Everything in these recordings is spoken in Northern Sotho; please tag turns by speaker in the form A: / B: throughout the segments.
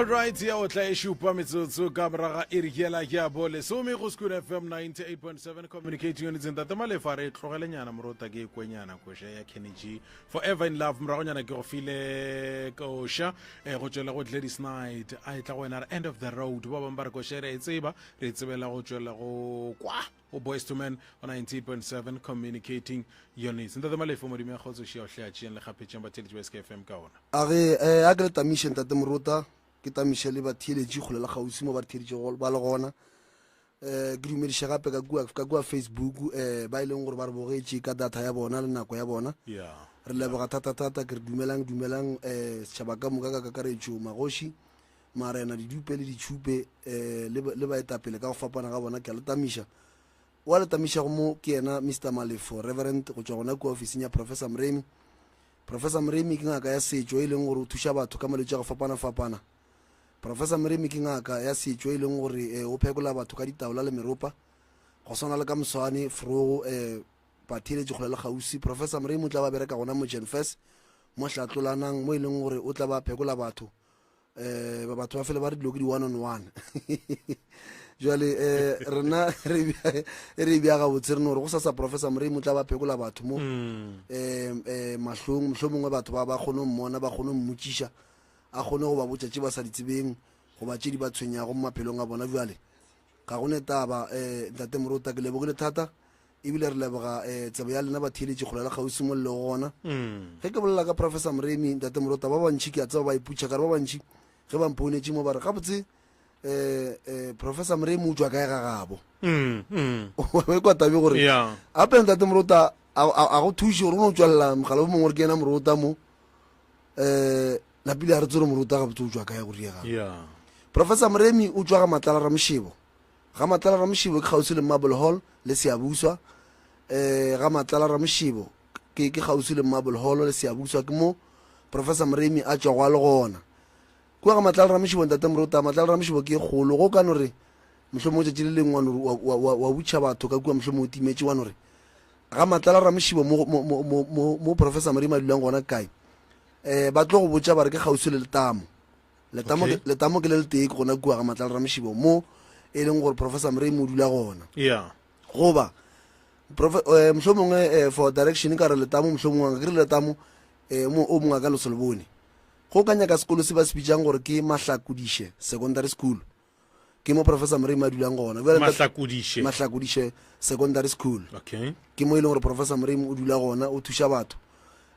A: Alright, ya o tla e šupa metsotso ka moraga iri yela ya bo lesome go Skoon FM 98.7 communicating units. Ntate Malefa, re tlogelenyana morota ke kwenyana koša ya Kenny G Forever in Love. Moragonyana ke go file koša go tšwela go Gladys Knight, a e tla go wena re End of the Road. Ba bangwe ba re koša e re e tseba, re e tsebela go tšwela go kwa go Boys to Men go 98.7 communicating units. Ntate Malefo, Modimo ya kgotso šia o hle a tšeeng le kgapetšeng batheeletši ba SKFM ka ona.
B: A re, eh, a ke le tamiše Ntate Morota, ke tamiše le batheeletši kgole le kgauswi mo ba re theeditšego ba le gona. Eh, ke dumediše gape ka kua, ka kua Facebook, eh, ba e leng gore ba re bogetše ka data ya bona le nako ya bona.
A: Yeah.
B: Re leboga thata-thata, ke re dumelang, dumelang, eh, setšhaba ka moka ka kakaretšo, magoši, marena, didupe le ditšhupe, eh, le, le baetapele ka go fapana ga bona, ke a le tamiša. Wa le tamišago mo ke yena Mister Malefo, Reverend, go tšwa gona kua ofising ya Professor Mremi. Professor Mremi ke ngaka ya setšo e leng gore o thuša batho ka malwetši a go fapana-fapana. Professor Mremi ke ngaka ya setšo e leng gore eh, o phekola batho ka ditaola le meropa, go swana le ka moswane, frogo, eh, batheeletši kgole le kgauswi. Professor Mremi o tla ba bereka gona mo Genfes, mo Hlatlolanang, mo e leng gore o tla ba phekola batho. Eh, ba batho ba fele ba re dilo ke di one on one. Jwale eh, rena re re bja gabotse re no re go sasa Professor Moremi o tla ba phekola batho mo eh, eh, mahlong, mohlomongwe batho ba ba kgone go mmona, ba kgone go mmotšiša, a kgone go ba botša tše ba sa di tsebeng goba tše di ba tshwenyago mo maphelong a bona. Jwale ga go ne taba, eh, Ntate Morota, ke lebogile thata ebile re leboga eh, tsebo ya lena batheeletši kgole le kgauswi mo le lego gona. Ge ke bolela ka Professor Moremi, Ntate Morota, ba bantši ke a tseba ba iputša ka re ba bantši ge ba mpounetše mo ba re gabotse eh, eh, Professor Moremi o tšwa kae ga gabo. O e kwa tabe gore
A: Yeah.
B: gape Ntate Morota a go thuše gore o no tšwelela mogala o mongwe gore ke yena Morota mo um napile a re tsere Morota gabotse o tšwa kae go riega.
A: Yeah.
B: Professor Moremi o tšwa ga Matlala Ramošebo. Ga Matlala Ramošebo ke kgauswi le Marble Hall le Seabuswa. Eh, ga Matlala Ramošebo ke ke kgauswi le Marble Hall le Seabuswa, ke mo Professor Moremi a tšwago a le gona. Kua ga Matlala Ramošebo, Ntate Morota, Matlala Ramošebo ke e kgolo, go ka no re mohlomongwe tšatši le lengwe wa no re wa, wa, wa, wa butšha batho ka kua, mohlomongwe o timetše, wa no re ga Matlala Ramošebo mo, mo, mo, mo, mo, mo Professor Moremi a dulang gona kae. Eh, ba tlo go botša ba re ke kgauswi le letamo. Letamo
A: Okay.
B: ke, letamo ke le letee ke gona kua ga Matlala Ramošibo mo e leng gore Professor Moremi o dula gona.
A: Yeah.
B: Goba profe, eh, mohlomongwe eh, for direction ka re letamo mohlomongwe ke re letamo eh, mo o mongwe a ka leso le bone. Go ka nyaka sekolo se ba se bitsang gore ke Mahlakodiše Secondary School. Ke mo Professor Moremi a dulang gona. Bjale ntate-
A: Mahlakodiše.
B: Mahlakodiše Secondary School.
A: Okay.
B: Ke mo e leng gore Professor Moremi o dula gona, o thuša batho.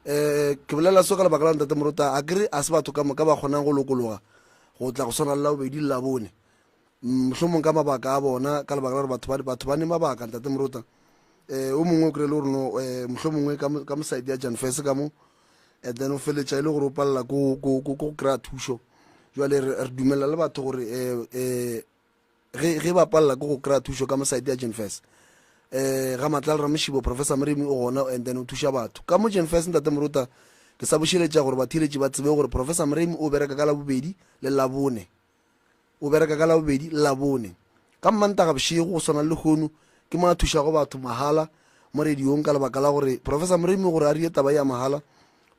B: Eh, ke bolela so ka lebaka la Ntate Morota, a kere a se batho ka moka ba kgonang go lokologa go tla go swana le Labobedi le Labone. Mohlomong ka mabaka a bona, ka lebaka la gore batho ba, batho ba ne mabaka, Ntate Morota. Eh, o mongwe o kry-e le gore no, eh, mohlomongwe ka mo, ka mo side ya Janfes ka mo, and then o feletša e le gore o palela ko, ko, ko, ko go kry-a thušo. Jwale re, re dumela le batho gore, eh, eh, ge, ge ba palela ko go kry-a thušo ka mo side ya Janfes, eh, ga Matlala Ramošibo, Professor Moremi o gona and then o thuša batho. Ka mo Janfes, Ntate Morota, ke sa bošeletša gore batheeletši ba tsebe gore Professor Moremi o bereka ka Labobedi le Labone. O bereka ka Labobedi le Labone. Ka Mmantaga bošego, go swana le lehono, ke mo a thušago batho mahala mo radiong ka lebaka la gore Professor Moremi gore a rie taba ya mahala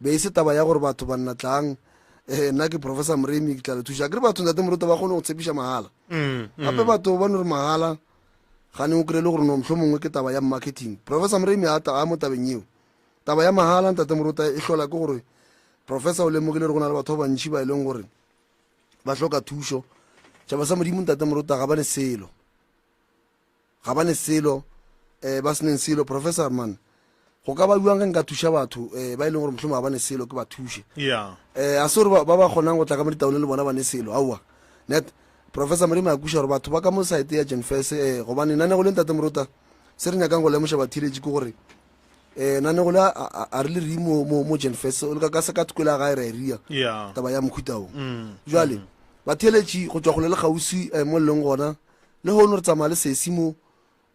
B: be e se taba ya gore batho banna tlang, eh, nna ke Professor Moremi ke tla le thuša. Akere batho Ntate Morota ba kgone go tshepiša mahala. Gape batho ba no re mahala gane o kry-e le gore no mohlomongwe ke taba ya marketing. Professor Moremi a ta a mo tabeng yeo. Taba ya mahala Ntate Morota e hlola ke gore Professor o lemogile gore go na le batho ba bantši ba e leng gore ba hloka thušo. Tšhaba sa Modimo Ntate Morota ga ba ne selo. Ga ba ne selo, eh, ba se neng selo. Professor man, go ka ba bjang ge nka thuša batho, eh, ba e leng gore mohlomongwe ga ba ne selo, ke ba thuše?
A: Yeah.
B: Eh, a se gore ba, ba ba kgonang go tla ka mo ditaoleng le bona ba ne selo, aowa. Net, Professor Moremi a kweša gore batho ba ka mo site ya Genfes, eh, gobane nanego le Ntate Morota, se re nyakang go lemoša batheeletši ke gore, eh, nanego le a, a, a re le rii mo, mo, mo Genfes, o le ka, ka se ka thoko la gae ra e ria,
A: Yeah.
B: taba ya mohuta wo. Jwale, batheeletši go tšwa kgole le kgauswi, eh, mo le leng gona, Lehono re tsamaya le sesi mo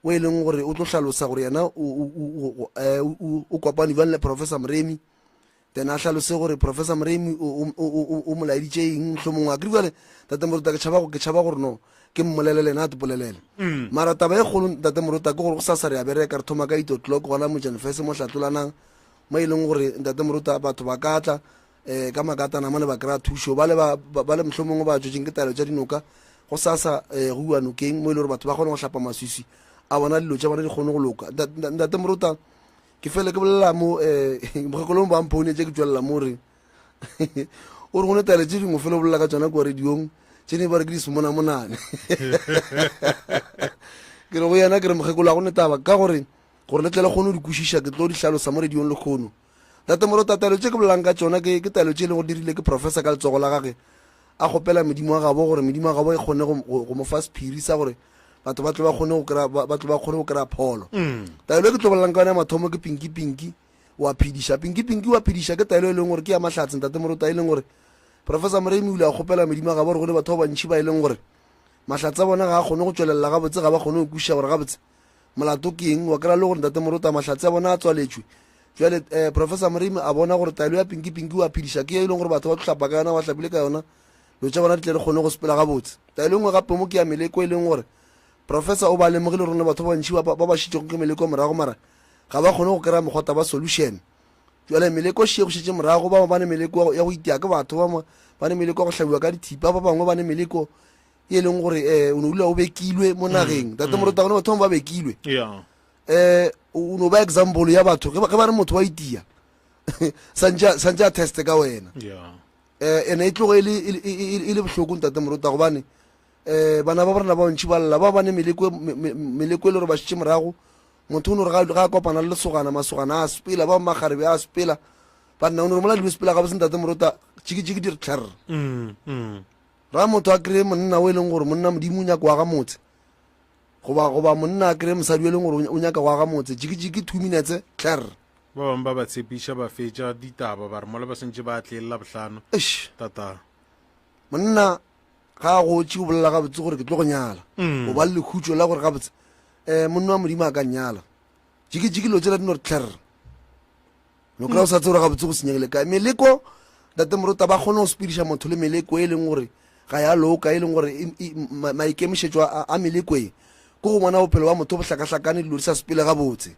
B: o e leng gore o tlo hlalosa gore yena o, o, o, o, o, o kopane bjang le Professor Moremi, then a hlalose gore Professor Moremi o, o, o, o, o mo laeditše eng mohlomongwe. A kere bjale Tate Morota ke tšhaba, ke tšhaba gore no ke mmolelele yena a tepolelele. Mara taba e kgolo Tate Morota ke gore gosasa re a bereka, re thoma ka eight o'clock gona mo Janfese mo Hlatlolanang, mo e leng gore Ntate Morota batho ba ka tla. um ka makatana mane ba kry-a thušo ba le ba ba le mohlomongwe ba tšwetšeng ke taelo tša dinoka go sasa um go iwa nokeng mo e le gore batho ba kgone go hlapa maswiswi a bona dilo tša bona di kgone go loka ntate morota ke fele ke bolela mo um mokgekolong ba mphounetse ke tswelela mo re o re go ne taelo tše dingwe fele o bolela ka tsona kua radiong tše ne ba re ke di semonamonane ke re go yena ke re mokgekolo a go ne taba ka gore gore le tle le kgone go di kwešiša ke tlo di hlalosa mo radiong lekgono tate morota taelo tše ke bolelang ka tšona ke ke taelo tše e leng gore di rile ke professor ka letsogo la gage a kgopela modimo wa gabo gore modimo wa gabo e kgone go mo fa sephiri sa gore batho ba tle ba kgone go kry ba tle ba kgone go kry-a pholo mm. taelo e ke tlo bolelang ka yone ya mathomo ke pinki pinki wa phediša pinki pinki wa phediša ke taelo e leng gore ke ya mahlatse ntate morota e leng gore professor moremi o ile a kgopela modimo wa gabo gore go ne batho ba bantšhi ba e leng gore mahlatse a bona ga a kgone go tswelelela gabotse ga ba kgone go kwešiša gore gabotse molato ke eng wa kry-a le gore ntate morota mahlatse a bona a tswaletšwe jale um eh, professor moremi a bona gore taelo ya pinki pinki wa phediša ke e leng gore batho ba tlhapa ka yona ba hlapile ka yona dilo tša bona di tle re kgone go sepela gabotse taelo e nngwe gape mo ke ya meleko e leng gore professor o ba lemogile rone batho ba bantšhi ba ba šitšego ke meleko morago mara ga ba kgone go kry-a mokgota ba solution jale meleko šie go šetše morago ba bangwe ba ne meleko ya go itea ke batho ba bangwe ba ne meleko ya go hlabiwa ka dithipa ba bangwe ba ne meleko e leng gore um o ne o dula o bekilwe mo nageng tate morota gone batho bangwe ba bekilwe um o no ba example ya batho ge ba re motho wa itia santse a teste ka wena um ene e tlogo e le bohloko ntate morota gobane um bana ba borena ba bantšhi ba lla ba bane meleko e le gore ba šetše morago motho o no re ga a kopana le lesogana masogana a sepela ba magarebe a sepela banna o no re mola dilo sepela gabotse ntate morota tšikitšiki di re tlherre mm, mm. Ra motho a kry-e monna o e leng gore monna modimo o nyaka go aga motse goba goba monna a kry-e mosadi o e leng gore o nyaka go aga motse jikijiki two minutes tler
A: ba bangwe ba ba tshepiša ba fetša ditaba ba re mola ba sentše ba tlelela bohlano
B: eish
A: tata
B: monna ga a gotše o bolela gabotse gore ke tlo go nyala mm. o ba le lekhutšo la gore gabotse um monna wa modimo a ka nyala jikijiki dilo tsela di no re tler no kry-a o sa tsebe gore gabotse go senyegile kae meleko tate morota ba kgone go sepediša motho le meleko e leng gore ga ya loka e leng gore maikemišetšo a meleko e ke go bona bophelo ba motho bo hlakahlakane dilo di sa sepele gabotse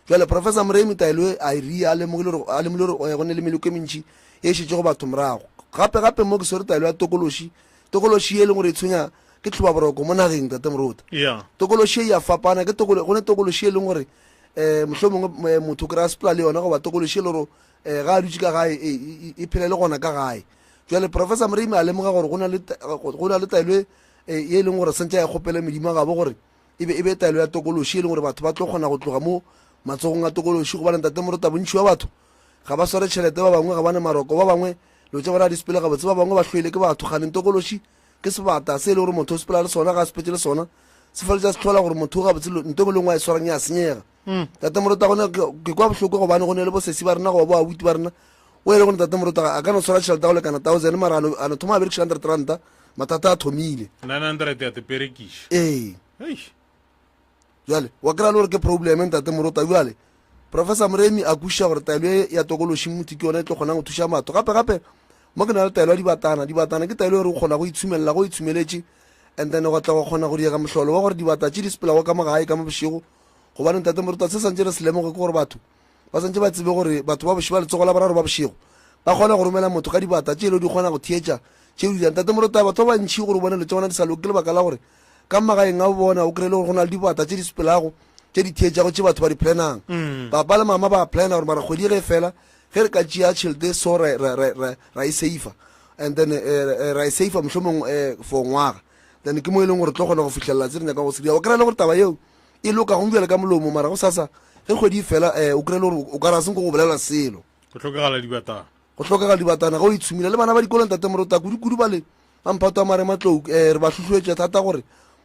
B: jale professor moremi taelo e a e ria a lemogile gore eh, go ne le meleko e mentši e šetšego batho morago gape gape mo ke swere taelo ya tokološi tokološi e leng gore e tshwenya ke tlhobaboroko mo nageng tate morota tokološi e ya fapana ke go ne tokološi e leng gore um mohlomongwe eh, motho kry-a sepela le yona goba tokološi e le gore um eh, ga a dutse ka gae e, e, e phele le gona ka gae jale professor moremi a lemoga gore go na le taelo e leng gore santse a e kgopele medimo gabo gore e be e be taelo ya tokološi e leng gore batho ba tlo kgona go tloga mo matsogong a tokološi gobane ntate morota bontši wa batho ga ba sware tšhelete ba bangwe ga ba ne maroko ba bangwe dilo tša bona di sepele gabotse ba bangwe ba hloile ke batho ganeng tokološi ke sebata se e le gore motho o sepela le sona ga a sepetse le sona se feletša se tlhola gore motho o gabotse nto engwe le ngwe a e swarang ya senyega hmm. tate morota gone ke kwa bohloko gobane go ne le bosesi ba rena goba bo abuti ba rena o e le gone tate morota a ka no swara tšhelete go lekana thousand mara a no thoma a berekiša hundred ranta mathata a thomile
A: ee
B: Bjale, wa kry-a le gore ke probleme, Ntate Morota. Bjale, Professor Moremi a kwešiša gore taelo ye ya tokološi motho ke yona e tlo kgonang go thuša batho. Gape gape, mo ke na le taelo ya dibatana. Dibatana ke taelo e re o kgona go itshumelela go itshumeletše and then wa tla wa kgona go diega mohlolo wa gore dibata tše di sepelago ka mo gae ka mo bošego. Gobane Ntate Morota se santše re se lemoge ke gore batho ba santše ba tsebe gore batho ba bošego ba letsogo la boraro ba bošego ba kgona go romela motho ka dibata tše le di kgona go theetša tše di dirang. Ntate Morota batho ba bantši gore o bone dilo tša bona di sa loke ke lebaka la gore Ka magaeng a bona o kry-e le gore go na le dibata tše di sepelago tše di theetšago tše batho ba di planang. Mm. Papa le mama ba plana gore mara kgwedi ge e fela ge re ka tšea tšhelete so ra, ra, ra, ra, ra e safa and then eh, eh, ra e safa mohlomong eh, for ngwaga then ke mo e leng gore tlo kgona go fihlelela tse re nyakang go se dira. O kry-a le gore taba yeo e loka gong bjale ka molomo mara go sasa ge kgwedi e fela um o kry-e le gore o ka ra seng ko go bolela selo.
A: Go hlokagala dibatana.
B: Go hlokagala dibatana ge o itshumile le bana ba dikolong tate Morota kudu-kudu ba le Ba mphato wa marematlou um re ba hlohloetša thata gore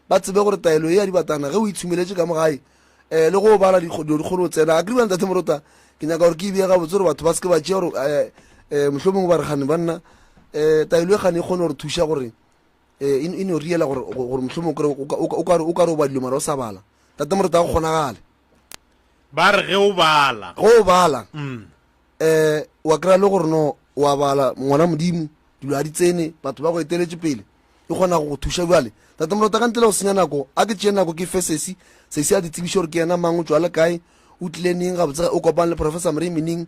B: ba tsebe gore taelo ye ya dibatana ge o itshumeletše ka mo gae um le go bala dilo di kgone go tsena. A ke re ntate Morota ke nyaka gore ke e beye gabotse gore batho ba seke ba tšea gore um um mohlomongwe ba re gane banna um taelo e gane e kgone gore thuša gore um e no riela gore gore mohlomongwe o ka re o badilo mara o sa bala. Tate Morota ga go kgonagale.
A: Ba re ge o bala.
B: Ge o bala. Um wa kry-a le gore no wa bala ngwana Modimo dilo ga di tsene batho ba go eteletše pele e kgona go go thuša bjale tate morota ka ntle le go senya nako a ke tšee nako ke fe sesi sesi a di tsebiše gore ke yena mang o tšwa le kae o tlile neng gabotse o kopane le professor moremi neng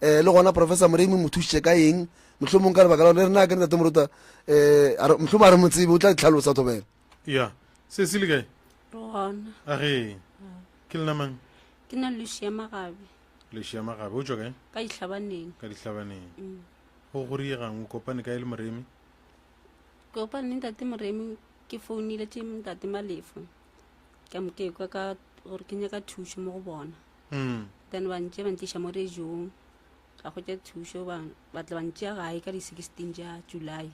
B: um le gona professor moremi mo thušitše ka eng Mohlomong ka lebaka la gore le rena ke ntate Morota um mohlomong a re mo tsebe o tla tlhalosa thobela.
A: Ya, sesi le kae?
C: Re gona.
A: A ge. Ke lena mang?
C: Ke na Lucia Magabe.
A: Lucia Magabe, o tšwa kae?
C: Ka Dihlabaneng.
A: Ka Dihlabaneng. Mm. Go go riegang o kopane kae le Moremi?
C: Ke kopane le ntate Moremi ke founile tše ntate Malefo. Ka mo ke kwa ka gore ke nyaka thušo mo go bona.
A: Mm.
C: Then ba ntše ba ntliša mo radiong. Ka hwetša thušo ba ba tla ba ntšea gae ka di 16 tša July.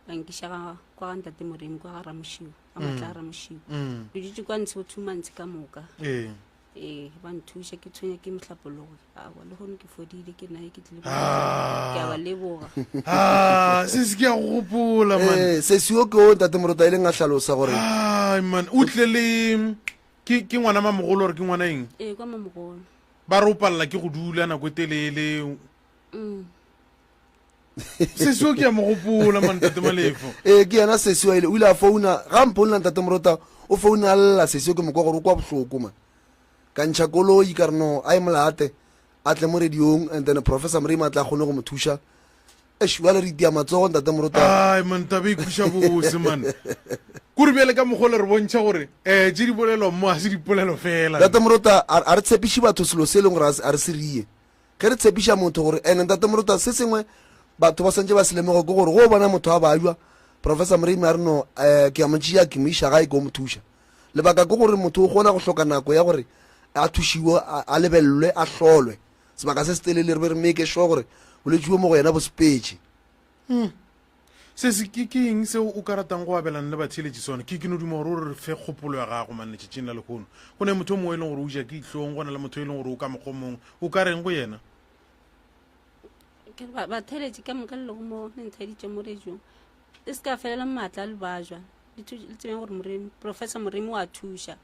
C: Ba nkiša ga kwa ga ntate Moremi kwa ga Ramošiu, ga matla a Ramošiu.
A: Mm.
C: Ke dutše kwa ntshe bo 2 months ka moka.
A: Ee.
C: Ee, ba nthuša ke tshwenya ke mohlapologo. Aowa, le gone ke fodile ke naye ke tlile.
A: Ah.
C: Ke a ba leboga.
A: Ah, se se ke a go gopola man.
B: Eh, sesi o ke o ntate Morota e leng a hlalosa gore
A: Ai man, o tle le ke ke ngwana mamogolo gore ke ngwana eng?
C: Ee, kwa mamogolo.
A: Ba re o palela ke go dula nako e telele.
C: Mm.
A: Sesi o ke a mo gopola man ntate Malefo.
B: Ee, ke yena sesi wa ile o ile a founa ga mpounela ntate Morota o founa a lla sesi o ke mo kwa gore o kwa bohloko man. Ka ntšha koloi ka re no a e molate a tle mo radiong and then Professor Moremi a tla kgone go mo thuša. Eish bjale re itia matsogo ntate Morota.
A: Ai man taba e kweša bose man. Kore bjale ka mokgwa le re bontšha gore um tše di bolelwang mo ga se dipolelo fela.
B: Ntate Morota a re tshepiše batho selo se e leng gore a re se rie. Ge re tshepiša motho gore ene ntate Morota se sengwe batho ba swantše ba se lemoge ke gore go o bona motho a bajwa Professor Moremi a re no um ke a mo tšea ke mo iša gae ke o mo thuša. Lebaka ke gore motho o kgona go hloka nako ya gore a thušiwe a lebelelwe a hlolwe sebaka se se telele re be re make sure gore bolwetši bo mo go yena bo sepetše.
A: Hmm. Se se ke ke eng seo o ka ratang go abelana le batheeletši sona? Ke ke no duma gore o re fe kgopolo ya gago man letšatšing la lehono. Go ne motho o mongwe e leng gore o ja ke dihlong, go na le motho e leng gore o ka mokgwa o mongwe. O ka reng go yena?
C: Ke re batheeletši ka moka le lego mo le ntheeditše mo radiong, le se ka felela maatla le bajwa. Le tsebeng gore Moremi, Professor Moremi wa thuša.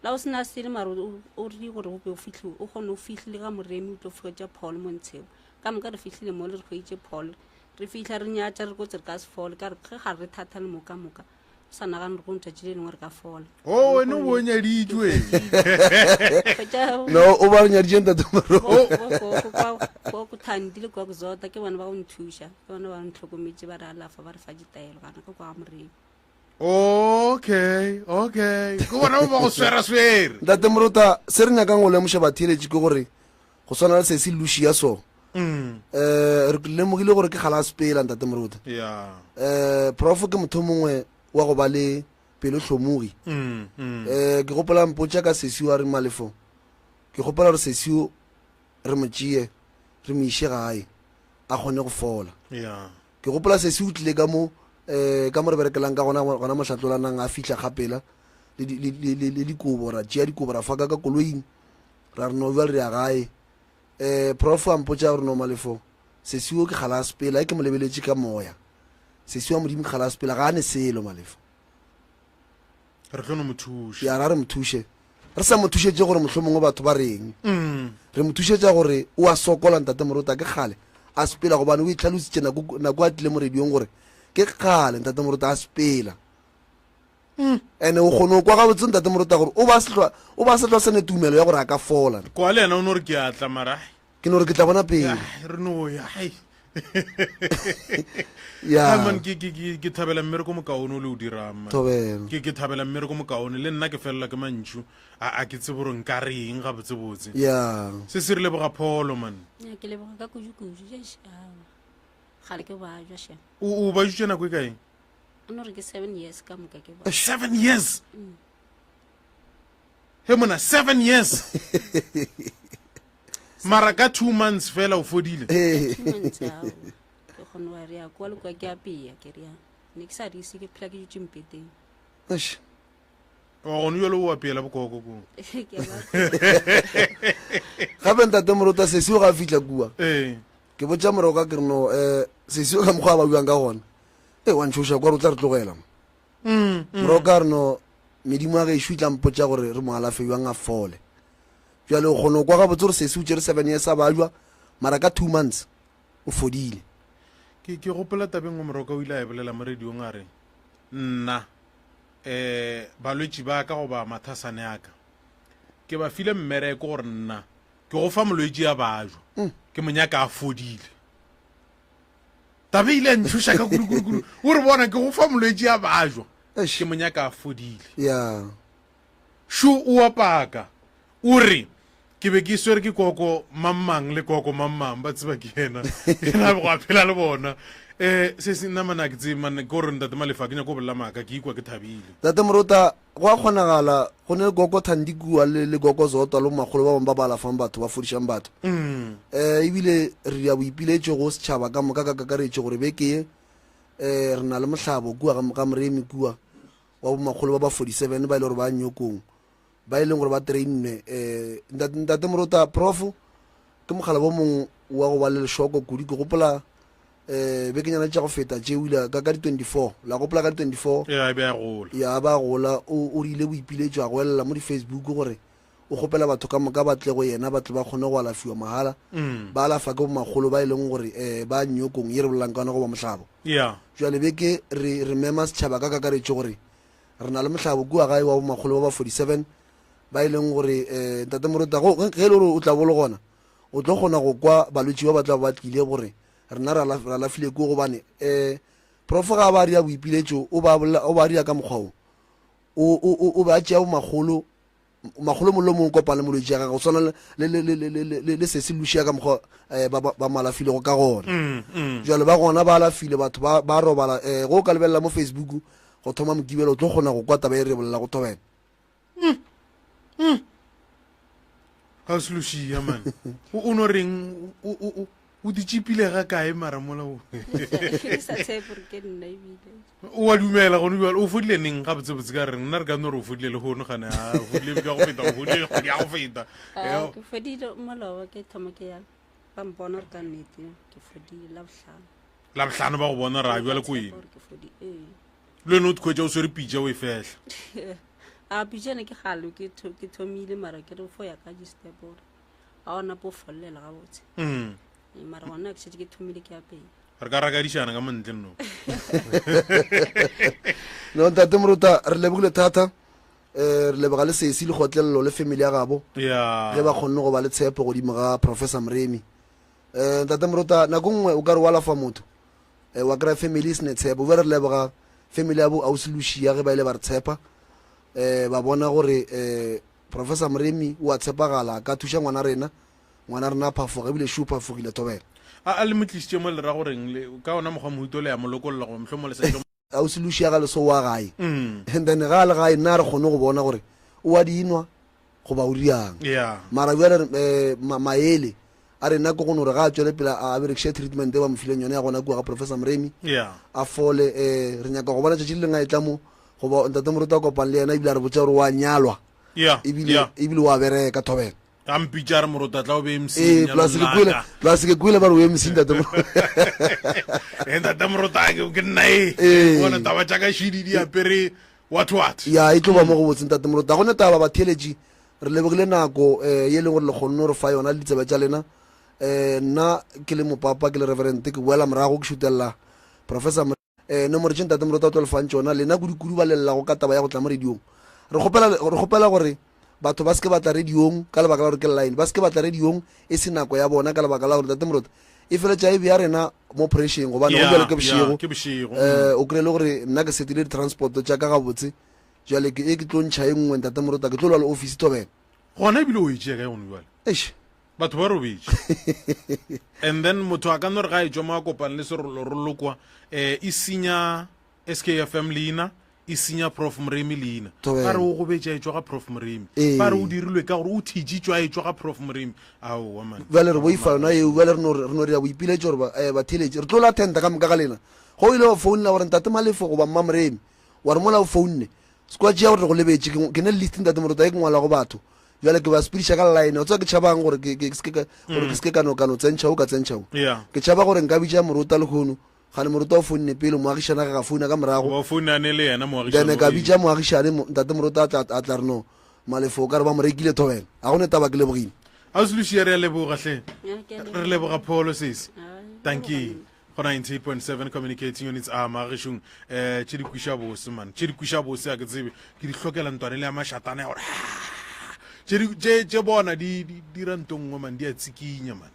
C: La o sena sele mara o ri gore o be o fihle, o kgone o fihlile ga Moremi o tlo hwetša Paul mo ntshebo. Ka moka re fihlile mo le re hweditše Paul. Re fihla re nyatša re kotse re ka se fole ka re ge ga re thatha le mo ka moka o sa nagane gore go ntšatši le lengwe re ka fola.
A: O wena o bo nyaditšwe.
B: No o ba re nyaditše ntate Morogo.
C: Ko ko Thandi le kwa Zota ke bona ba go nthuša ke bona ba ntlhokometše ba re alafa ba re fa ditaelo gana ka kwa ga Moremi.
A: Okay, okay. Ke bona ba go swera swere.
B: Ntate Morota se re nyakang go lemoša batheeletši ke gore go swana le sesi Lucia so
A: Mm.
B: Eh, re lemogile gore ke kgala a sepela ntate Morota.
A: Yeah.
B: Eh, prof ke motho mongwe wa go ba le pelo hlomogi.
A: Mm, mm.
B: Eh, ke gopola mpotša ka sesi wa re Malefo. Ke gopola gore sesi o re mo tšee re mo iše gae a kgone go fola.
A: Yeah.
B: Ke gopola sesi o tlile ka mo eh ka mo re berekelang ka gona gona mohlatlolanang a fihla gapela le le le le dikobo ra tšea dikobo ra faka ka koloing ra re no bjale re ya gae. Eh, prof a mpotša gore no Malefo, sesi wo ke kgale a sepela, e ke mo lebeletše ka moya. Sesi wa Modimo ke kgale a sepela, ga a ne selo Malefo.
A: Re tlo no mo thuša.
B: Ya ra re mo thuše. Re sa mo thušetše gore mohlomongwe batho ba reng.
A: Mm.
B: Re mo thušetša gore o a sokola ntate Morota ke kgale a sepela gobane o itlhalositše nako nako a tlile mo radiong gore ke kgale ntate Morota a sepela. Ene o kgone go kwa gabotse ntate Morota gore o ba sehlwa o ba sehlwa sene tumelo ya gore a ka fola.
A: Kwa le yena o no re ke a tla mara ai.
B: Ke no re ke tla bona pele.
A: Ai, re no ya ai.
B: Ya.
A: Ai man ke ke ke ke thabela mmereko mokaone o le o dirang man.
B: Thobela.
A: Ke ke thabela mmereko mokaone le nna ke felela ke mantšu a a ke tsebe gore nka reng gabotse botse.
B: Ya.
A: Se se re leboga pholo man.
C: Ya ke leboga ka kudu kudu. Eish, aowa. Gale ke bajwa shem.
A: O o bajutše nako e kae?
C: No re ke 7 years ka moka ke ba.
A: 7 years. He mona 7 years. Mara ka 2 months fela o fodile.
C: 2 months ao. Ke kgone wa re ya kwa le kwa ke apea ke re ya. Ne ke sa rise ke phela ke dutše mpeteng.
B: Eish.
A: Wa gone jalo o apeela bokoko ko.
C: Ke a ba.
B: Gape ntate Morota sesi o ga fihla kua.
A: Ee.
B: Ke botša Moroka ke re no eh sesi o ka mokgwa a ba buang ka gona. E wa ntšhoša kwa re o tla re tlogela mo.
A: Mm, mm.
B: Moroka a re no medimo ya gešo e tla mpotša gore re mo alafe bjang a fole. Bjale o kgona go kwa gabotse gore sesi o tšere 7 years a bajwa mara ka 2 months o fodile.
A: Ke ke gopola tabeng o Moroka o ile a e bolela mo radiong a re nna eh balwetši ba ka goba mathasane a ka ke ba file mmereko gore nna ke go fa molwetši a bajwa ke mo nyaka a fodile. Taba e ile ya ntšhoša ka kudu-kudu-kudu. O re bona ke go fa molwetši a bajwa. Ke mo nyaka a fodile.
B: Ya.
A: Šo o a paka. O re, Ke be ke swere ke koko mang-mang le koko mang-mang, ba tseba ke yena. Yena a bego a phela le bona. Um se se nna mane a ke tsebe mane, ke gore ntate Malefa ke nyako go bolela maaka, ke ikwa ke thabile.
B: Tate Morota, go a kgonagala go ne koko Thandi kua le, le koko Zotwa le bomakgolo ba bangwe ba ba alafang batho, ba fodišang batho. Um ebile re dira boipiletšo go setšhaba ka moka ka kakaretšo gore beke ye um re na le mohlabo kua ga, ga Moremi kua wa bomakgolo ba ba 47 ba e le gore ba nyokong. Ba e leng gore ba trainne. Um ntate, ntate Morota, Prof, ke mogala bo mongwe wa go ba le lešoko kudu. Ke gopola um bekenyana tša go feta tše o ile ka ka di-24, la gopola ka di-24?
A: Ya, e be a gola.
B: Ya, ba gola. O, o rile boipiletšo a goelela mo di-Facebook gore o kgopela batho ka moka ba tle go yena ba tle ba kgone go alafiwa mahala. Ba alafa ke bomakgolo ba e leng gore um ba nyokong ye re bolelang ka yona goba mohlabo.
A: Ya.
B: Jwale beke re, re mema setšhaba ka kakaretšo gore Re na le mohlabo kua gae wa bomakgolo ba ba 47 ba e leng gore um Ntate Morota, go, ge e le gore o tla bo le gona, o tlo kgona go kwa balwetši ba ba tla ba tlile gore rena re alaf, re alafile kua gobane um Prof ga a ba ria boipiletšo o ba bolela, o ba ria ka mokgwa wo. O, o, o, o be a tšea bomakgolo makgolo mongwe le mongwe kopana le molwetši ya gagwe go swana le, le, le, le, le, le, le sesi Lucia ka mokgwa um ba, ba, ba mo alafilego ka gona. Jwale ba gona ba alafile batho ba, ba robala um go o ka lebelela mo Facebook go thoma Mokibelo o tlo kgona go kwa taba e re bolelago thobela.
A: Ga se Lucia man. O, o no reng o, o, o, o di tšipile ga kae mara mola o?
C: Ke sa tshepe gore ke nna ebile.
A: O a dumela gone bjale o fodile neng gabotsebotse ka reng nna re ka no re o fodile lehono gane a o fodile ka go feta o fodile kgwedi ya go feta.
C: Ah, ke fodile moloba ke thoma ke ya ba mpona gore ka nnete ke fodile la bohlano.
A: La bohlano ba go bona ra bjale ko eng?
C: Gore ke fodile ee.
A: Le wena o tkhwetša o swere pitša o e fehla.
C: A pitša ne ke galo ke ke thomile mara ke re fo ya ka di-step gore ga ona po follela gabotse. Mara gona ke šetše ke thomile ke ya pele.
A: Re ka rakadišana ka montle nno.
B: No ntate Morota re lebogile thata eh re leboga le sesi le kgotlelelo le family ya gabo
A: Yeah.
B: ge ba kgonne go ba le tshepo godimo ga Professor Moremi. Eh ntate Morota nako nngwe o ka re wa alafa motho eh wa kry family e sene tshepo. Bjale re leboga family ya bo ausi Lucia ge ba ile ba re tshepa eh ba bona gore eh Professor Moremi o a tshepagala a ka thuša ngwana rena. Ngwana rena a phafoga ebile šo o phafogile thobela.
A: A a le mo tlišitše mo le ra go reng le ka ona mokgwa mohuto le ya mo lokolla goba mohlomong le sa tlo
B: Ausi Lucia ga leso wa gae. And then ga a le gae nna re kgone go bona gore o a di nwa goba o riang.
A: Yeah.
B: Mara bjale re eh, ma, maele a rena ke go no re ga a tšwele pele a berekiše treatment e ba mo fileng yone ya gona kua ga Professor Moremi.
A: Yeah.
B: A fole eh, re nyaka go bona tšatši le lengwe a etla mo goba ntate Moruti a kopane le yena ebile a re botša gore wa nyalwa.
A: Yeah.
B: Ebile
A: Yeah.
B: ebile wa bereka thobela.
A: A mpitša a re Morota tla o be MC
B: Ee,
A: lenyalong
B: plus ke
A: la
B: kwele
A: ka.
B: plus ke kwele ba re o MC ntate Morota.
A: Eh, ntate Morota ke ke nna e.
B: Ee.
A: Bona taba tša ka šidi di apere what what.
B: Ya e tlo ba mo go botse ntate Morota. Ga gona taba batheeletši re lebogile nako eh, ye e leng gore le kgonne gore fa yona le ditsebe tša lena. Eh, nna ke le mopapa ke le reverend ke boela morago ke šutelela Professor Eh, nomoro tše Ntate Morota o tlo le fang tšona, lena kudu-kudu ba le llago ka taba ya go tla mo radiong. Re kgopela, re kgopela gore batho ba se ke ba tla radiong ka lebaka la gore ke line, ba se ke ba tla radiong e se nako ya bona ka lebaka la gore Ntate Morota e feletša e bea rena mo pressure-eng gobane go
A: Ya,
B: bjalo ke
A: ya,
B: bošego.
A: ke bošego.
B: Eh, o kry-e le gore nna ke setile di-transport tša ka gabotse, jwale ke e ke tlo ntšha e nngwe Ntate Morota, ke tlo lwa le office thobela.
A: Gona ebile o e tšea kae gone bjale?
B: Eish.
A: Batho ba robetše. And then motho a ka no re ga e tšwa mo a kopane le serolorolo kwa, eh, e senya SKFM leina, e senya Prof Moremi leina.
B: Thobela.
A: Ba re o gobetše a etšwa ga Prof Moremi.
B: Ee.
A: Ba re o dirilwe ka gore o thitšitšwe a etšwa ga Prof Moremi. Aowa man.
B: Bjale re boifa yona eo, bjale re no re no dira boipiletšo gore ba, eh, batheeletši, re tlo la tenta ka moka ga lena. Ge o ile wa founela gore Ntate Malefo goba Mma Moremi, wa re mola o founne, se kwa tšea gore re go lebetše. Ke, ke ne le list Ntate Morota e ke ngwalago batho. Bjale ke ba sepediša ka line. O tseba ke tšhabang gore ke, ke, ke se ke, gore ke se ke ka no, ka no tsentšha o ka tsentšha o.
A: Yeah.
B: Ke tšhaba gore nka bitša Morota lehono, gane Morota o founne pele, moagišane ga ga founa ka morago.
A: Goba o founane le yena moagišane
B: Then ka
A: o
B: bitša moagišane, mo, Ntate Morota a tla, a tla re no, Malefo o ka re ba mo rekile thobela. A go ne taba ke lebogile.
A: Ausi Lucia re a leboga hle.
C: Ya, ke a
A: Re
C: leboga.
A: leboga pholo sesi.
C: Ai,
A: Dankie.
C: leboga nna.
A: Go 98.7 Communicating Units a magešong eh tše di kwiša bose man. Tše di kwiša bose a ke tsebe. Ke di hlokela ntwane le ya mashatana ya gore tše di tše tše bona di di dira nto nngwe man di a tsikinya man.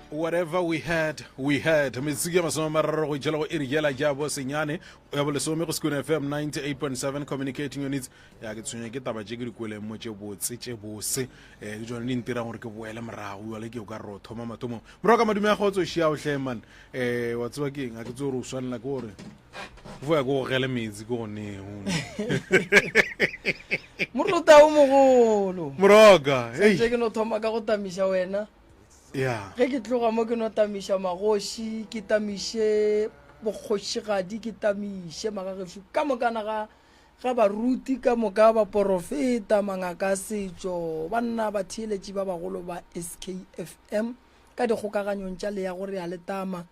A: Whatever we had, we had. Metsotso ke 30 go itšhela go iri yela ya bo senyane ya bo lesome go Sekune FM 98.7 communicating units. Ya ke tshwenya ke taba tše ke di kweleng mo tše botse tše bose. Eh ke tšone di ntirang gore ke boele morago jale ke o ka re o thoma mathomong. Morago ka madume a kgotso šia o hle man. Eh wa tseba ke eng a ke tsebe gore o swanela ke gore go ya ko go gele metsi ke go nee.
D: Morota o mogolo.
A: Moroka.
D: Hey. Ke no thoma ka go tamiša wena.
A: Yeah.
D: Ge ke tloga mo ke no tamiša magoši, ke tamiše bokgošigadi, ke tamiše magagešo ka mokana ga ga baruti ka moka, baporofeta, mangaka a setšo, banna, batheeletši ba bagolo ba SKFM ka dikgokaganyong tša leago re a le tama.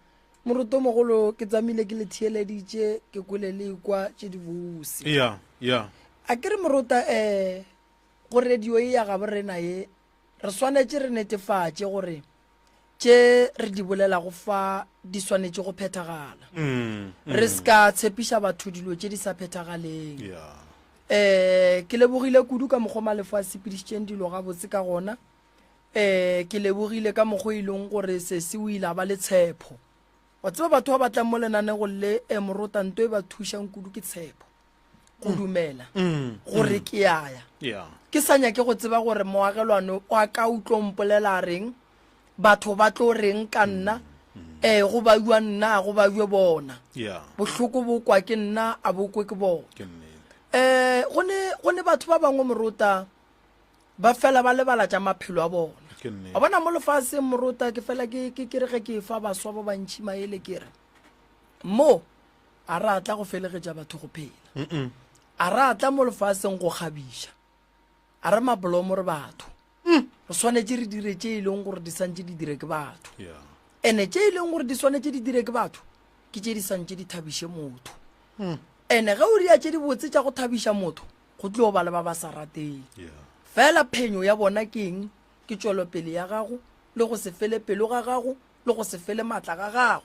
D: Morutomogolo ke tsamile ke le theeleditše, ke kwele le ekwa tše dibose.
A: Yeah, yeah.
D: A ke re morota eh go radio ye ya gabo rena ye Re swanetše re netefatše gore tše re di bolelago fa di swanetše go phethagala. Re se ka tshepiša batho dilo tše di sa phethagaleng. Um ke lebogile kudu ka mokgwa Malefo a sepedišitšeng dilo gabotse ka gona. Um ke lebogile ka mokgwa e leng gore sesi o ile a ba le tshepho. Wa tseba batho ba ba tlang mo lenanegong le, um morota nto e ba thušang kudu ke tshepho. go dumela gore ke ya ya
A: Yeah.
D: ke sa nyake go tseba gore moagelwane wa ka o tlo mpolela a reng batho ba tlo reng ka nna um go bajwa nna go bajwe bona
A: Yeah.
D: bohloko bo kwa ke nna a bo kwe ke bona
A: Ke nnete.
D: um go ne go ne batho ba bangwe morota ba fela ba lebala tša maphelo a bona
A: Ke nnete.
D: wa bona mo lefaseng morota ke fela ke ke ke re ge ke fa baswa ba bantšhi maele ke re mo A ra tla go felegetša batho go phela. A ra tla mo lefaseng go kgabiša. A re mabolomo re batho. Re swanetše re dire tše e leng gore di santše di dire ke batho. Ene tše e leng gore di swanetše di dire ke batho ke tše di santše di thabiše motho. Ene ge o ria tše dibotse tša go thabiša motho, go tlo ba le ba ba sa rateng. Fela phenyo ya bona ke eng? Ke tšwelopele ya gago le go se fele pelo ga gago le go se fele matla ga gago.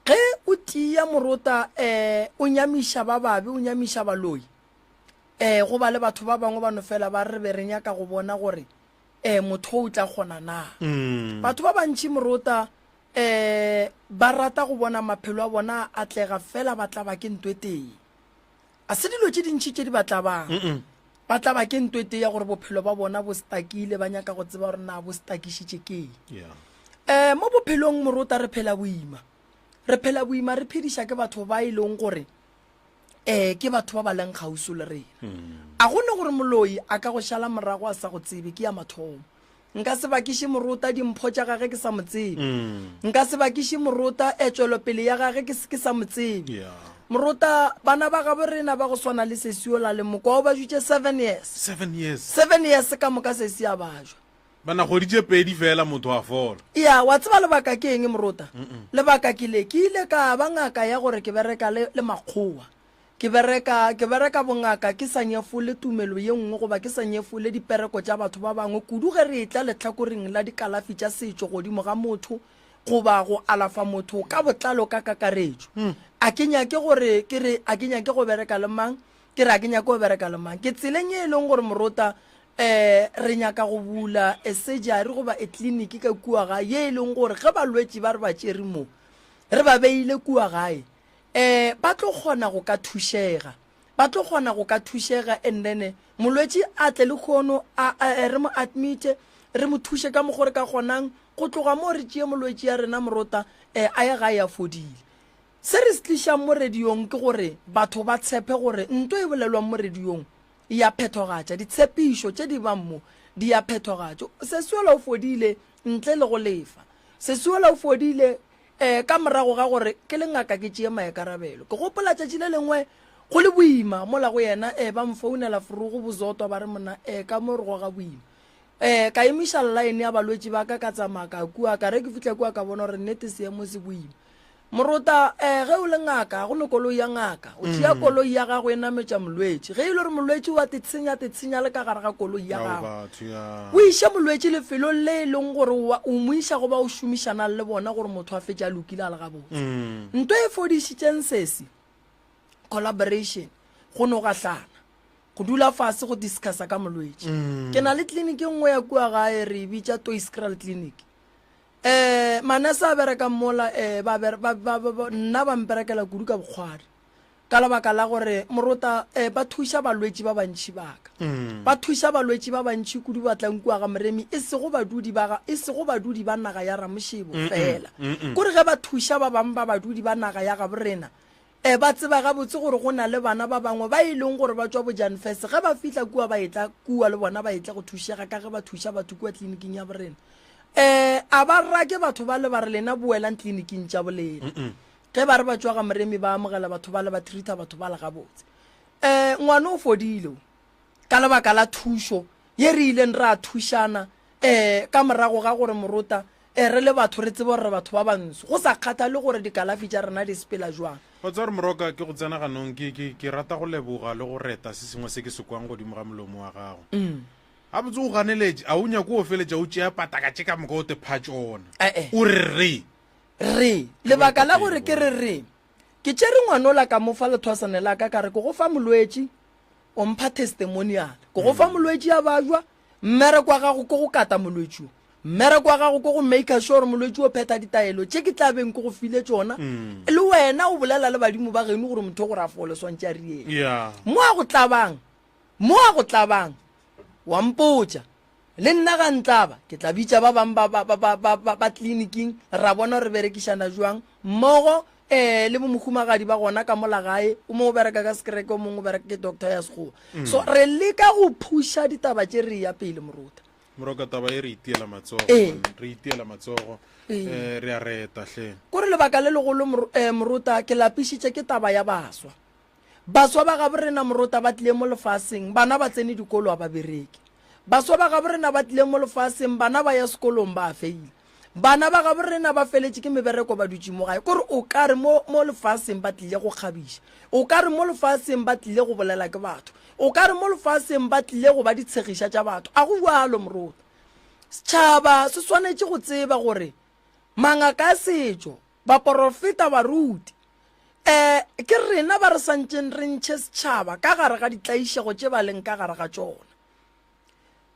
D: Ge o tia morota um o nyamiša ba babe, o nyamiša baloi, um go ba le batho ba bangwe ba no fela ba re be re nyaka go bona gore um motho o tla kgona na. Batho ba bantši morota um ba rata go bona maphelo a bona a atlega fela ba tlaba ke nto e tee. A se dilo tše dintši tše di ba tlabang. Ba tlaba ke nto e tee ya gore bophelo ba bona bo stakile, ba nyaka go tseba gore na bo stakišitše ke eng. Um mo bophelong morota re phela boima. Re phela boima re phediša ke batho ba e leng gore um ke batho ba ba leng kgauswi le rena. A go ne gore moloi a ka go šala morago a sa go tsebe, ke ya mathomo. Nka se bakiše morota dimpho tša gage ke sa mo tsebe. Nka se bakiše morota e tšwelopele ya gage ke, ke sa mo tsebe.
A: Yeah.
D: Morota bana ba gabo rena ba go swana le Sesiola le Mokwa o ba jutše seven years.
A: Seven years.
D: Seven years ka moka Sesi a bajwa.
A: Bana kgwedi tše pedi fela motho a fola.
D: Ya, wa tseba lebaka ke eng morota? Lebaka ke le, ke ile ka ba ngaka ya gore ke bereka le, le makgowa. Ke bereka, ke bereka bongaka ke sa nyefole tumelo ye nngwe goba ke sa nyefole dipereko tša batho ba bangwe, kudu ge re etla lehlakoreng la dikalafi tša setšo godimo ga motho goba go alafa motho ka botlalo ka kakaretšo. A ke nyake gore ke re a ke nyake go bereka le mang, ke re a ke nyake go bereka le mang. Ke tseleng ye e leng gore morota um re nyaka go bula a surgery goba a clinic ka kua gae ye e leng gore ge balwetši ba re ba tšere mo, re ba beile kua gae, um ba tlo kgona go ka thušega ba tlo kgona go ka thušega and then molwetši a tle lekgono a, a, re mo admite re mo thuše ka mokgo re ka kgonang go tloga moo re tšee molwetši ya rena morota um a ye gae a fodile se re se tlišang mo radiong ke gore batho ba tshepe gore nto e bolelwang mo radiong e ya phethogatša ditshepišo tše di bang mo di ya phethogatšo sesuola o fodile ntle le go lefa sesuola o fodile um ka morago ga gore ke le ngaka ke tšee maikarabelo. Ke gopola tšatši le lengwe go le boima mola go yena um ba mfounela forogo bozotwa ba re monna um ka mo re goga boima. Um ka emiša line ya balwetši ba ka ka tsamaya ka kua ka re ke fihla kua ka bona gore nnete seemo se boima. Morota um ge o le ngaka go ne koloi ya ngaka o tšea koloi ya gago e nametša molwetši ge e le gore molwetši wa tetshenya tetshenya le ka gare ga koloi ya gago. O iše molwetši lefelong le e leng gore o mo iša go ba o šomišanang le bona gore motho a fetše a lokile a le gabotse. Nto e fodišitšeng sesi, collaboration, go no gahlana, go dula fase go discussa ka molwetši. Ke na le clinic e nngwe ya kua gae re e bitša Toiskral Clinic. Um manese a berekang mola um ba ba ba ba nna ba mperekela kudu ka bokgwari ka lebaka la gore morota um ba thuša balwetši ba bantši ba ka. Ba thuša balwetši ba bantši kudu ba tlang kua ga Moremi e sego badudi ba ga e sego badudi ba naga ya Ramošebo fela. Kore ge ba thuša ba bangwe ba badudi ba naga ya gabo rena E, ba tseba gabotse gore go na le bana ba bangwe ba e leng gore ba tšwa boJanfes, ge ba fihla kua ba etla kua le bona ba etla go thušega ka ge ba thuša batho kua tleliniking ya borena. E, a ba rake batho bale ba re lena boelang tleliniking tša bolena. Ge ba re ba tšwa ga Moremi ba amogela batho bale ba treata batho bale gabotse. E, ngwana o fodile o. Ka lebaka la thušo ye re ileng ra thušana um ka morago ga gore morota um re le batho re tsebe gore re batho ba bantsho, go sa kgathale gore dikalafi tša rena di sepela jwang.
A: Wa tseba gore Moroka, ke go tsena ganong, ke, ke, ke rata go leboga le go reta se sengwe se ke se kwang godimo ga molomo wa gago. Gabotse o ganeletše, a o nyake o feletša o tšea pataka tše ka moka o te pha tšona.
D: Eh-eh.
A: O re re.
D: Re. Lebaka la gore ke re re, ke tšere ngwanola ka mo fa lethwasane la ka, ka re ke go fa molwetši, O mpha testimonial. Ke go fa molwetši a bajwa, mmereko wa gago ke go kata molwetši o. Mmereko wa gago ke go maker sure gore molwetši o phetha ditaelo tše ke tla beng ke go file tšona. Le wena o bolela le badimo ba geno gore motho o gore a fole swantše a rieng.
A: Yeah.
D: Mo a go tlabang, mo a go tlabang, wa mpotša. Le nna ga ntlaba, ke tla bitša ba bang ba, ba, ba, ba, ba, ba, ba tleliniking, ra bona gore re berekišana jwang mmogo, eh, le bomohumagadi ba gona ka mola gae, o mongwe o bereka ka sekereke, o mongwe o bereka ke doctor ya sekgowa. So re leka go phuša ditaba tše re ya pele, moruta.
A: Moroka, taba e re itiela matsogo,
D: Ee.
A: man, re itiela matsogo,
D: Ee.
A: eh, re a reta hle.
D: Kore lebaka le legolo, mor-, eh, moruta, ke lapišitše ke taba ya baswa. Baswa ba gabo rena morota ba tlile mo lefaseng, bana ba tsene dikolo a ba bereke. Baswa ba gabo rena ba tlile mo lefaseng, bana ba ya sekolong ba a feila. Bana ba gabo rena ba feletše ke mebereko ba dutše mo gae. Kore o ka re mo, mo lefaseng ba tlile go kgabiša. O ka re mo lefaseng ba tlile go bolela ke batho. O ka re mo lefaseng ba tlile go ba ditshegiša tša batho. A go bjalo morota. Setšhaba se swanetše go tseba gore mangaka a setšo, baporofeta, baruti, E, ke rena ba re santšeng re ntšhe setšhaba ka gare ga ditlaišego tše ba leng ka gare ga tšona.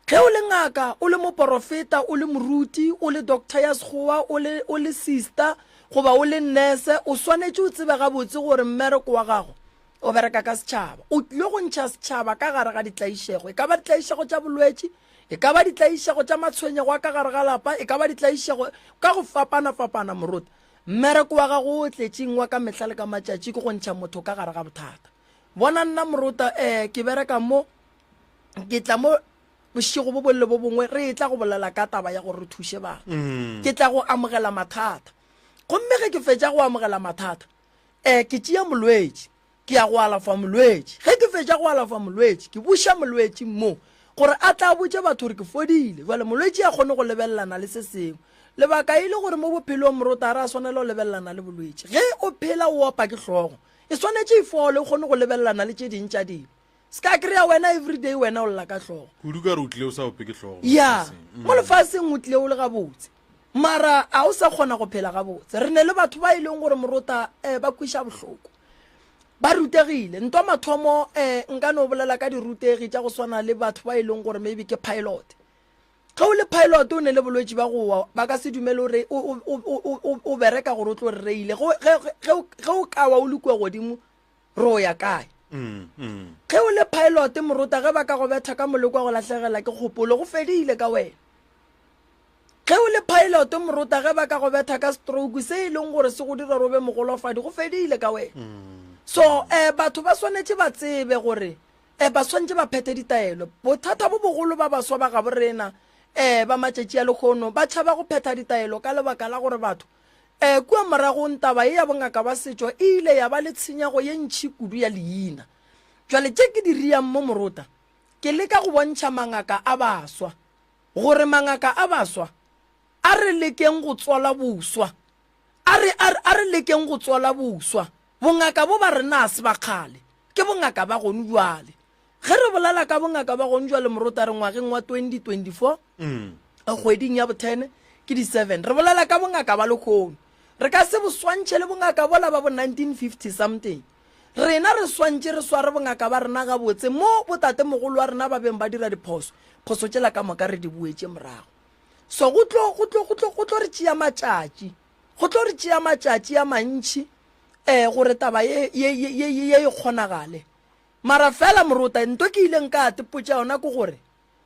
D: Ge o le ngaka, o le moporofeta, o le moruti, o le doctor ya sekgowa, o le, o le sister, goba o le nurse, o swanetše o tsebe gabotse gore mmereko wa gago o bereka ka setšhaba. O tlile go ntšha setšhaba ka gare ga ditlaišego, e ka ba ditlaišego tša bolwetši, e ka ba ditlaišego tša matshwenyego a ka gare ga lapa, e ka ba ditlaišego ka go fapana-fapana, moruti. Mmereko wa gago o tletšeng wa ka mehla le ka matšatši ke go ntšha motho ka gare ga bothata. Bona nna morota, eh, ke bereka mo, ke tla mo bošego bo bongwe le bo bongwe re etla go bolela ka taba ya gore re thuše batho. Mm. Ke tla go amogela mathata. Gomme ge ke fetša go amogela mathata, eh, ke tšea molwetši. Ke ya go alafa molwetši. Ge ke fetša go alafa molwetši, ke buša molwetši mo gore a tla botše batho gore ke fodile. Bjale molwetši a kgone go lebelelana le se sengwe. Lebaka e le gore mo bophelong morota ga re a swanela go lebelelana le bolwetši. Ge o phela o opa ke hlogo, e swanetše e fole o kgone go lebelelana le tše ding tša dilo. Se ka kry-a wena everyday wena o lla ka hlogo.
A: Kudu ka re o tlile o sa ope ke hlogo mo
D: Ya,
A: lefaseng.
D: mo lefaseng o tlile o le gabotse. Mara a o sa kgona go phela gabotse. Re ne le batho ba e leng gore morota um ba kweša bohloko. Ba rutegile. Ntwa mathomo um nka no bolela ka dirutegi tša go swana le batho ba e leng gore maybe ke pilot. Ge o le pilot o ne le bolwetši ba go wa, ba ka se dumele gore o bereka gore o tlo re reile. Ge o ka wa o le kua godimo, re o ya kae? Ge o le pilot morota, ge ba ka go betha ka moleko wa go lahlegela ke kgopolo, go fedile ka wena. Ge o le pilot morota ge ba ka go betha ka stroke se e leng gore se go dira gore o be mogolofadi go fedile ka wena. So um batho ba swanetše ba tsebe gore um ba swanetše ba phethe ditaelo. Bothata bo bogolo ba baswa ba gabo rena um ba matšatši a lekgono ba tšhaba go phetha ditaelo ka lebaka la gore batho um kua moragong taba ye ya bongaka ba setšo e ile ya ba le tshenyego ye ntšhi kudu ya leina. Jwale tše ke di riang mo morota ke leka go bontšha mangaka a baswa Gore mangaka a baswa, a re lekeng go tswala boswa. A re, a re, a re lekeng go tswala boswa. Bongaka bo ba rena a se ba kgale, ke bongaka ba gonu bjale. Ge re bolela ka bongaka ba gonu bjale morota re ngwageng wa 2024, kgweding ya bo-10 ke di-7. Re bolela ka bongaka ba lekgono. Re ka se bo swantšhe le bongaka bola ba bo 1950 something. Rena re swantše re sware bongaka ba rena gabotse mo botatemogolo wa rena ba beng ba dira diphoso, phoso tšela ka moka re di boetše morago. So go tlo, go tlo, go tlo, go tlo re tšea matšatši, go tlo re tšea matšatši a mantši um gore taba ye, ye, ye, ye, ye e kgonagale. Mara fela morota, nto ke ileng ka tepotša yona ke gore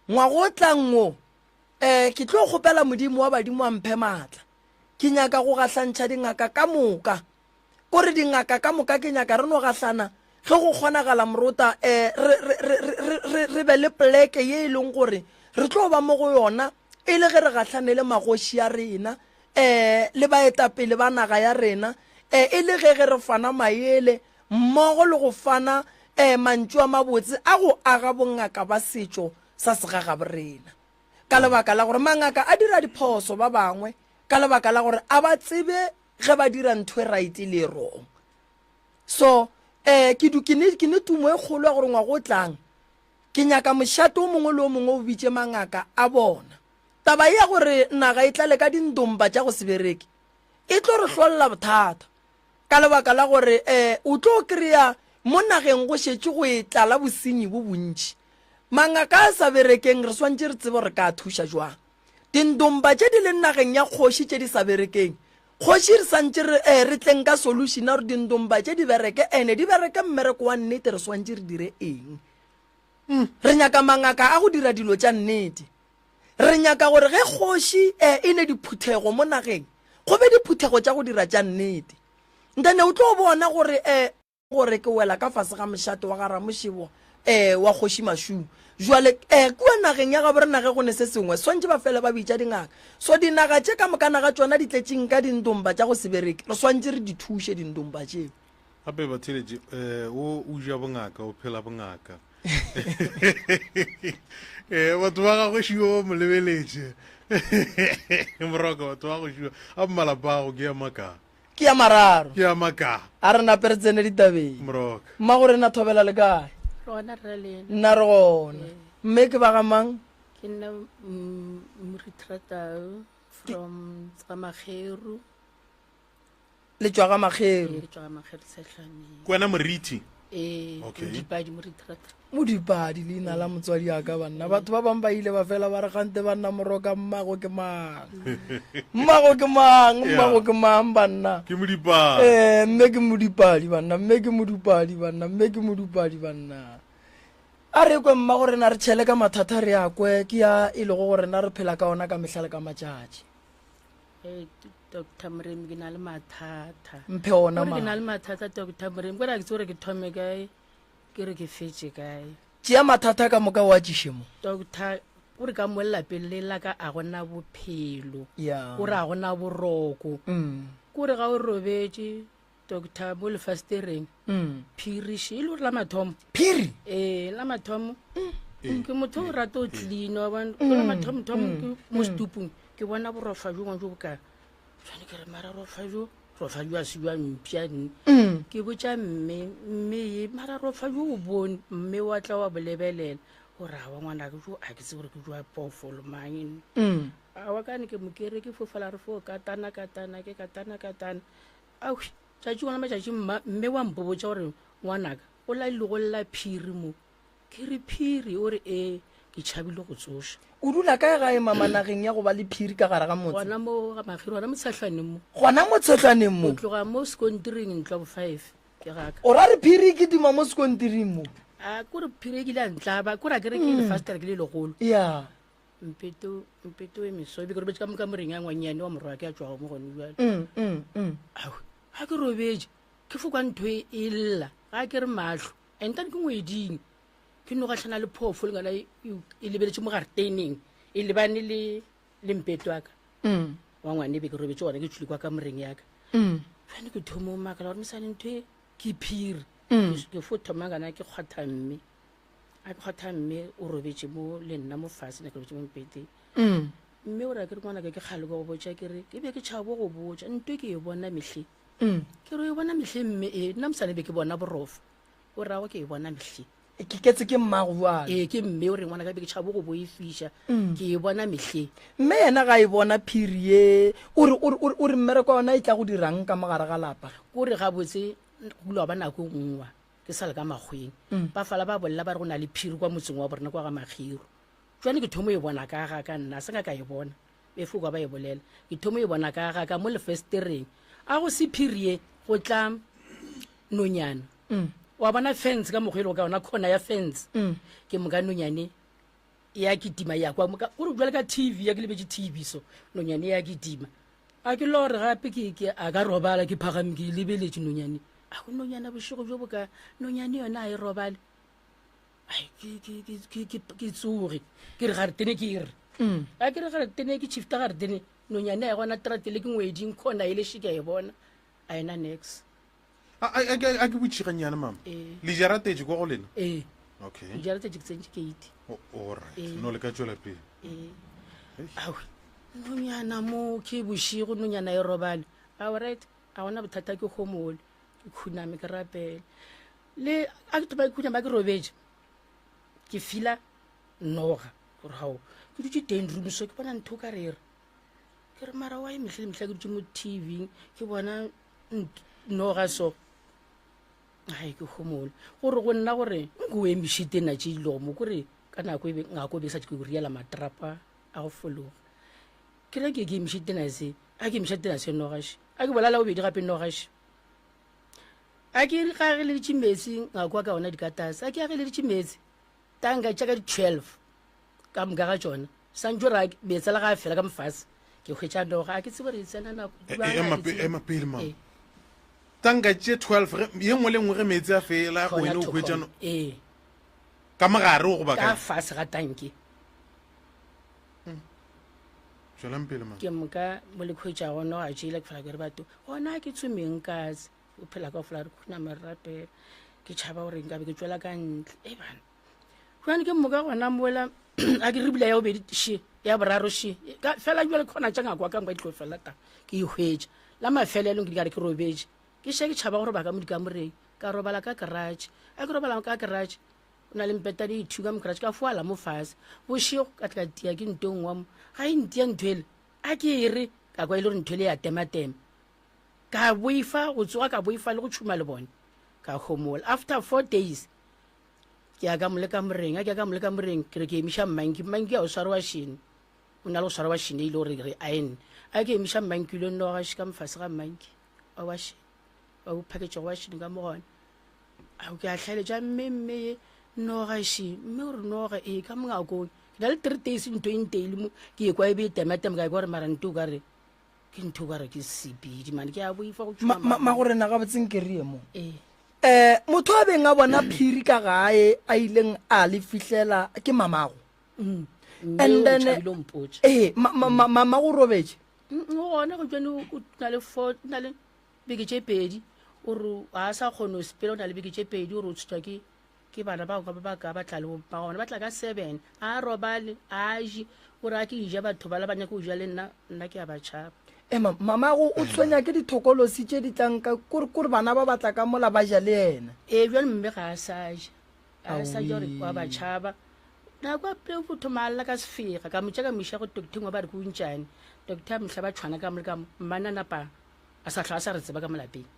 D: ngwaga o tlang wo um ke tlo kgopela Modimo wa badimo a mphe maatla. Ke nyaka go gahlantšha dingaka ka moka. Kore dingaka ka moka ke nyaka re no gahlana ge go kgonagala morota um re, re, re, re, re, re be le poleke ye e leng gore re tlo ba mo go yona e le ge re gahlane le magoši a rena um le baetapele ba naga ya rena um e le ge ge re fana maele mmogo le go fana um mantšu a mabotse a go aga bongaka ba setšo sa segagaborena. Ka lebaka la gore mangaka a dira diphoso ba bangwe ka lebaka la gore a ba tsebe ge ba dira ntho e right le e wrong. So eh ke du ke ne ke ne tumo e kgolo ya gore ngwaga o tlang ke nyaka mošate o mongwe le o mongwe o bitše mangaka a bona. Taba ye ya gore naga e tlale ka dindomba tša go se bereke e tlo re hlolla bothata ka lebaka la gore eh o tlo kry-a mo nageng go šetše go e tlala bosenyi bo bontši. Mangaka a sa berekeng re swantše re tsebe gore re ka a thuša jwang. Dindomba tše di leng nageng ya kgoši tše di sa berekeng, kgoši re santše re eh, re tleng ka solution ya gore dindomba tše di bereke ene di bereke mmereko wa nnete re swantše re dire eng. Re nyaka mangaka a go dira dilo tša nnete. Re nyaka gore ge kgoši eh, e ne diphuthego mo nageng, go be diphuthego tša go dira tša nnete. Ntane o tlo bona gore eh, gore ke wela ka fase ga mošate wa ga Ramošebo eh, wa kgoši Mašung. Jwale eh, kua nageng ya gabo rena ge go ne se sengwe, swantše ba fele ba bitša dingaka. So dinaga tše ka mokana ga tšona di tletšeng ka dindomba tša go se bereke, re swantše re di thuše dindomba tšeo.
A: Gape batheeletši, eh, o o ja bongaka, o phela bongaka. Eh, batho ba gagwe šiwa ba mo lebeletše. Moroka, batho ba gago šiwa, a malapa a gago ke ya makaa.
D: Ke ya mararo.
A: Ke ya makaa.
D: A re nape re tsene ditabeng.
A: Moroka.
D: Mma go rena thobela le kae?
E: Rona rre lena.
D: Nna re gona. Mme ke ba ga mang?
E: Ke nna Moritratau from Tsamakgeru.
D: Le tšwa ga Makgeru.
E: Ee, ke tšwa ga Makgeru Tshetlwaneng.
A: Ke wena Moriti?
E: Ee,
A: Okay.
E: Modipadi Moritratau.
D: Modipadi leina la motswadi ya ka banna. Batho ba bangwe ba ile ba fela ba re gante banna moroka mmago ke mang. Mmago ke mang, mmago ke mang banna.
A: Ke Modipadi.
D: Eh, mme ke Modipadi banna, mme ke Modipadi banna, mme ke Modipadi banna. A re kwe mmago rena re tšhele ka mathata re a kwe ke ya e lego gore rena re phela ka ona ka mehla le ka matšatši.
E: Ee, Doctor Moremi ke na le mathata.
D: Mphe ona
E: Gore ke na
D: ma.
E: le mathata Doctor Moremi, kore a ke tse gore ke thome kae, ke re ke fetše kae.
D: Tšea mathata ka moka o a tšiše mo.
E: Doctor, o re ka mo lelapeng le la ka a gona bophelo.
D: Ya.
E: O re a gona boroko. Kore ga o robetše doctor mo lefastereng
D: Mm.
E: phiriši e le gore la mathomo
D: Phiri.
E: ee la mathomo ke motho o rata o clean wa bona mm. la mathomo thomo ke mo setupung ke bona borofa jo bongwe jo boka tshwane ke re mara rofa jo rofa jo a se jwa mpša nne ke botša mme mme ye mara rofa jo o bone mme wa tla wa bolebelela gore awa ngwana ke jo a ke tse gore ke jwa phoofolo mang nne
D: Mm.
E: awa kane ke mokere ke fofela re fo katana katana ke katana katana Awi, tšatši gona matšatši mma, mme wa mpobotša gore ngwanaka o laile go lla phiri mo. Ke re phiri, o re ee, ke tšhabile go tsoša.
D: O dula kae gae mama nageng ya go ba le phiri ka gare ga motse?
E: Gona mo ga Makgiri, gona mo Tshehlwaneng mo.
D: Gona mo Tshehlwaneng mo?
E: Go tloga mo sekontiring ntlo ya bo five ke gaka.
D: O ra re phiri e kitima mo sekontiring mo?
E: A kore phiri e kile ya ntlaba, kore a ke re ke lefastere ke le legolo.
D: Ya.
E: Mpeto, mpeto e meso, e be ke robetše ka mo kamoreng ya ngwannyane wa morwa ke a tšwago mo gone bjale.
D: Mm, mm, mm.
E: Ao, ga ke robetše, ke fo kwa ntho e e lla, ga ke re mahlo, and tane ke ngweding, ke no gahlana le phoofolo ngwana e, e, e lebeletše mo gareteneng, e lebane le, le mpeto wa ka.
D: Mm.
E: Wa ngwane be ke robetše gona, ke tšwile kwa kamoreng ya ka.
D: Mm.
E: Jwale ke thomo makala gore mosadi ntho e ke phiri.
D: Mm.
E: Ke fo thoma kana ke kgwatha mme. A ke kgwatha mme o robetše mo le nna mo fase, ne ke robetše mo mpeteng.
D: Mm.
E: Mme o re ke re ngwanaka ke kgale ke go botša ke re ke be ke tšhabo go botša ntwe ke e bona mehleng.
D: Mm.
E: Ke re o e bona mehleng mme ee nna mosane be ke bona borofa. O rago ke e bona mehleng.
D: Ke ketse ke mmago jwale.
E: Ee ke mme o re ngwanaka be ke tšhabo go boifiša.
D: Mm.
E: Ke e bona mehleng.
D: Mme yena ga e bona phiri ye o re o re o re mmereko wa yona e tla go dirang ka mogare ga lapa.
E: Ko re gabotse go ile wa ba nako e nngwe ke sa le ka makgweng
D: mm.
E: ba fala ba bolela ba re go na le phiri kwa motseng wa borena kwa ga magiro jwane ke thomo e bona ka ga ka nna se ka ka e bona E fo kwa ba e bolela. Ke thomo e bona ka ga ka mo lefestereng. A go se phirie go tla nonyana. Mm. Wa bona fence ka mokgwa e lego ka yona corner ya fence. Mm. Ke moka nonyane ya kitima ya kwa moka gore jwale ka TV ya ke lebetše TV so nonyane ya kitima. A ke lore gape ke ke a ka robala ke phagame ke lebeletše nonyane. A go nonyana bošego bjo boka nonyane yona a e robale. Ai, ke ke ke ke ke ke tsoge ke re garetene ke re mm. a ke re garetene ke shifta garetene nonyane ya gona tratele ke ngweding khona e le shike e bona a ena nex
A: a ke botšhiganyana mama ee. le jaratetše kwa go lena
E: ee
A: okay
E: le jaratetše ke tsentše keite
A: alright ee. no le ka tšwela pele
E: ee awe nonyana mo ke bošigo nonyana e robale alright a gona bothata ke homole ke khuname ke rapele le a ke thoba ikhutša ba ke robetše ke fila noga gore gao ke dutše teng room so ke bona ntho ka rere ke re mara wa e mehle le mehla ke dutše mo tv ke bona noga so ai ke homole gore go nna gore nko o emišite nna tše dilo mo kore ka nako ebe ngako be sa ke go riela matrapa a go fologa ke re ke ke emišite na se a ke emiša tena se nogaše a ke bolala bobedi gape nogaše A ke re ga ageleditše meetse ngako wa ka ona dikatase a ke ageleditše meetse tanka tša ka di-12 ka moka ga tšona santšo ra meetse la ga a fela ka mofase ke hwetša noga a ke tsebo re e tsena nako
A: e, e, ema ema pele mama ee. tanka tše 12 ye nngwe le nngwe ge meetse a fela wena o hwetša
E: ee
A: ka mogare o goba
E: ka fase ga tanke
A: hmm. tswelang pele mama
E: ke moka mo le khwetša gona ga tšeile ke fela ke re batho gona ke tsomeng katse o phela ka fela re khunama re rapela ke tšhaba gore nkabe ke tswela ka ntle e bana jane ke moka gona mola a ke rebula ya bobedi she ya boraro she fela jale kgona tša ngako wa ka nka di tlo fela ta ke e hwetša la mafelelong ke di kare ke robetše ke she ke tšhaba gore ba ka mo dikamoreng ka robala ka garage a ke robala ka garage o na le mpeta di ithuka mo garage ka foala mo fase bošego ka tla tia ke ntong wa mo ga e ntia ntho ele a ke e re ka kwa e le gore ntho ele ya tematema Ka boifa go tsoga, ka boifa le go tšhuma lebone. Ka homola. After four days, ke ya ka mo le kamoreng. A ke ya ka mo le kamoreng, ke re ke emiša mmanki. Mmanki a o sware wa šene. O na le go swara wa šene e ile gore re aene. A ke emiša mmanki le nno ga ka mofase ga mmanki wa wa šene. Wa o phaketšego wa šene ka mo gona. A ke a hlaeletša mme mme ye noga še mme o re noga ee ka mongakong. Ke na le three days ntho e nteile mo ke ekwa e be e tematema ka ekwa gore mara nto o ka re Ke ntho ka re ke sepedi mane ke a boifa go
D: Ma, ma, ma gore na gabotse nkerie mo.
E: Ee.
D: Eh, motho a beng a bona phiri ka gae a ileng a le fihlela ke mamago.
E: Mm.
D: And then eh ma, ma, ma, mamago o robetše.
E: Mm, o gona go tswane o na le four na le beke tše pedi o re ga a sa kgone go sepela o na le beke tše pedi o re o tshotšwa ke Ke bana bao ba ba ka ba tla le bomma gona ba tla ka seven a robale a je o re a ke ja batho bala ba nyaka go ja le nna nna ke a ba tšhaba.
D: Ema mamago o tshwenya ke dithokolosi tše di tlang ka kore kore bana ba ba tla ka mola ba ja le yena.
E: Ee bjale mme ga a sa ja a sa ja gore wa ba tšhaba nako a pele o thoma a lla ka sefega ka mo tša ka mo iša go doctor wa ba re ke untšane doctor a mohla ba tšhwana ka mo le ka mo mmana napa a sa hlwa a sa re tseba ka mo lapeng.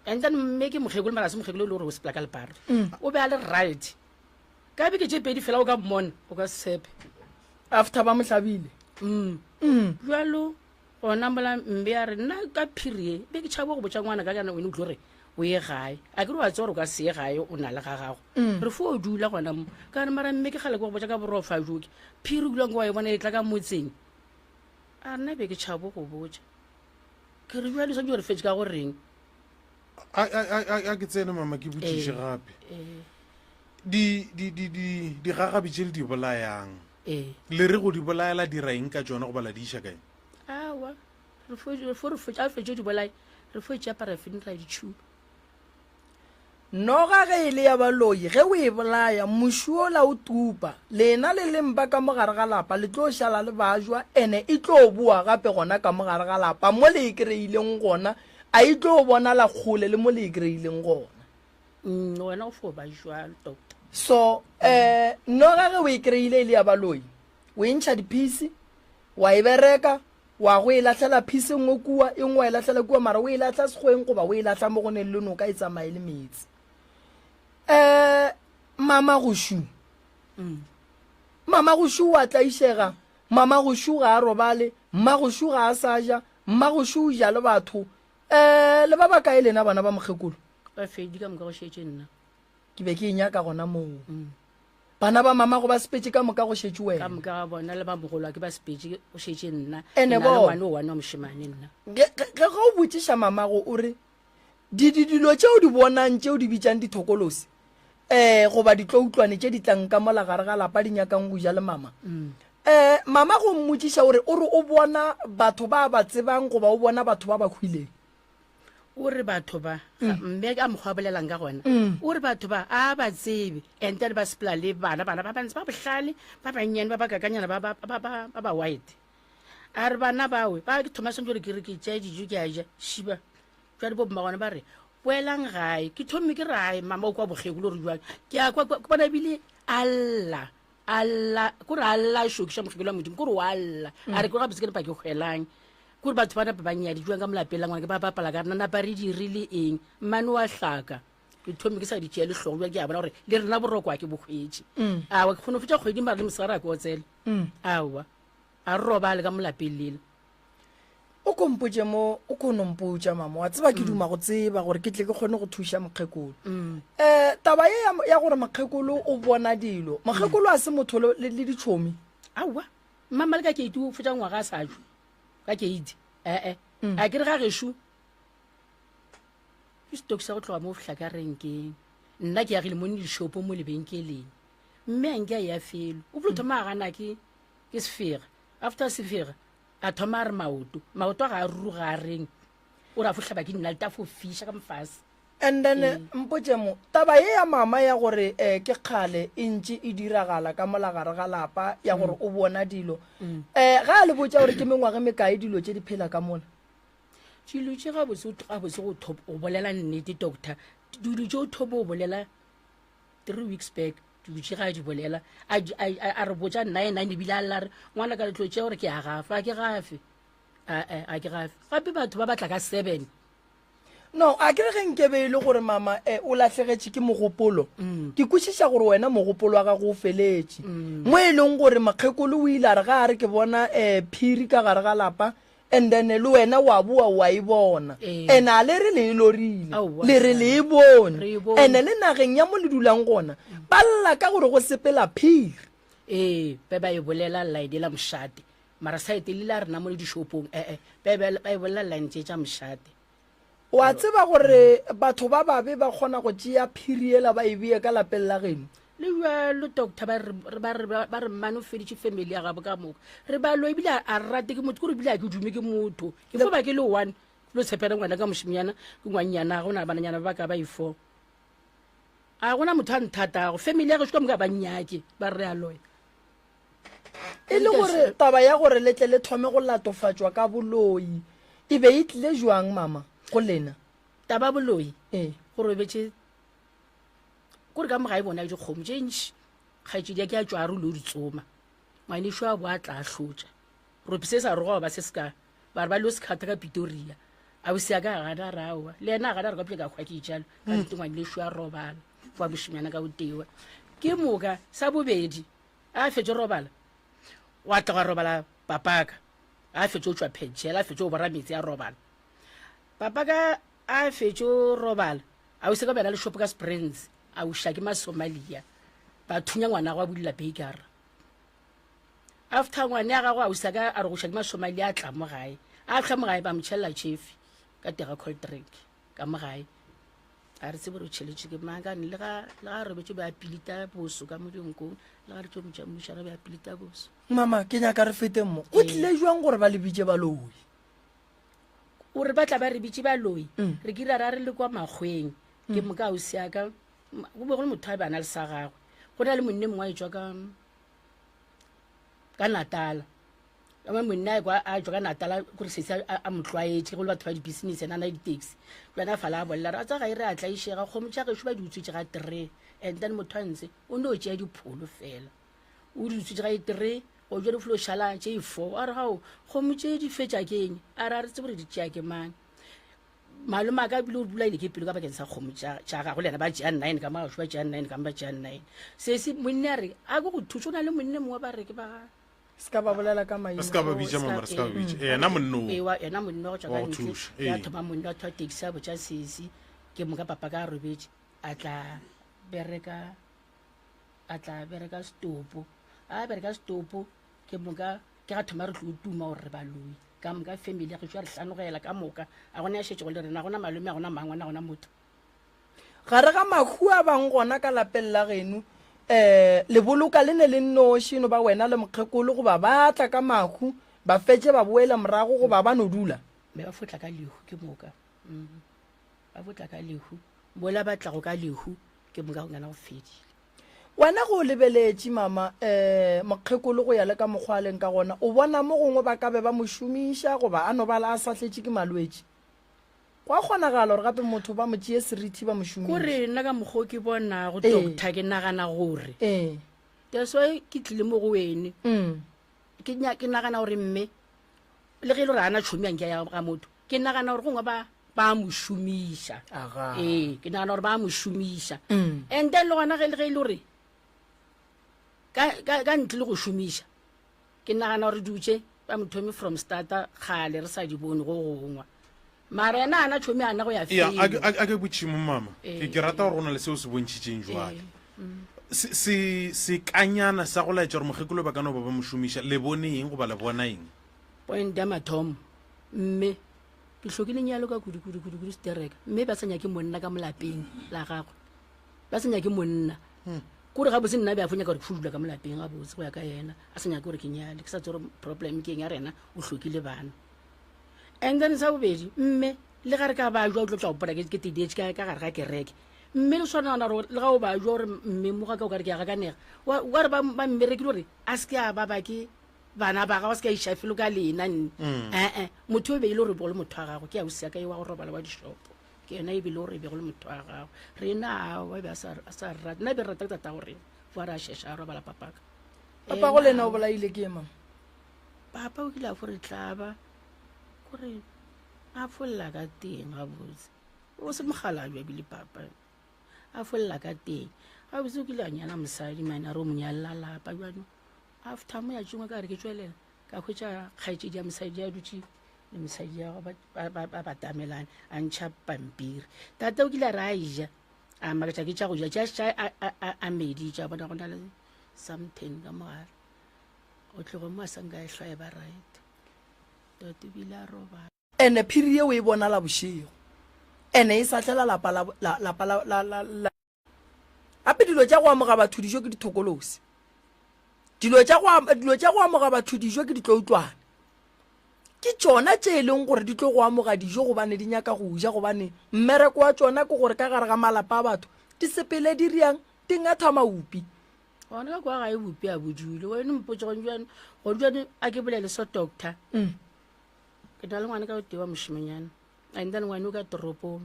E: And then mme ke mokgekolo mara se mokgekolo e le gore o sepela ka leparo mm. o be a le right ka beke tše pedi fela o ka mmona o ka sepe
D: after ba mo hlabile
E: mm. mm. jalo gona mola mme a re nna ka phirie be ke tšhabo go botša ngwana ka kana wene o tlo re o ye gae a ke re wa tse gore o ka se ye gae o na le ga gago re fo o dula gona mo ka re mara mme ke gale ke go botša ka borofa joke phiri o dulang ke wa e bona e tla ka motseng a nna be ke tšhabo go botša Ke re bjale swanetše gore fetše ka go reng?
A: A, a, a, a, a ke tsene mama ke botšiše gape. Di, di, di, di, digagabi tše le di bolayang.
E: Ee.
A: Le re go di bolaya la dira eng ka tšona goba la di iša kae?
E: Aowa, re fo, re fo, re fo, a fetše di bolaya, re fo tšea parafini ra di tšhuba.
D: Noga ge e le ya baloi, ge o e bolaya, muši wola o tupa. Lena le leng ba ka mo gare ga lapa le tlo šala le bajwa, ene e tlo boa gape gona ka mo gare ga lapa mo le e kreileng gona, a e tlo bonala kgole le mo le e kreileng gona.
E: Mm, wena o fo ba jwalo, doctor.
D: So, eh, noga ge o e kreile e le ya baloi, o e ntšha diphisi, wa e bereka, Wa go e lahlela phisi e nngwe kua, e nngwe wa e lahlela kua, mara o e lahla sekgweng goba o e lahla mo go neng le noka e tsamaye le meetse. Um mama go šu. Mama go šu wa tlaišega. Mamagošu ga a robale, mmagošu ga a sa ja, mmagošu o ja le batho. Um le ba bakae lena bana ba mokgekolo?
E: Ba fedi ka moka go šetše nna.
D: Ke be ke e nyaka gona moo. Bana ba mamago ba sepetše ka moka go šetše wena.
E: Ka moka ga bona le ba mogolwa ke ba sepetše go šetše nna.
D: Ene
E: Ke na le
D: bona.
E: ngwane o one wa mošemane nna.
D: Ge ge ge o botšiša mamago o re, Di, di, dilo tše o di bonang tše o di bitšang dithokolosi, um goba ditloutlwane tše di tlang ka mola gare ga lapa di nyakang go ja le mama. Um mama go mmotšiša o re, o re o bona batho ba ba tsebang goba o bona batho ba ba hwileng.
E: O re batho ba, mme ka mokgwa a bolelang ka gona, o re batho ba a ba tsebe, and then ba sepela le bana, bana ba bantsi ba bohlale, ba bannyane, ba ba kakanyana, ba, ba, ba, ba, ba ba white. A re bana bawe, ba ke thoma santse gore ke re ke tšea dijo ke a ja, šiba. Jwale bo mma gona ba re, Boelang gae. Ke thomme ke re, Ai, mama o kwa bokgekolo gore jwang. Ke a kwa, ke bona ebile a lla, a lla, kore a lla a šokiša mokgekolo wa Modimo, kore wa lla. A re, Ke gabotse ke napa ke hwelang. Kore batho ba napa ba nyadi jwang ka mo lapeng la ngwana ke ba bapala ka rena, napa re dirile eng? Mmane wa hlaka. Ke thomme ke sa di tšeele hlogo, jwale ke a bona gore le rena boroko a ke bo hwetše. Aowa, ke kgone go fetša kgwedi mara le mosegare a ke otsele. Aowa, a re robale ka mo lapeng lela.
D: O ko mpotše mo, o ko no mpotša, mama. Wa tseba ke duma go tseba gore ke tle ke kgone go thuša mokgekolo. Um taba ye ya, ya gore mokgekolo o bona dilo. Mokgekolo a se motho le, le, le ditšhomi.
E: Aowa, mmamma le ka keiti o fetša ngwaga a sa tšwe. Ka keiti, ee. A ke re ga gešo ke setoki sa go tloga mo fihla ka renkeng. Nna ke agile mo dishopo mo lebenkeleng. Mme a nke a ya felo. O blo thoma a gana ke ke sefega. After sefega A thoma a re maoto, maoto a ga a ruruga a reng? O re a fo hlaba ke dinalete a fo fiša ka mofase.
D: And then ee. Mpotše mo, taba ye ya mama ya gore eh, ke kgale e ntše e diragala ka mola gare ga lapa ya gore mm. o bona dilo mm. eh, ga a le botša gore ke mengwaga mekae dilo tše di phela ka mola?
E: Dilo tše gabotse gabotse go go bolela nnete doctor, dilo tše o thomo o bolela 3 weeks back dutše ga a di bolela a re botša nna ena ebile a lla re ngwana ka letlo tšea gore ke a gafa a ke gafe ae a ke gafe gape batho ba batla ka seven
D: no a ke re ge nkebe e le gore mama eh, o lahlegetše ke mogopolo mm. ke kwešiša gore wena mogopolo wa gago o feletše mm. mo e leng gore mokgekolo o ile a re ga a re ke bona um phiri ka gare ga lapa And then le wena wa boa wa e bona.
E: Ee.
D: And a le re le e lorile.
E: Aowa,
D: Le re le e bone.
E: Re e bone.
D: And le nageng ya mo le dulang gona, ba lla ka gore go sepela phiri.
E: Ee, be ba e bolela line la mošate. Mara saete le la rena mo le dishopong, ee, be ba e bolela line tše tša mošate.
D: O a tseba gore batho ba babe ba kgona go tšea phiri yela ba e beye ka lapeng la geno?
E: Le bjalo, doctor, ba re, ba re, ba re mmane o feditše family ya gabo ka moka. Re ba lo ebile a re rate ke motho, kore ebile a ke dume ke motho. Ke fo ba ke le one, ke lo tshepela ngwana ka mošemnyana, ke ngwannyana, go na bananyana ba ka ba e four. A gona motho a nthatago, family ya gešo ka moka ba nnyake, ba re re a loya.
D: E le gore taba ya gore le tle le thome go latofatšwa ka boloi e be e tlile jwang, mama, go lena?
E: Taba ya boloi,
D: Ee.
E: go robetše kore ka mo gae bona dikgomo tše ntši, kgaetšedi ya ke a tšwa a re o lo di tsoma, ngwanešo a bo a tla a hlotša ropi se sa roga ba se se ka ba re ba lo se kgatha ka Pitoria. Ausi a ka a gana a re aowa, le yena a gana a re ka pele ka hwa ke jalo, ka nnete ngwanešo a robala wa mošemanyana ka o tewa. Ke moka sa bobedi A fetše robala, wa tla gwa robala papaka. A fetše o tšwa phentšhela, a fetše o bora metsi a robala. Papaka a fetše o robala, a o se ka bjana le shopo ka Springs, a uša ke Masomalia. Ba thunya ngwana gwa bulela bakera. After ngwane ya gagwe a usa ka a re go uša ke Masomalia a tla mo gae. A fihla mo gae ba mo tšhelela chefi ka tega cold drink ka mo gae. A re tsebe gore o tšheletše ke mang ka le ga le ga robetše be a pilita boso ka mo dinkong le ga re tšo motša mmušara be a pilita boso.
D: Mama, ke nyaka re feteng mo. Go tlile jwang gore ba le bitše baloi?
E: O re ba tla ba re bitše baloi. Re kile ra re le kwa makgweng. Ke moka ausi ya ka go be go le motho a be a na le sa gagwe. Go na le monne mongwe a etšwa ka ka Natala. Ka mo monna a kwa a tšwa ka Natala kore sesi a mo tlwaetše go le batho ba di-business ena a na le di-taxi. Jwana a fala a bolela re a tsa ga e re a tlaišega kgomo tša gešo ba di utswitše ga three and then motho a ntse o no tšea dipholo fela o di utswitše ga e three go jwa di flo šala tše e four a re gao kgomo tše di fetša ke eng a re a re tsebe gore di tšea ke mang malome a ka bile o bolaile ke pelo ka bakeng sa kgomo tša gagwe le yena ba tšea nine ka magašo ba tšea nine ka ba tšea nine sesi monne a re a ke go thuša o na le monne mongwe ba re ke ba.
D: Se ka ba bolela ka maina.
A: Se ka ba bitša mama, re se ka ba bitša. Yena monna o.
E: Ewa, yena monna wa go tšwa
A: Wa
E: ka
A: go
E: ntle.
A: thuša,
E: Ya
A: ee.
E: thoma monna wa thoa taxi a botša sesi. Ke moka papa ka a robetše a tla bereka a tla bereka setopo. A bereka setopo ke moka ke ga thoma re tlo tuma gore re baloi. Ka moka family ya gešo ya re hlanogela ka moka. A gona ya šetšego le rena, a gona malome, a gona mangwana, a gona motho.
D: Gare ga mahu a bang gona ka lapeng la geno, um le boloka le ne le nnoši, no ba wena le mokgekolo, goba ba tla ka mahu ba fetše ba boela morago, goba ba no dula?
E: Mme ba fotla ka lehu ke moka. Mm. Ba fotla ka lehu. Mola ba tlago ka lehu ke moka go ngana go fedile.
D: Wena ge o lebeletše mama, um mokgekolo go ya le ka mokgwa a leng ka gona, o bona mo gongwe ba ka be ba mo šomiša goba a no ba a sahletše ke malwetši? Go a kgonagala gore gape motho ba mo tšee seriti ba mo šomiše.
E: Kore nna ka mokgwa o ke bonago,
D: Ee.
E: doctor, ke nagana gore
D: Ee.
E: that's why ke tlile mo go wene.
D: Mm.
E: Ke nya- ke nagana gore mme le ge e le gore a na tšhomi ya nke ya ga motho, ke nagana gore gongwe ba ba mo šomiša.
D: Aga.
E: Ee, ke nagana gore ba mo šomiša.
D: Mm.
E: And then le gona ge le ge e le gore ka ka ka ntle le go šomiša, Ke nagana gore dutše ba mo thome from starta kgale re sa di bone go gongwa. Mara yena ana tšhomi ana go ya
A: Ya, a ke-
E: felo.
A: a ke botšimo mama. Ke ke rata gore go na le seo se bontšhitšeng jwale. Se se sekanyana sa go laetša gore mokgekolo ba ka no ba ba mo šomiša le bone eng goba le bona eng?
E: Point ya mathomo mme ke hlokile nyalo ka kudu kudu kudu kudu stereka mme ba sa nyake monna ka molapeng la gagwe. Ba sa nyake monna. Kore gabotse nna be a fo nyaka gore ke fo dula ka mo lapeng gabotse go ya ka yena, a sa nyake gore ke nyale, ke sa tsebe gore problem ke eng ya rena, o hlokile bana. And then sa bobedi, mme le ga re ka ba jwa o tlo tla gopola ke tedietše ka ka gare ga kereke. Mme le swana gona gore le ga o ba jwa gore mme mo ga ka o ka re ke a gakanega, wa wa re ba ba mmerekile gore a se ke a ba ba ke bana ba gago, a se ke a iša felo ka lena nne. Eh-eh, motho o be e le gore bo le motho wa gago, ke ausi ya ka e wa go robala wa dishopo. Ke yena e bile gore e bego le motho wa gagwe. Rena aowa e be a sa a sa re rate. Nna e be re rata ke tatago rena. Fo a re a šeša a robala papaka.
D: Papago le yena o bolaile ke mang?
E: Papa o kile a fo re tlaba kore a folla ka teng gabotse. O se mokgalabje ebile papa. A folla ka teng. Gabotse o kile a nyala mosadi mane a re o mo nyalla lapa bjano. After mo ya tšongwe ka re ke tšwelela ka hwetša kgaetšedi ya mosadi a dutše le mosadi ya ba ba batamelane a ntšha pampiri. Tate o kile a re a eja a makatša ke tša go ja tša tša a meditša bona go na le something ka mogare. Go tloga mo a sa nka e hlwa e ba right. Tate o bile a robala.
D: Ene phiri yeo e bonala bošego. Ene e sahlela lapa la lapa la la la. Gape dilo tša go amoga batho dijo ke dithokolosi. Dilo tša go dilo tša go amoga batho dijo ke ditloutlwane. Ke tšona tše e leng gore di tlo go amoga dijo gobane di nyaka go ja gobane mmereko wa tšona ke gore ka gare ga malapa a batho di sepele di riang di ngatha maupi.
E: Gona ka kwa gae bopi a bodule. Wena mpotše gone jwale gone jwale a ke bolele so doctor.
D: Mm.
E: Ke na le ngwana ka o tee wa mošemanyana. And then ngwane o ka toropong.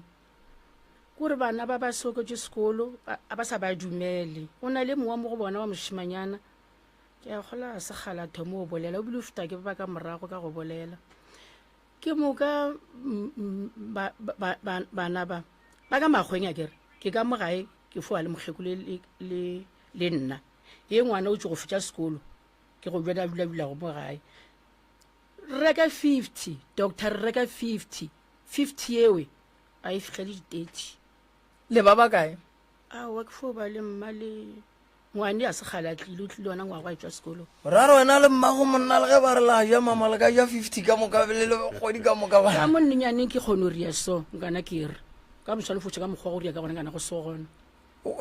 E: Kore bana ba ba soketše sekolo a ba sa ba dumele. O na le mongwe mo go bona wa mošemanyana, ke a kgola ga se kgale a thoma go bolela, o bile o feta ke ba ka morago ka go bolela. Ke moka bana ba ba ka makgweng a kere ke ka mo gae ke foa le mokgekolo le le nna. Ye ngwana o tšo go fetša sekolo ke go jwena a dula dulago mo gae. Reka 50 doctor, re reka 50 50 ewe a e fihlele di-30.
D: Le ba bakae?
E: Aowa, ke fo ba le mma le ngwane a se kgale a tlile, o tlile ona ngwaga a etšwa sekolong.
B: Ra re wena le mmago monna le ge ba re la ja mama le ka ja 50 ka moka le le kgwedi ka moka ba.
E: Ka mo nnenyaneng ke kgone go ria so, nkana ke re. Ka moswane fotše ka mokgwa go ria ka gona nkana go so gona.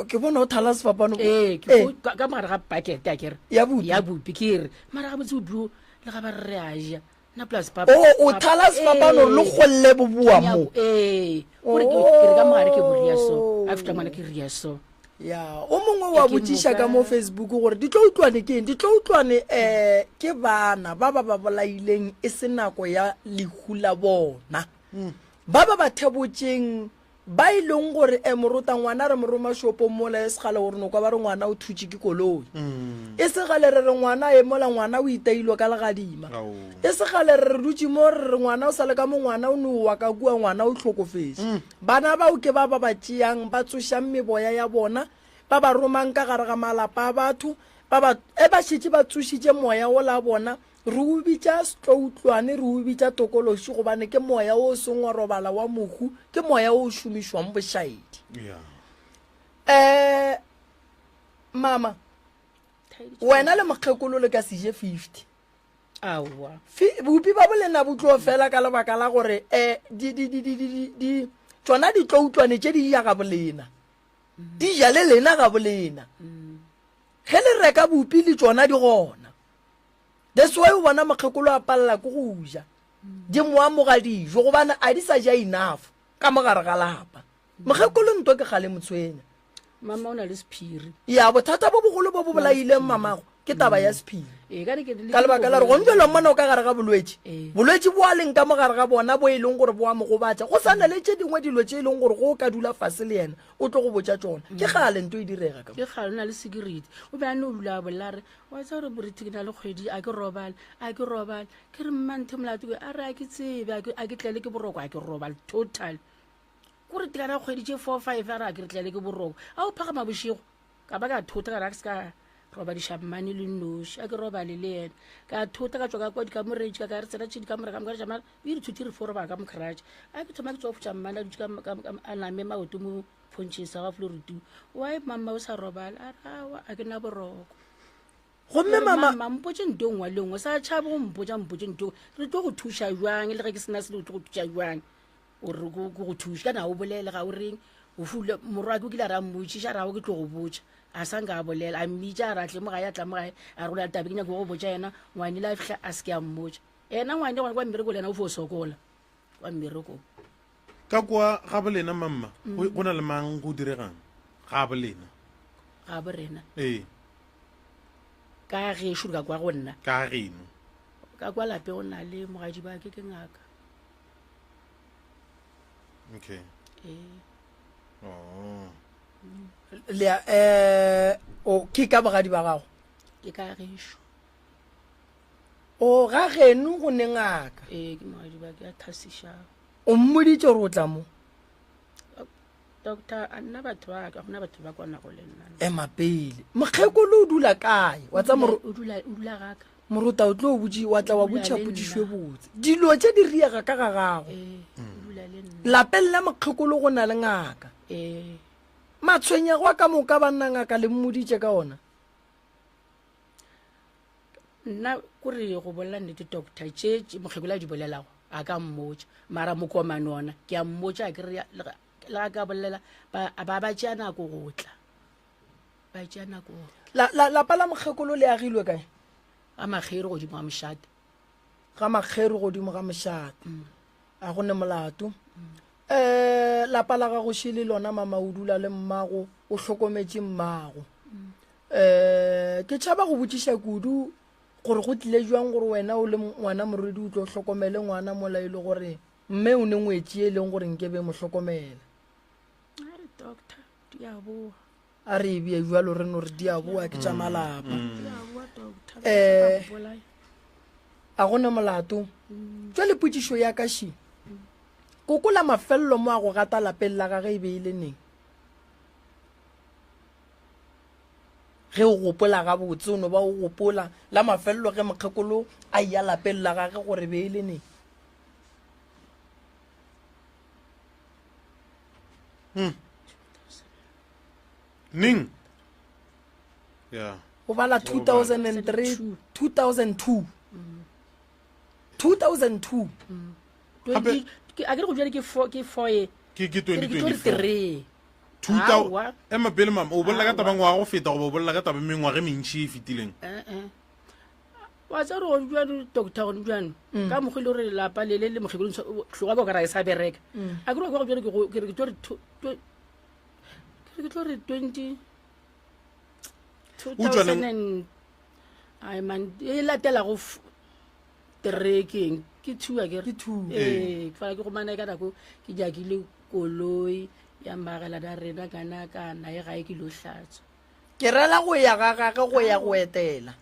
D: Ke bona o thala sefapano.
E: Ee, ke fo ka ka mogare ga pakete a ke re.
D: Ya bupi.
E: Ya bupi ke re. Mara gabotse bupi bo le ga ba re re a ja. Nna plus papa.
D: O o thala sefapano le golle bo boa mo.
E: Ee, gore ke ke re ka mogare ke bo ria so. A fihla ngwana ke ria so.
D: Ya, o mongwe wa botšiša ka mo Facebook gore ditloutlwane ke eng? Ditloutlwane um ke bana ba ba ba bolaileng e se nako ya lehu la bona. Ba ba ba thebotšeng Ba e leng gore e morota ngwana re mo roma shopong mola e segale gore no kwa ba re ngwana o thutše ke koloi. E segale re re ngwana e mola ngwana o itailwe ka legadima. E segale re re dutše mo re re ngwana o sa le ka mo ngwana o no wa ka kua ngwana o hlokofetše. Bana bao ke ba ba ba tšeang ba tsošang meboya ya bona ba ba romang ka gare ga malapa a batho. Ba ba e ba šetše ba tsošitše moya wola bona, re o bitša setloutlwane, re o bitša tokološi gobane ke moya wo o seng wa robala wa mohu, ke moya wo o šomišwang bošaedi.
A: Yeah.
D: Eh, mama, wena le mokgekolo le ka se je 50.
E: Aowa.
D: Bupi ba bolena bo tlo fela ka lebaka la gore um di, di, di, di, di, di, tšona ditloutlwane tše di ja ga bolena. Di ja le lena ga bolena. Ge le reka bupi le tšona di gona. That's why o bona mokgekolo a palela ke go ja. Di mo amoga dijo gobane a di sa ja enough ka mo gare ga lapa. Mokgekolo nto ke kgale mo tshwenya.
E: Mama o na le sephiri.
D: Ya bothata bo bogolo bo bo bolaileng mamago ke taba ya sephiri.
E: Ee, ka re ke
D: Ka lebaka la gore gone jalo mmona o ka gare ga bolwetši.
E: Ee.
D: Bolwetši bo a leng ka mo gare ga bona bo e leng gore bo a mo gobatša. Go sa na le tše dingwe dilo tše e leng gore go o ka dula fase le yena o tlo go botša tšona. Ke kgale nto e direga ka mo.
E: Ke kgale o na le security. O be a no dula a bolela a re, wa tseba gore Morithi ke na le kgwedi a ke robale, a ke robale. Ke re mma nthe molato ke a re a ke tsebe, a ke a ke tlele ke boroko a ke robale total. Kore tekana kgwedi tše 4 5 a re a ke re tlele ke boroko. A o phagama bošego ka ba ka thota ka re a ke se ka robadiša mmane le nnoši a ke robale le yena. Ka thota ka tšwa ka kwa dikamoreng ka ka re tsena tše dikamore ka moka re tšama e re thuthi re fo robala ka mokratše. A ke thoma ke tšwa go fotša mmane a dutše ka, ka, a name maoto mo phontšheng sa ga floor tu. Why mama o sa robala? A re aowa a ke na boroko.
D: Gomme mama
E: mama mpotše nto nngwe le nngwe sa tšhabe go mpotša mpotše nto re tlo go thuša jwang le ge ke sena selo o tlo go thuša jwang o re ko go thuša kana o bolele ga o reng o fule morwake o kile a re a mmotšiša a re ao ke tlo go botša a sa nka a bolela a mmitša a re a tle mo gae a tla mo gae a re o na le taba ke nyako go botša yena ngwane le a fihla a se ke a mmotša yena ngwane gone kwa mmereko le yena o fo sokola kwa mmerekong
A: Ka kwa ga bolena mamma go na le mang go diregang ga bolena?
E: Ga borena.
A: Ee.
E: Ka gešo ka kwa go nna.
A: Ka geno.
E: Ka kwa lape go na le mogadi ba ke ke ngaka.
A: Okay.
E: Ee.
A: Oh.
D: Le eh o ke ka bogadi ba gago?
E: Ke ka gešo.
D: O ga geno go ne ngaka.
E: Ee, ke mogadi ba ke a thasišago.
D: O mmoditše gore o tla mo?
E: Doctor, a nna batho ba ka gona batho ba kwanago le nna.
D: Ema pele. Mokgekolo o dula kae? Wa tsa moro
E: O dula o dula ga ka.
D: Morota o tlo botši wa tla wa
E: O dula
D: botša
E: le
D: potšišo e
E: nna.
D: botse. Dilo tše di riega ka ga gago.
E: Ee, o dula le nna.
D: Lapeng la mokgekolo go na le ngaka.
E: Ee.
D: Matshwenyego a ka moka banna ngaka le mmoditše ka ona.
E: Nna kore go bolela nnete doctor tše tše mokgekolo a di bolelago a ka mmotša mara mokomane ona ke a mmotša a ke re le ga ka bolela ba ba ba tšea nako go tla ba tšea nako go tla.
D: La, la, lapa la mokgekolo le agilwe kae?
E: Ga Makgeru godimo ga mošate.
D: Ga Makgeru godimo ga mošate. A go ne molato. Um lapa la gago šele lona mama o dula le mmago o hlokometše mmago. Um ke tšhaba go botšiša kudu gore go tlile jwang gore wena o le ngwana morwedi o tlo hlokomele ngwana mola e le gore mme o ne ngwetši e leng gore nke be mo hlokomela.
E: A re doctor di a boa.
D: A re e bee jwalo re no re di a boa ke tša malapa.
E: Di a boa doctor.
D: Eh, a go ne molato. Jwale potšišo ya ka še. Koko la mafelelo mo a go gata lapeng la gage e be e le neng? Ge o gopola gabotse, o no ba o gopola la mafelelo ge mokgekolo a eya lapeng la gage gore be e le neng.
A: Hmm. Neng? Yeah.
D: O bala 2003, 2002. 2002.
A: Gape-
E: A ke re go jale ke 4 ke 4 e.
A: Ke ke
E: Ke re ke tlo re
A: 2024.
E: 3.
A: 2000 ema pele mama o bolela ka taba ngwaga go feta goba o bolela ka taba mengwaga e mentši e fetileng
E: Eh, eh. wa tsa gore gone jalo doctor gone jalo mm. ka mokgwa e le gore lapa le le le mokgekolo tloga ka o kara e sa bereka mm. a ke re kwa go jalo ke re ke tlo re ke re ke tlo re 20 2000 ai man e latela go trekeng ke two a ke re ee ke fala ke gomana ka nako ke jakile koloi ya magelana rena kana kana e gae ke lo hlatswa
D: ke rela go ya ga gage go ya go etela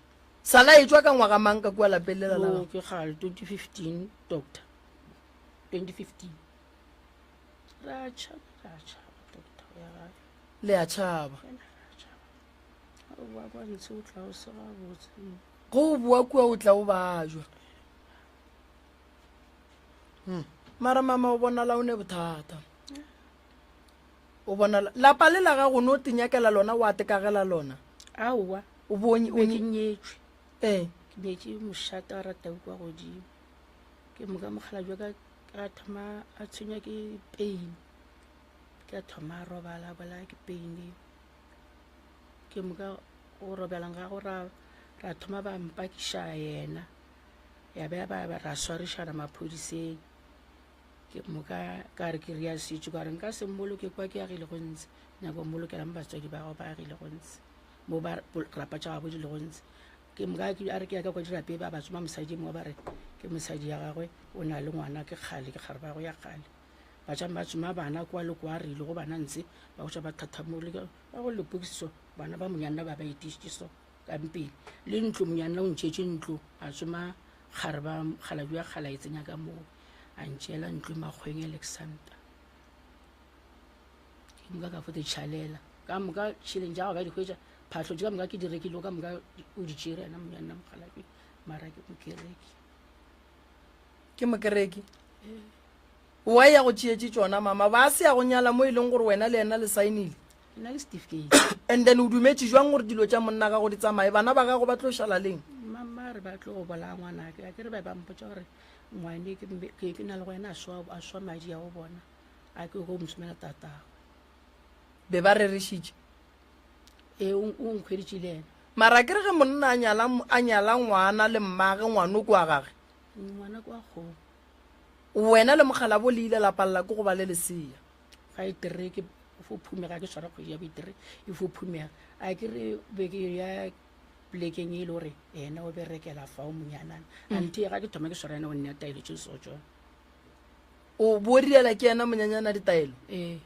D: sala e tšwa ka ngwaga mang ka kua lapeng lela la
E: ke gale 2015 doctor 2015 ra tšhaba ra tšhaba doctor ya gae
D: le a tšhaba
E: ra tšhaba. O boa kwa ntshe o tla o se gabotse.
D: Go o boa kua o tla o bajwa. Hmm. Mara mama o bonala o ne bothata. O bonala lapa le la gago no tinyakela lona wa tekagela lona.
E: Aowa.
D: O bonye
E: o ke nyetšwe.
D: Eh.
E: Ke nyetše mošata wa ratau kwa godimo. Ke moka mogala jwa ka ka thoma a tshwenya ke pain. Ke a thoma a robala bolaya ke pain. Ke moka go robelang ga go ra ra thoma ba mpakiša yena. Ya ba ba ra swarišana maphodiseng. Ke moka ka re ke ria setšo ka re nka se mmoloke kwa ke agile go ntse. Nyako mmolokela mo batswadi ba gago ba agile go ntse. Mo ba rapa tša gabo di le go ntse. Ke moka a re ke ya ka kwa dirape ba ba tsoma mosadi mongwe ba re ke mosadi ya gagwe o na le ngwana ke kgale ke kgarebe ya gagwe ya kgale. Ba tšama ba tsoma bana kwa le kwa re ile go bana ntse ba go ba thathamole ba go lepokiso bana ba monyanna ba ba etišitše so ka mpele le ntlo monyanna o ntšetše ntlo a tsoma kgare ba kgaladi ya kgala e tsenya ka moo a ntšeela ntlo makgweng Alexander ke moka ka fote tšhalela ka moka tšheleng tša go ba di hwetša phahlo tše ka moka ke di rekile ka moka o di tšere yena monyanna mokgalabje mara ke mokereki
D: ke mokereki wa ya go tšeetše tšona mama ba se ya go nyala mo e leng gore wena le yena le saenile
E: nna ke certificate
D: and then o dumetše jwang gore dilo tša monna gago di tsamaye bana ba gago ba tlo šala leng
E: mama re ba tlo go bolaya ngwanake a ke re ba ba mpotsa gore ngwane ke ke na le go ena a swa a swa madi a go bona a ke go mosomela tatago
D: be ba rerešitše
E: ee o nkhweditše le ena
D: mara ke re ge monna a nyala a nyala ngwana le mmage ngwano kwa gage
E: ngwana kwa kgomo
D: Wena le mokgalabo le ile la palela ke go ba le lesea.
E: Ga e tere ke fo phumega ke tshwara kgwedi ya boitere e fo phumega a ke re be ke ya polekeng e le gore ena o berekela fao monyanana mm. ante ga ke thoma ke tshwara ena o nne taelo tše so tsone
D: o bo riela ke ena monyanyana ditaelo
E: ee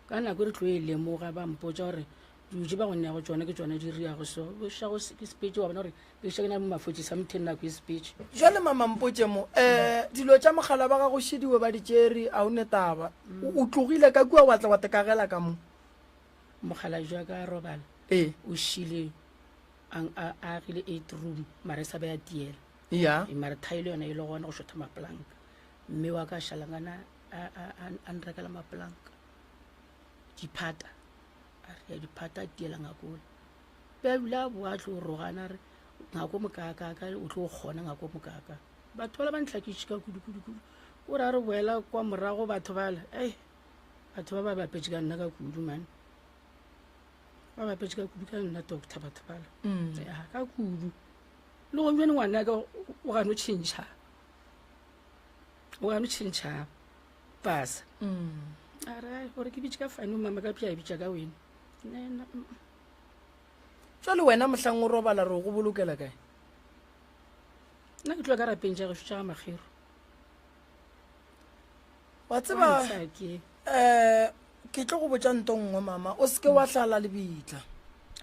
E: ka nako re tlo e lemoga ba mpotsa gore dilo tse ba go nneago tsone ke tsone di riago so bošago ke sepetse wa bona gore bešo ke na le mafotši something nako e sepetse
D: jale mama mpotse mo um dilo tša mogala ba gago šidiwe ba di tšere a o ne taba o tlogile ka kua wa tla wa tekagela ka mo
E: mogala jwa ka robala
D: ee
E: o šile a agile eight room mara e sa ba ya tiela
D: ya
E: e mara thaile yona e le gona go šotha mapolanka mme wa ka šalangana a nrekela mapolanka diphata a re ya diphata a tiela ngakola be a bile a boa tlo rogana re ngako mokakaka o tlo kgona ngako mokaka batho bala ba ntlhakiše ka kudu-kudu-kudu o ra re boela kwa morago batho bala ei batho ba ba bapetse ka nna ka kudu mane ba bapetse ka kudu ka nna doctor batho bala mm. ya ka kudu le go jone ngwana ka o gano tšhentšha o gano tšhentšha pasa mm. a re gore ke bitše ka fane mama ka pša e bitša ka wena nna
D: jale wena mohlang o robala re go bolokela kae
E: nna ke tloa ka rapeng tša gešo tša ga makgero
D: wa tseba um ke tlo go botša nto nngwe mama o seke wa hlala lebitla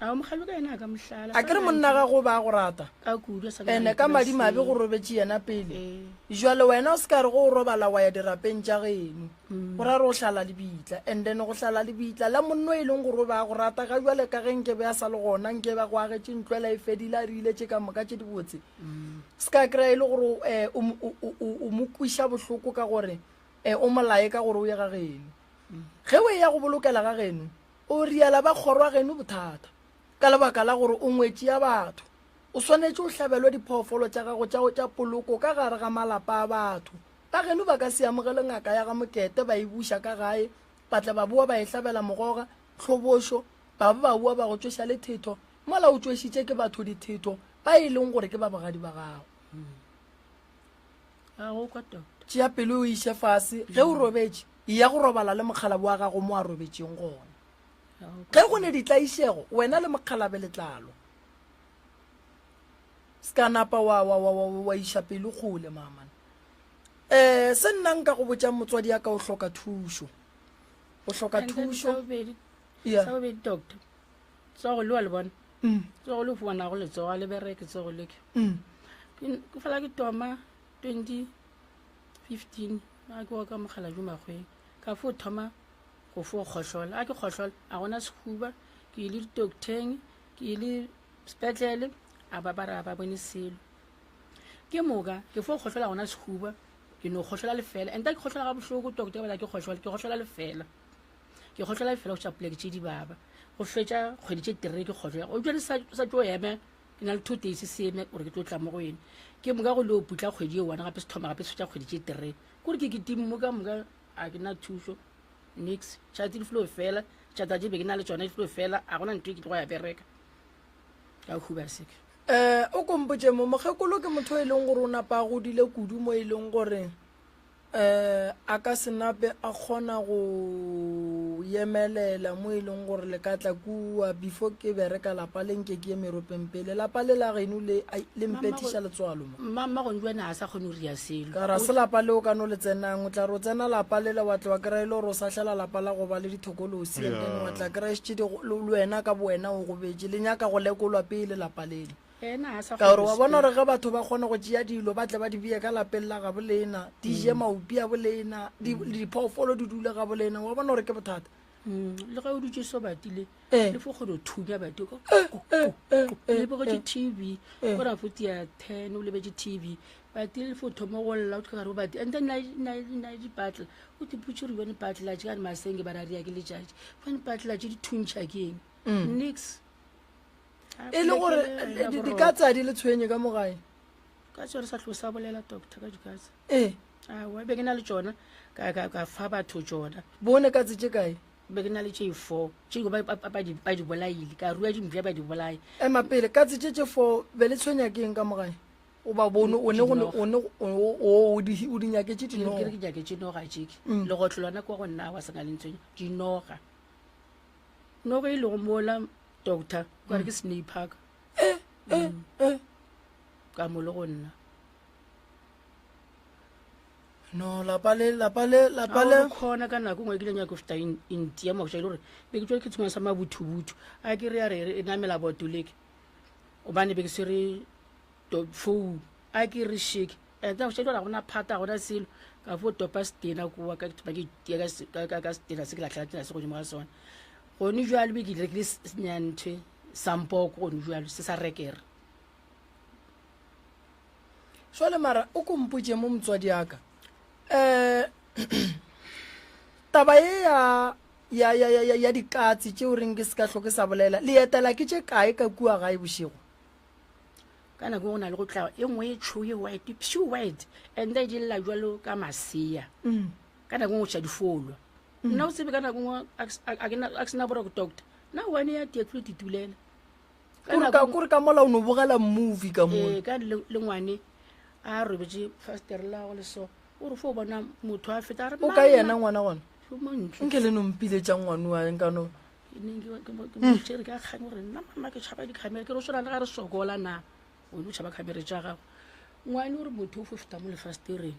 E: a mogalo ka yena a ka mohlala
D: a ke re monna gago ba go rata
E: ka kudu sa
D: ene ka madimabe go robetše yena pele ee. jale wena o se ka re go o robala wa ya dirapeng tša geno mm. go ra re o hlala lebitla and then go hlala lebitla la monno e leng gore o ba go rata ga jale ka ge nke be a sa le gona nke ba go agetše ntlo ela e fedile a rile tše ka moka tše dibotse mm. se ka kry-a e le gore um o mo kwiša bohloko ka gore um o molaye ka gore o ye ga geno mm. ge o e ya go bolokela ga geno O riala ba kgoro ya geno bothata ka lebaka la gore o ngwetši ya batho. O swanetše o hlabelwe diphoofolo tša gago tša tša poloko ka gare ga malapa a batho. Ba geno ba ka se amogele ngaka ya ga Mokete ba e buša ka gae, ba tla ba boa ba e hlabela mogoga, tlhobošo, ba ba ba boa ba go tšweša le thetho mola o tšwešitše ke batho dithetho ba e leng gore ke ba bogadi ba gago.
E: A go kwa doctor.
D: Tšea pelo o iše fase ge o robetše. Eya go robala le mokgalabje wa gago mo a robetšeng gona. Ge go ne ditlaišego, wena le mokgalabe le tla lwa. Se ka napa wa, wa, wa, wa, wa iša pelo kgole, mama. Eh, se nna nka go botšang motswadi ya ka o hloka thušo. O hloka thušo.
E: Yeah. Sa bobedi doctor. Tsogo le wa le bona. Mm. Tsogo le fuwanago letsogo a le bereke tsogo le ke. Mm. Ke fela ke toma 20 15 a ke wa ka mogala jo magweng ka fo thoma go fo kgohlola a ke kgohlola a gona sehuba ke ile ditoktheng Ke ile sepetlele a ba ba ra ba bone selo. Ke moka ke fo kgohlola gona sehuba ke no kgohlola lefela and ke kgohlola ga bohloko doctor bala ke kgohlola ke kgohlola lefela. Ke kgohlola lefela go tša poleke tše di baba. Go fetša kgwedi tše tere ke kgohlola. O jwale sa sa tlo eme ke na le 2 days se eme gore ke tlo tla mo go ene. Ke moka go le o putla kgwedi e one gape se thoma gape se fetša kgwedi tše tere. Kore ke kitim mo ka moka a ke na thušo. Nix. Tšatši di flo fela. Tšatši be ke na le tšona di flo fela. A gona ntho e ke tlo go ya bereka. Ka huba seke.
D: Eh, o kompotše mo mokgekolo ke motho e leng gore o napa a godile kudu mo e leng gore eh a ka se nape a kgona go yemelela mo e leng gore le ka tla kua before ke bereka lapa le nke ke ye meropeng pele lapa le la geno le ai, le mpethiša letswalo mo
E: Mma gone jone a sa kgone go ria selo.
D: Ka ra se lapa le o ka no le tsenang o tla re o tsena lapa lele wa tla wa kry-a e le gore o sahlela lapa la go ba le dithokolosi and then wa tla kry-a šetše di go- le le wena ka bowena o gobetše le nyaka go lekolwa pele lapa lele
E: Ena a sa
D: ka gore
E: kgone
D: wa
E: go
D: bona gore ge batho ba kgona go tšea dilo ba tle ba di beye ka lapeng la gabo lena di je maopi a bolena di- diphoofolo di dule ga bolena wa bona gore ke bothata
E: Le ge o dutše so batile
D: Eh.
E: le fo kgone go thunya batho
D: eh, eh,
E: lebogetse tv ora fo ya 10 o lebetse tv batile le fo thoma go lla o tlhoka gore bati and then na dipatla o tiputse gore bone patla tše ka masenge ba raria ke letšatši bone patla tše di thuntšha ke eng nix
D: e le gore dikatse a di le tshwenye ka mo gae
E: ka tsone sa tlo sa bolela doctor ka dikatse
D: ee
E: awa be ke na le tšona ka ka ka fa batho tšona
D: bone katse tše kae
E: be ke na le tše four tše dingwe ba- ba- ba di ba di bolaile ka rua dimpša ba di bolaya
D: ema pele katse tše tše four be le tshwenya ke eng ka mo gae o ba bone o ne go ne- o ne o- o o di o di nyaketše
E: ke re
D: dinoga
E: ke nyake tše noga tšeke legotlo lona kwa go nna wa sena le ntswenya dinoga noga e lego mola doctor ka re ke snake park
D: Eh,
E: ka mo le go nna
D: no lapa le lapa le lapa le
E: khona ka nako ngwe ke ile nyako feta intia mo go gore be ke tswa ke tshwana sa mabuthubuthu a ke re ya re e namela botoleke obane be ke se re to phone a ke re shake and go shela gona phata gona selo ka fo topa stena kwa ka ba ke tia ka se- ka ka stena se ke latlhela tena se godimo ga sona gone jwale be ke rekile senyanthe sampoko gone jwale se sa rekere
D: Jwale mara o ko mpotše mo motswadi aka um taba ye ya ya ya ya ya ya dikatse tšeo reng ke se ka hloke sa bolela le etela ke tše kae ka kua gae bošego
E: ka nako go na le go tla e nngwe e tšho e white pure white and then di lla jalo ka masea
D: mm.
E: ka nako ngwe tša di folwa nna o tsebe ka nako ngwe a ke sena boroko doctor nna one ya tee tlo titulela
D: Kore ka mola o no bogela movie ka mo.
E: Ee, ka le ngwane a robetše fastere la go le so o re fo bona motho a feta a re
D: O ka yena ngwana gona?
E: Mo ntle.
D: Nke le no mpiletša ngwane wa nka no.
E: Ke mo tšere ka kgang gore nna mama ke tšhaba dikhamera ke re o swana le ga re sokola na o ne o tšhaba khamera tša gago ngwane o re motho o fo feta mo lefastereng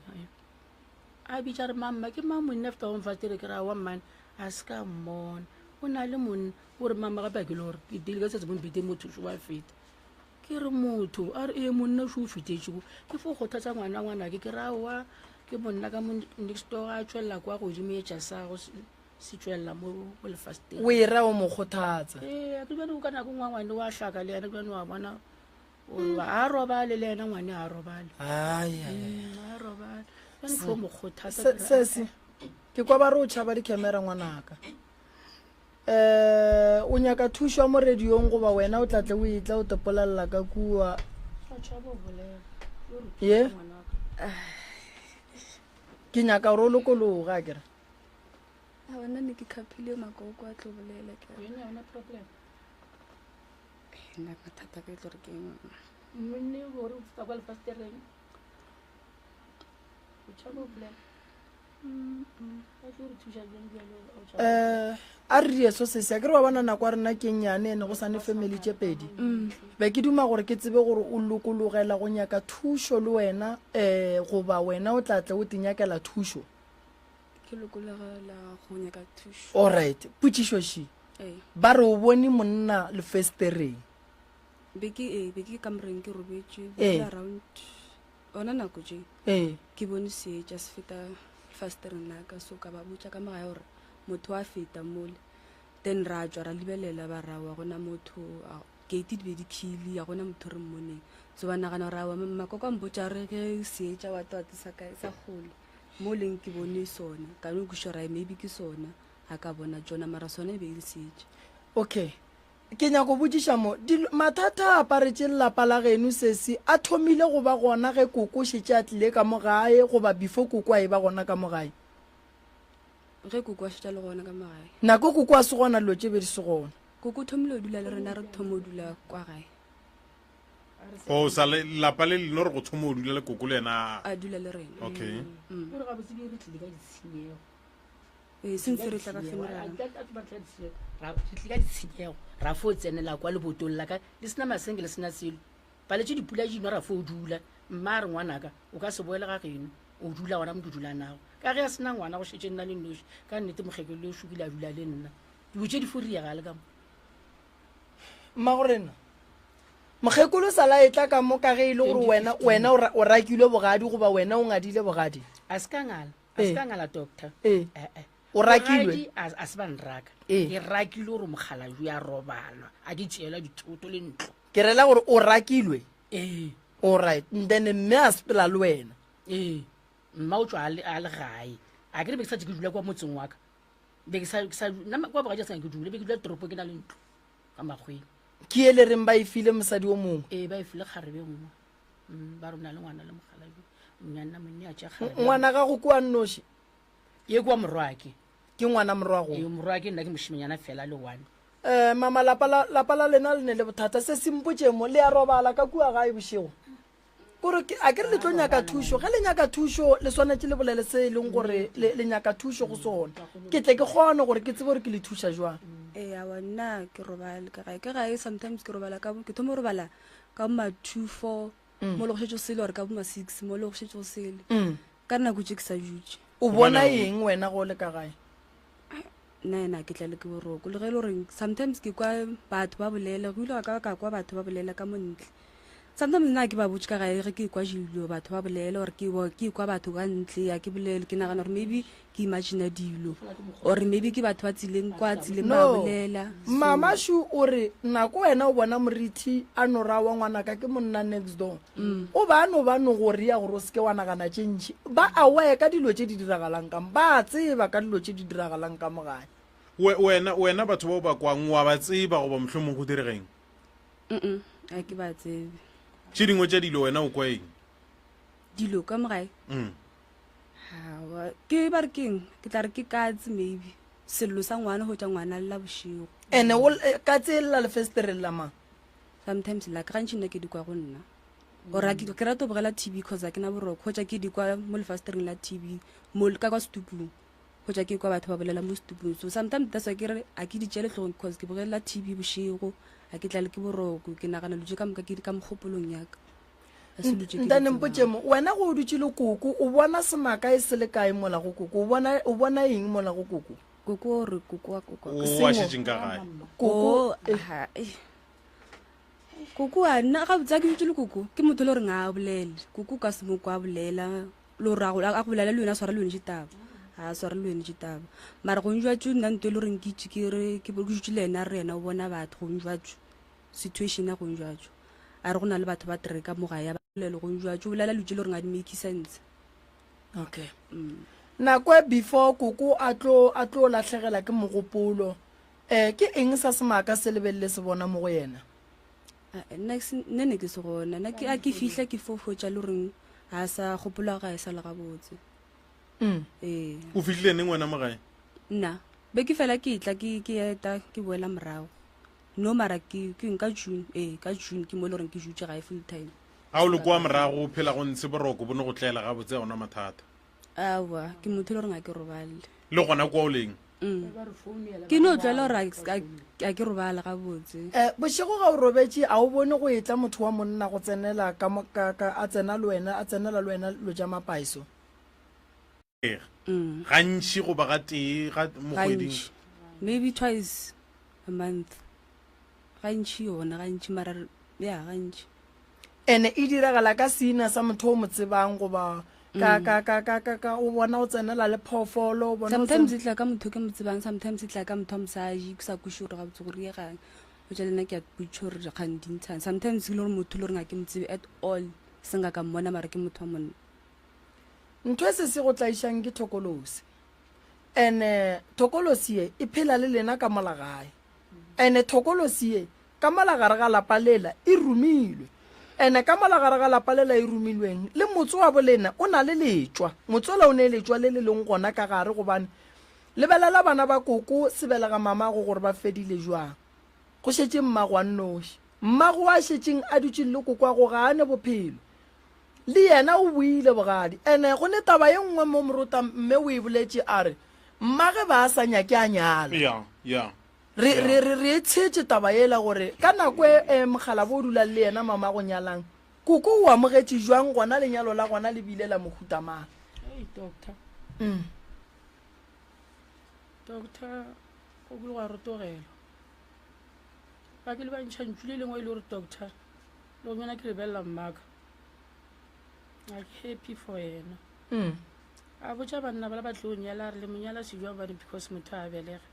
E: a bitša re mamma ke mang monna feta go mfastere ke re awa mmane a se ka mmona o na le monna O re, Mama, gape a ke le gore ke tile ka setse bompete motho šo wa feta. Ke re motho a re ee monna šo o fetetšego. Ke fo kgothatsa ngwana ngwanake ke re aowa ke monna ka mo next door a tšwelela kwa godimo etša sa go se tšwelela mo mo lefastere.
D: O e ra o mo kgothatsa.
E: Ee, a ke jane ka nako nngwe ngwane wa hlaka le yena jane wa bona o a robale le yena ngwane a robale.
D: Ai ai.
E: A robale. Jane fo mo kgothatsa.
D: Sesi, ke kwa ba re o tšhaba di-camera ngwanaka. Eh, o nyaka thušo ya mo radiong goba wena o tla tle o etla o tepolelela ka kua? Ye? Ke nyaka gore o lokologe, a kere.
F: A bona ne ke khaphile makoko a tlo bolela ke re. Nna mathata ka e tlo re ke eng?
E: Monna gore o feta kwa lefastereng. O tšhaba go bolela.
D: um a re dieso sese a ke re wa bona nako ya rena ke nnyane ene go sane family tše pedi
F: mm.
D: be ke duma gore ke tsebe gore o lokologela go nyaka thušo le wena um goba wena o tla tle o tinyakela thušo
F: ke lokologela go nyaka thušo
D: alright potšišo še ba re o bone monna lefestereng
F: be ke ee be ke kamoreng ke robetše around Gona nako tše
D: Ee.
F: ke bone seetša se feta lefasetereng la ka, so ka ba botša ka mogae gore motho a feta mole. Then ra tšwa ra lebelela ba ra wa gona motho. Gate di be di khile, ya gona motho re mmoneng. So ba nagana gore awa makoko a mpotša re ge seetša wa twate sa kae sa kgole. Mo leng ke bone sona. Ka no kwešiša gore maybe ke sona. A ka bona tšona mara sona e be e le seetša.
D: Okay. Ke nyako botšiša mo, dilo, mathata a aparetše lapa la geno sesi a thomile go ba gona ge koko šetše a tlile ka mo gae goba before koko a eba gona ka mo gae?
F: Ge koko a šetše a le gona ka mo gae.
D: Nako koko a se gona dilo tše be di se gona.
F: Koko o thomile go dula le rena re thoma go dula kwa gae.
A: O sa le lapa le leno re go thoma go dula le koko le yena.
F: A dula le rena.
A: Okay.
F: Mm.
E: Gore gabotse be re tlile ka ditshenyego.
F: Ee, since re tla ka funeral.
E: Ra tlile ka ditshenyego ra fo tsenela kwa lebotong la ka le sena masenge le sena selo paletše dipula di nwa ra fo dula mma a re ngwanaka o ka se boele ga geno o dula gona mo ke dula nago ka ge a sena ngwana go šetše nna le nnoši ka nnete mokgekolo yo šokile a dula le nna Dilo tše di fo riega le ka mo.
D: Mmagorena, mokgekolo sa la etla ka mo ka ge e le gore wena wena o rakilwe bogadi goba wena o ngadile bogadi?
E: A se ka ngala, a se ka ngala doctor.
D: Ee.
E: Eh, eh.
D: O rakilwe?
E: Bogadi a se ba nraka.
D: Ee.
E: Ke rakilwe gore mokgalabje ya robalwa, a ke tšeelwa dithoto le ntlo.
D: Ke rela gore o rakilwe?
E: Ee.
D: All right, then mme a sepela le wena?
E: Ee. Mma o tšwa a le, a le gae. A ke re be ke sa tše ke dula kwa motseng wa ka. Be ke sa, ke sa, nna kwa bogadja sa ke dule, be ke dula toropong ke na le ntlo ka makgweng.
D: Ke ele reng ba e file mosadi o mongwe?
E: Ee, ba e file kgarebe nngwe. Mm, ba re o na le ngwana le mokgalabje. Nnyana monne a tšea kgarebe.
D: Ngwana gago ke wa nnoši?
E: Ye ke wa morwake.
D: Ke ngwana morwago?
E: Ee, morwake nna ke mošimanyana fela le one.
D: Eh, mama lapa la, lapa la lena le ne le bothata. Se se mpotše mo, le a robala ka kua gae bošego? Kore ke, a ke re le tlo nyaka thušo. Ge le nyaka thušo, le swanetše le bolele se e leng gore le, le nyaka thušo go sona. Ke tle ke kgone gore ke tsebe gore ke le thuša jwang.
F: Ee, aowa, nna ke robale ka gae. Ka gae sometimes ke robala ka bo, ke thoma go robala ka bo ma 2, 4, mo le go šetše go sele or ka bo ma 6, mo le go šetše go sele. Ka dinako tše ke sa dutše.
D: O bona eng wena ge o le ka gae?
F: Nna ena ke tlale ke boroko. Le ge e le gore sometimes ke kwa batho ba bolela, go ile ga ka ka kwa batho ba bolela ka mo ntle. Sometimes nna ke ba botše ka gae ge ke kwa dilo batho ba bolela or ke ke kwa batho ka ntle ya ke bolele ke nagana gore maybe ke imagine dilo or maybe ke batho ba tsileng kwa tsileng ba bolela.
D: Mama Shu o re nako wena o bona morithi a no ra wa ngwanaka ke monna next door. O ba no ba no go rea gore o seke wa nagana tše ntši. Ba aware ka dilo tše di diragalang ka mo. Ba a tseba ka dilo tše di diragalang ka mo gae.
A: We, wena, wena batho bao ba kwang, wa ba tseba goba mohlomong go diregeng?
F: Mm-mm, ga ke ba tsebe.
A: Tše dingwe tša dilo wena o kwa eng?
F: Dilo ka mo gae?
A: Mm.
F: Aowa, ke ba re keng? Ke tla re ke katse maybe. Sello sa ngwana go tša ngwana a lla bošego.
D: Ene o, eh, katse e lla lefesetereng la mang?
F: Sometimes like gantši nna ke di kwa go nna or ke ke rata go bogela TV cause a ke na boroko kgotsa ke di kwa mo lefastereng la TV mo ka kwa setupung kgotsa ke kwa batho ba bolela mo setupung so sometimes that's why ke re a ke di tšele tlhogong cause ke bogela TV bošego a ke tlale ke boroko ke nagana dilo tše ka moka ke di ka mogopolong ya ka A se dilo tše ke di
D: Ntane
F: tsebang.
D: mpotše mo, wena go o dutše le koko, o bona semaka e se le kae mola go koko? O bona, o bona eng mola go koko?
F: Koko o re koko wa koko.
A: O a šetšeng ka gae.
D: Koko.
F: Oh, aha, eh. Koko a nna ga botsa ke dutse le koko ke motho le gore ga a bolele. Koko ka se mo kwa bolela le gore a go bolela le wena a swara le wene ditaba. A swara le wene ditaba. Mara go njwatšo nna nto e le gore ke itse ke re ke dutse le ena re yena o bona batho go njwatšo. Situation ya go njwatšo. A re go na le batho ba treka mo gae ya ba bolele go njwatšo bolela lutse le gore ga di make sense.
D: Okay. Nako e before koko a tlo a tlo lahlegela ke mogopolo, eh ke eng sa semaka se le be le se bona mo go yena?
F: Ah, nna nne ne ke se gona. Nna ke a ke fihla ke fo hwetša le goreng ga a sa gopola ga e sa le gabotse.
D: Mm.
F: Ee.
A: O fihlile neng wena mo gae?
F: Nna be ke fela ke tla ke ke eta ke boela morago. No mara ke ke ka June, ee ka June ke mo e le goreng ke dutše gae full time.
A: A o le kwa morago o phela go ntshe boroko bo no go tlela gabotse ga ona mathata?
F: Aowa, ke motho e le goreng ga ke robale.
A: Le gona kwa o leng?
F: Mm. Ke no tlwaela gore a ke robale gabotse.
D: Eh, bošego ga o robetše a o bone go etla motho wa monna go tsenela ka mo, ka, ka, a tsena le wena, a tsenela le wena lo ja mapaiso?
F: Mm.
A: Gantši goba ga tee ga mo kgweding?
F: Gantši. Maybe twice a month. Gantši yona, gantši mara ya gantši.
D: Ene e diragala ka seina sa motho o mo tsebang goba ka ka ka ka ka ka o bona o tsenela le phoofolo o bona
F: Sometimes e tla ka motho ke mo tsebang, sometimes e tla ka motho wa mosadi, ke sa kweše gore gabotse gore ye gang. Botša le nna ke a botšiša gore dikgang di ntshang. Sometimes ke le gore motho le gore ga ke mo tsebe at all, se nka ka mmona mara ke motho wa monna.
D: Ntho e se se go tlaišang ke thokolosi. Ene thokolosi ye e phela le lena ka mola gae. Ene thokolosi ye ka mola gare ga lapa lela e romilwe. Ene ka mola gare ga lapa lela e romilweng, le motse wa bolena o na le letšwa. Motse ola o ne letšwa le le leng gona ka gare gobane Lebelela bana ba koko sebelega mamago gore ba fedile jwang. Go šetše mmago a nnoši. Mmago a šetšeng a dutšeng le kokwago ga a ne bophelo. Le yena o boile bogadi. Ene go ne taba ye nngwe mo morota mme o e boletše a re mmage ba a sa nyake a nyala.
A: Ya, ya.
D: Re, re, re, re e tshetše taba yela gore ka nako e, e mokgalabo o dulang le yena mamago nyalang, koko o amogetše jwang gona lenyalo la gona le bile la mohuta mang.
E: Hey, doctor.
D: Mm.
E: Doctor, go kile gwa rotogelwa. Ba kile ba ntšha ntšu le lengwe e le gore doctor, le go nyana ke lebelela mmaka. A ke happy for yena.
D: Mm.
E: A botša banna bala ba tlo nyala a re le monyala sejwa bane because motho a belege.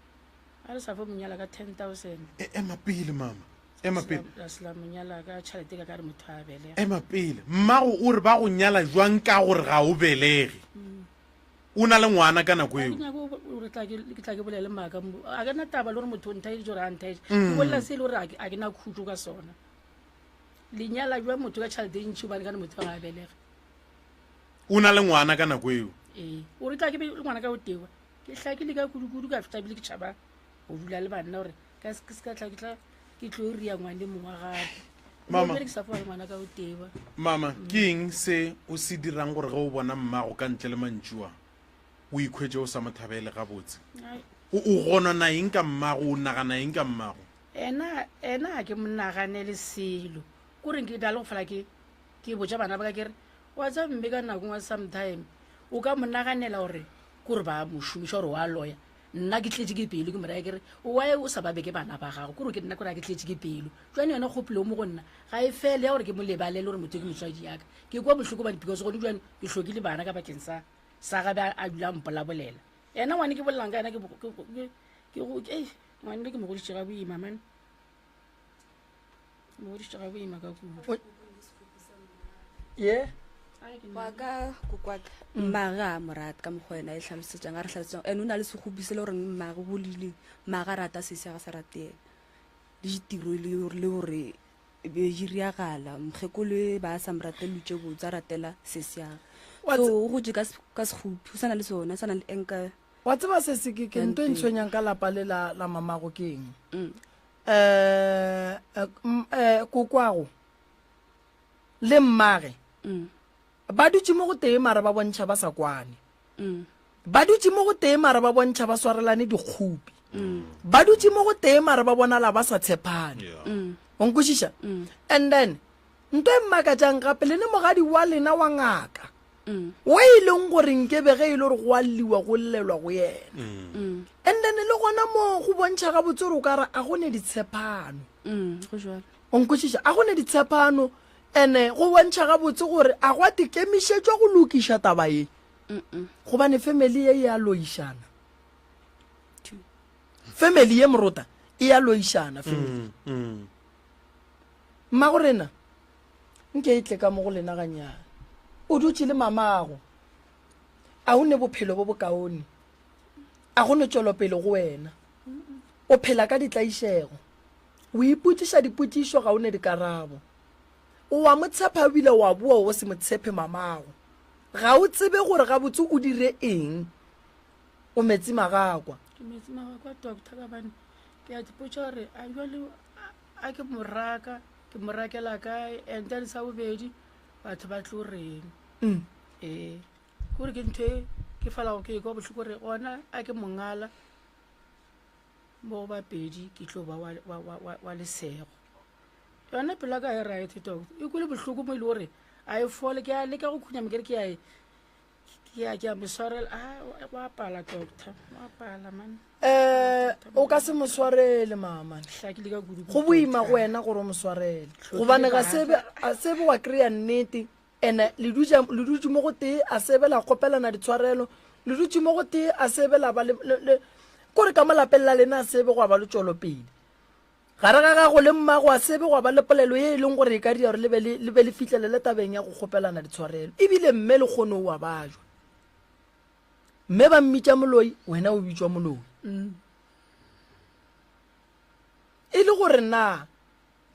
E: A re sa fo monyala ka 10,000.
A: E, ema pele mama, ema pele.
E: La se la monyala ka tšhelete ka ka re motho a belege.
A: Ema pele. Mmago o re ba go nyala jwang ka gore ga o belege? O na le ngwana ka nako eo.
E: Ga ke nyake gore ke tla ke bolele maaka. A ke na taba le gore motho o nthaeditše gore a nthaeditše. Ke bolela se e le gore a ke na khutšo ka sona. Lenyala jwa motho ka tšhelete e ntši gobane ka ne motho ga a belege.
A: O na le ngwana ka nako eo.
E: Ee, o re tla ke be le ngwana ka o tewa. Ke hlakile ka kudu-kudu ka fihla ebile ke tšhaba go dula le banna gore ka se ka tla ke tla ke tlo ria ngwane mongwe gape.
A: Mama.
E: Ke sa fola ngwana ka o tewa.
A: Mama, ke eng se o se dirang gore ge o bona mmago ka ntle le mantšua o ikhwetše o sa mo thabele gabotse? O o gonona eng ka mmago? O nagana eng ka mmago?
E: Ena ena ga ke mo naganele selo. Ko reng ke dala go fela ke ke botša bana ba ka ke re wa tseba mme ka nako ngwe sometime o ka mo naganela gore kore ba mo šomiša gore wa loya. Nna ke tletše ke pelo, ke mo raya ke re, Why o sa ba beke bana ba gago? Kore ke nna kore ke tletše ke pelo. Jwale yona kgopolo mo go nna ga e fele ya gore ke mo lebalele gore motho ke motswadi yaka. Ke kwa bohloko bane because gone jwale ke hlokile bana ka bakeng sa sa gabe a dula a mpolabolela. Yena ngwane ke bolelang ka yena ke ke ke ke ngwane ke mo goditše ga boima man. Mo godišitše ga boima ka kudu.
D: Ye.
F: Wa ka kokwaka mmage a mo rata ka mokgwa ena e hlalosetšang a re hlalosetšang and o na le sekgopi se le goreng mmage bolile mmage a rata sesi a ga sa rate yena le ditiro le le gore be di riagala mokgekolo e ba sa mo ratele tše botse a ratela sesi ya
D: Wa
F: so
D: tse-
F: o gotše ka se- ka sekgopi o sa na le sona o sa na le enka
D: Wa tseba se se ke ke
F: ya
D: nto e
F: ntweng.
D: ntshwenyang ka lapa le la la mamago ke eng?
F: Mm.
D: Eh, eh, kokwago le mmage
F: mm.
D: ba dutše mo go tee mara ba bontšha ba sa kwane
F: mm.
D: ba dutše mo go tee mara ba bontšha ba swarelane dikgopi
F: mm.
D: ba dutše mo go tee mara ba bonala ba sa tshepane
A: Yeah.
F: mm.
D: o nkwešiša
F: mm.
D: and then nto e mmakatšang gape le ne mogadi wa lena wa ngaka
F: Mm.
D: O e leng gore nkebe ge e le gore go a lliwa go llelwa go yena.
F: Mm.
D: And then le gona moo go bontšha gabotse gore o ka re a go ne ditshepano.
F: Mm, go jwalo.
D: O nkwešiša? A go ne ditshepano ene go bontšha gabotse gore a gwa tikemišetšwa go lokiša taba ye. Gobane family ye e a loišana. Family ye morota e a loišana family. Mmagorena Nke e tle ka mo go lena gannyane. O dutše le mamago. A o ne bophelo bo bokaone? A go ne tšwelopele go wena? O phela ka ditlaišego. O ipotšiša dipotšišo ga o ne dikarabo. O a mo tshepa ebile o a boa o se mo tshepe mamago. Ga o tsebe gore gabotse o dire eng. O metsi magakwa.
E: Ke metsi magakwa doctor ka bane ke a ipotša gore a jwale a ke mo raka ke mo rakela kae and then sa bobedi batho ba tlo reng
D: mm.
E: ee kore ke ntho e ke falago ke kwa bohloko gore gona a ke mongala mo go bapedi ke tlo ba wa lesego yona pelo ka e right doctor e kwele bohloko mo e le gore a e fole ke a leka go khunyama ke re ke a e Ke a ke a mo swarela. Ah, wa pala doctor. Wa pala man.
D: Eh, o ka se mo swarele mama.
E: Hlakile ka kudu.
D: Go boima go wena gore o mo swarele. Gobane ga sebe a sebe wa kry-a nnete ene le dutša le dutše mo go tee a sebe la kgopelana ditshwarelo le dutše mo go tee a sebe la ba le kore ka mo lapeng la lena a sebe gwa ba le tšwelopele. Gare ga gago le mmago a se be gwa ba le polelo ye e leng gore e ka dira gore le be le, le be le fihlelele tabeng ya go kgopelana ditshwarelo. E bile mme lekgono o a bajwa. Mme ba mmitša moloi, wena o bitšwa moloi. E le gore na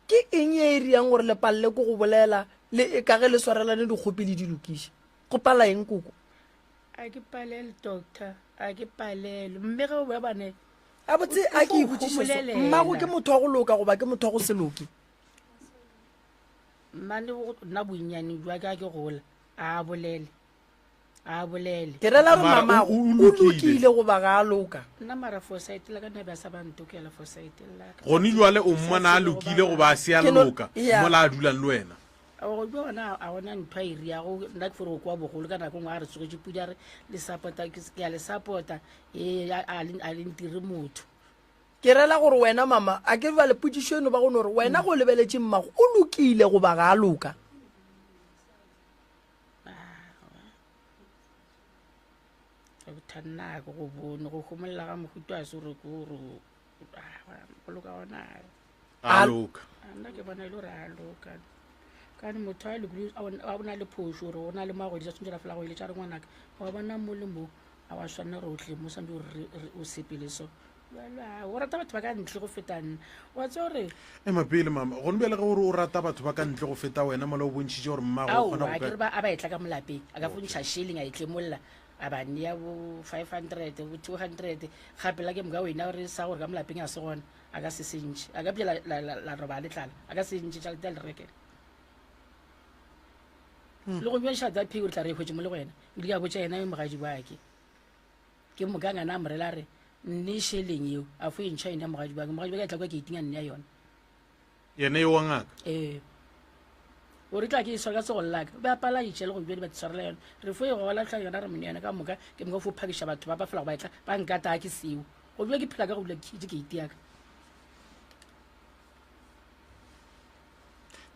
D: ke eng ye e riang gore le palele ke go bolela le ka ge le swarelane dikgopi le di lokiše? Go pala eng koko?
E: A ke palele doctor, a ke palele. Mme ge o ba bane
D: Gabotse a ke ipotšiše so, mmago ke motho wa go loka goba ke motho wa go se loke?
E: Mmane nna bonnyane jwa ka ke gola a bolele a bolele.
D: Ke rela gore mamago o lokile goba ga a loka.
E: Nna mara foresight la ka nna be a sa ba ntokela foresight la
A: ka. Gone jwale o mmona a lokile goba a se a loka mola a dulang le wena?
E: Go jwa gona a gona ntho a e riago nna ke fore go kwa bogolo ka nako nngwe a re tsogetše pudi a re le support-a ke a le support-a ee a le ntire motho.
D: Ke rela gore wena mama a ke bjale potšišo eno ba go no re wena go lebeletše mmago o lokile goba ga a loka?
E: Doctor nna ke go bone go homolela ga mohuta a se gore ke gore go loka gona
A: a loka
E: nna ke bona e le gore a loka kane motho a lokile a bona le phoso gore o na le mo a go eletša tshwanetse ra fela go eletša re ngwanaka wa bona mo le mo a wa swanela gore o tle mo santse gore o sepele so o rata batho ba ka ntle go feta nna wa tse gore
A: ema pele mama gone bjale ge gore o rata batho ba ka ntle go feta wena mola o bontšhitše gore mmago o kgona go
E: ka a ba etla ka molapeng a ka fontšha shilling a e tlemolla a ba nea bo 500 bo 200 gape la ke moka wena gore sa gore ka molapeng a se gona a ka se sentšhe a ka pša la roba le tlala a ka se ntšhe tšhelete ya le rekela hmm. le go bja tšhelete ya pheko re tla re e hwetše mo le go yena ebile ka botša yena yo mogadi wake ke moka ngana a morela re nne šeleng eo a fo e ntšha yone ya mogadi wake mogadi wake a tla kwa ke itinga nne ya yona
A: yena yo wa ngaka
E: ee o re tla ke e swara ka tsogolo laka ba pala itše le go bjadi ba tshwarela yona re fo e gola tla yona re mone yona ka moka ke moka fo phakiša batho ba ba fela go ba etla ba nkata ke seo go bja ke phela ka go dula ke ke itiaka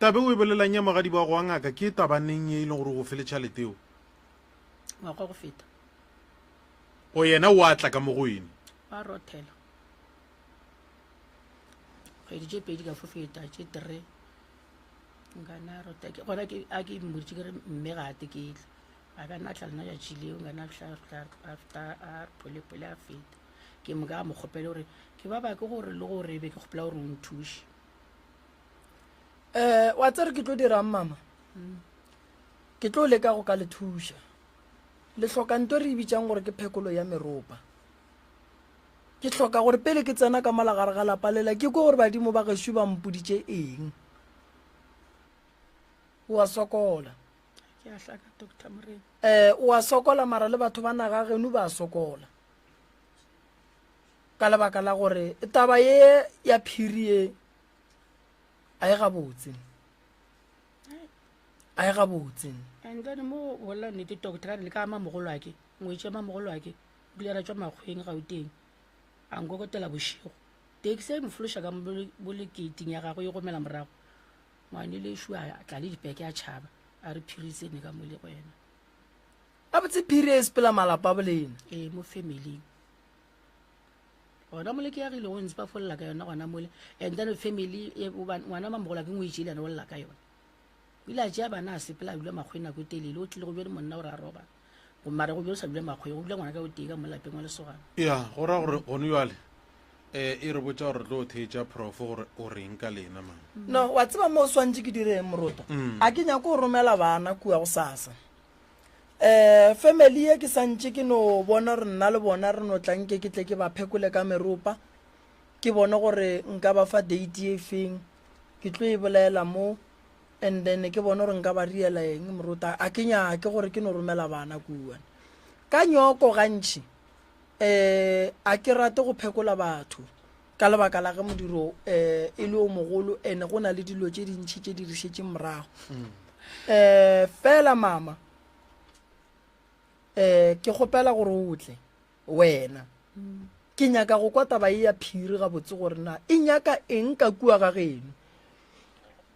A: Tabe o e bolelang ya mogadi wa go wa ngaka ke tabaneng ye e leng gore go fele tšhalete eo
E: ngwaga go feta
A: o yena o a tla ka mo go ene
E: ba rothela kgwedi tše pedi ka fo feta tše tre nkana rota gona a ke mmoditše ke re mme ga ate ke tle a ka nna tla lena tšatši leo nkana after a pholepole a feta ke moka a mo kgopele gore ke ba bake gore le gore be ke kgopela gore o nthuše
D: um wa tsere ke tlo dirang mama ke tlo leka go ka le thuša le hloka nto re e bitsang gore ke phekolo ya meropa Ke hloka gore pele ke tsena ka mola gare ga lapa lela ke kwe gore badimo ba gešo ba mpoditše eng. O a sokola.
E: Ke a hlaka, Doctor Morena.
D: Eh, o a sokola mara le batho ba naga geno ba a sokola. Ka lebaka la gore taba ye ya phiri ye a e gabotse. A e gabotse.
E: And then mo bolela nnete doctor ka re le ka ama mogolo ake, ngwetši ya mamogolo ake. O kile ra tšwa Makgweng, Gauteng, a nkokotela bošego. Taxi ya mo fološa ka mo le keiting ya gagwe e gomela morago. Ngwane lešo a tla le dipeke a tšhaba, a re phiri tsene ka mo le go yena.
D: Gabotse phiri e sepela malapa a bolena.
E: Ee, mo familing. Gona mole ke agile go ntse ba folela ka yona gona mole. And then family, e, ngwana mamogolo a ke ngwetši le yena o lla ka yona. O ile a tšea bana a sepela a dula Makgweng nako e telele. O tlile go bjale monna o re a robala. Go mara go bjalo sa dula Makgweng, go dula ngwana ka o tee ka mo lapeng wa lesogana.
A: Ya, go ra gore gone jwale eh e re botša gore re tlo theetša prof gore o reng ka lena man.
D: No, wa tseba mo o swantše ke dire eng morota? A ke nyake go romela bana kua go sasa. Eh, family ye ke santše ke no bona gore nna le bona re no tla nke ke tle ke ba phekole ka meropa. Ke bone gore nka ba fa date ye feng. Ke tlo e bolela mo and then ke bone gore nka ba riela eng moruta a ke nyake gore ke no romela bana kua ka nyoko gantši um a ke rate go phekola batho ka lebaka la ge modiro um e le o mogolo and go na le dilo tše dintšhi tše di re šetšeng morago um fela mama um ke kgopela gore o tle Wena. Ke nyaka go kwa taba ye ya phiri gabotse gore na e nyaka eng ka kua ga geno.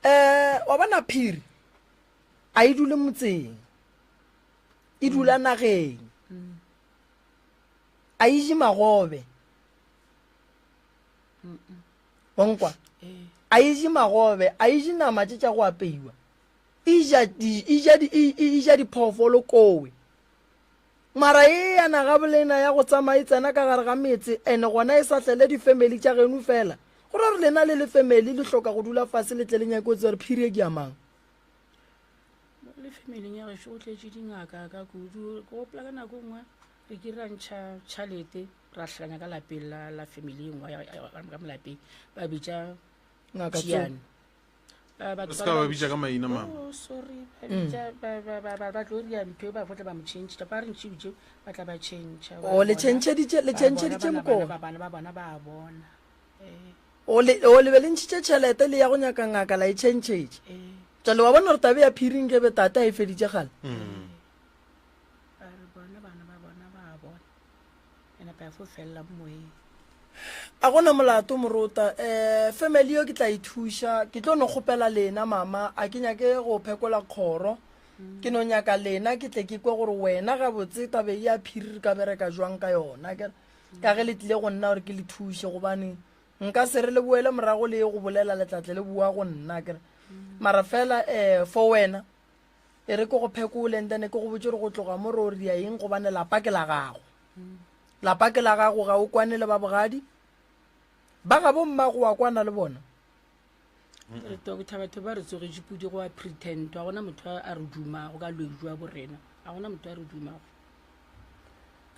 D: Um wa bona phiri a e dule motseng, e dula nageng, a e je magobe. Wa nkwa? A e je magobe, a e je nama tše tša go apeiwa. E ja di, e ja di, e, e ja diphoofolo kowe. Mara e ya naga bolena ya go tsamaya e tsena ka gare ga metse, ene gona e sa tlele di-family tša geno fela. Go ra gore lena le le family le hloka go dula fase le tle le nyake go tseba gore phiri e ke ya mang.
E: Mo le familing ya gešo go tletše dingaka ka kudu. Ke gopola ka nako e nngwe re kile ra ntšha tšhalete ra hlakanya ka lapeng la, la family e nngwe ya- ya- ka mo lapeng ba bitša
D: Ngaka tso.
E: Tšiane. Ba- batho
A: O se
E: ba
A: ka ba
E: bantši.
A: bitša ka maina, mama.
E: Oh, sorry ba bitša ba- ba- ba- ba- ba tlo ria ntho e ba fotla ba mo tšhentšha ba re ntšhibitše ba tla ba tšhentšha Ba
D: Oh, le
E: bona-
D: tšhentšheditše- le
E: ba
D: tšhentšheditše
E: bona bana-
D: mokone.
E: bana- bana ba bona ba a bona Eh,
D: O le, o le be le ntšhitše tšhelete le ya go nyaka ngaka la e tšhentšhetše.
E: eh,
D: Jale wa bona gore tabe ya phiri nke be tate a e feditše kgale.
E: ba re bona bana ba bona ba a bona e napa ya fo felela moyeng.
D: A gona molato morota. Um family yo ke tla e thuša. Ke tlo no kgopela lena mama, a ke nyake go phekola kgoro. Ke no nyaka lena ke tle ke kwe gore wena gabotse tabe ya phiri re ka bereka jwang ka yona. Akere ka ge le tlile go nna gore ke le thuše gobane nka se re le boele morago le ye go bolela le tla tle le boa go nna akere. Mara fela um for wena e re ke go phekole and then ke go botse gore go tloga mo re o ria eng gobane lapa ke la gago. Lapa ke la gago ga o kwane le ba bogadi ba ga bo mmago wa kwana le bona.
E: Re doctor batho ba re tsogetše pudi go a pretend ga gona motho a re dumago ka lwedi jwa borena ga gona motho a re dumago.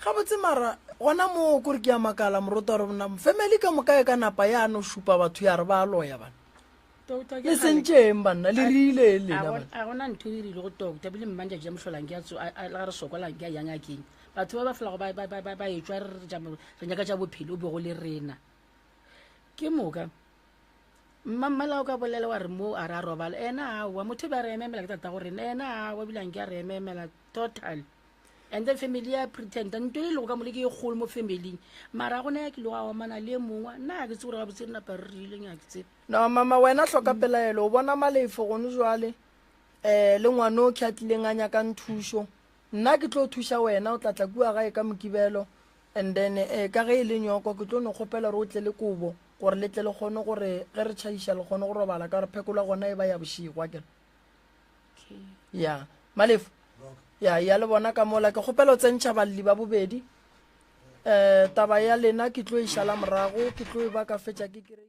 D: Gabotse mara gona moo kore ke a makala morota gore na family ka moka e ka napa ya no šupa batho ya re ba loya bana.
E: Doctor, ke
D: Le
E: kgale-
D: sentšeng banna le rile eng lena
E: A
D: banna.
E: a gona ntho e rile go doctor bile mmantšatši ya mohlolang ke a tso- a- a- le ga re sokolang ke a yang ngakeng batho ba ba felago ba- ba- ba ba- ba etšwa re re tša mo- re nyaka tša bophelo o bego le rena ke moka mmammala o ka bolela wa re mo a re a robala ena aowa motho be a re ememela ke tata go rena ena aowa ebile anke a re ememela total and then family ya pretenda nto e lego ka mole ke e kgolo mo familing mara a gona ya kilego a omana le e mongwe nna ga ke tse gore gabotse re napa re rileng ga ke tsebe
D: No mama wena hloka pelaelo o bona malefo gone jwale um le ngwano ke a tlileng a nyakang thušo nna ke tlo thuša wena o tla tla kua gae ka mokibelo And then eh, ka ge e le nyoko ke tlo no kgopela gore o tle le kobo gore le tle le kgone gore ge re tšhaiša le kgone go robala ka gore phekola gona e ba ya bošego akere ya malefo ya ya le bona ka mola ke kgopela o tsentšha balli ba bobedi um taba ya lena ke tlo e šala morago ke tlo e ba ka fetša ke kry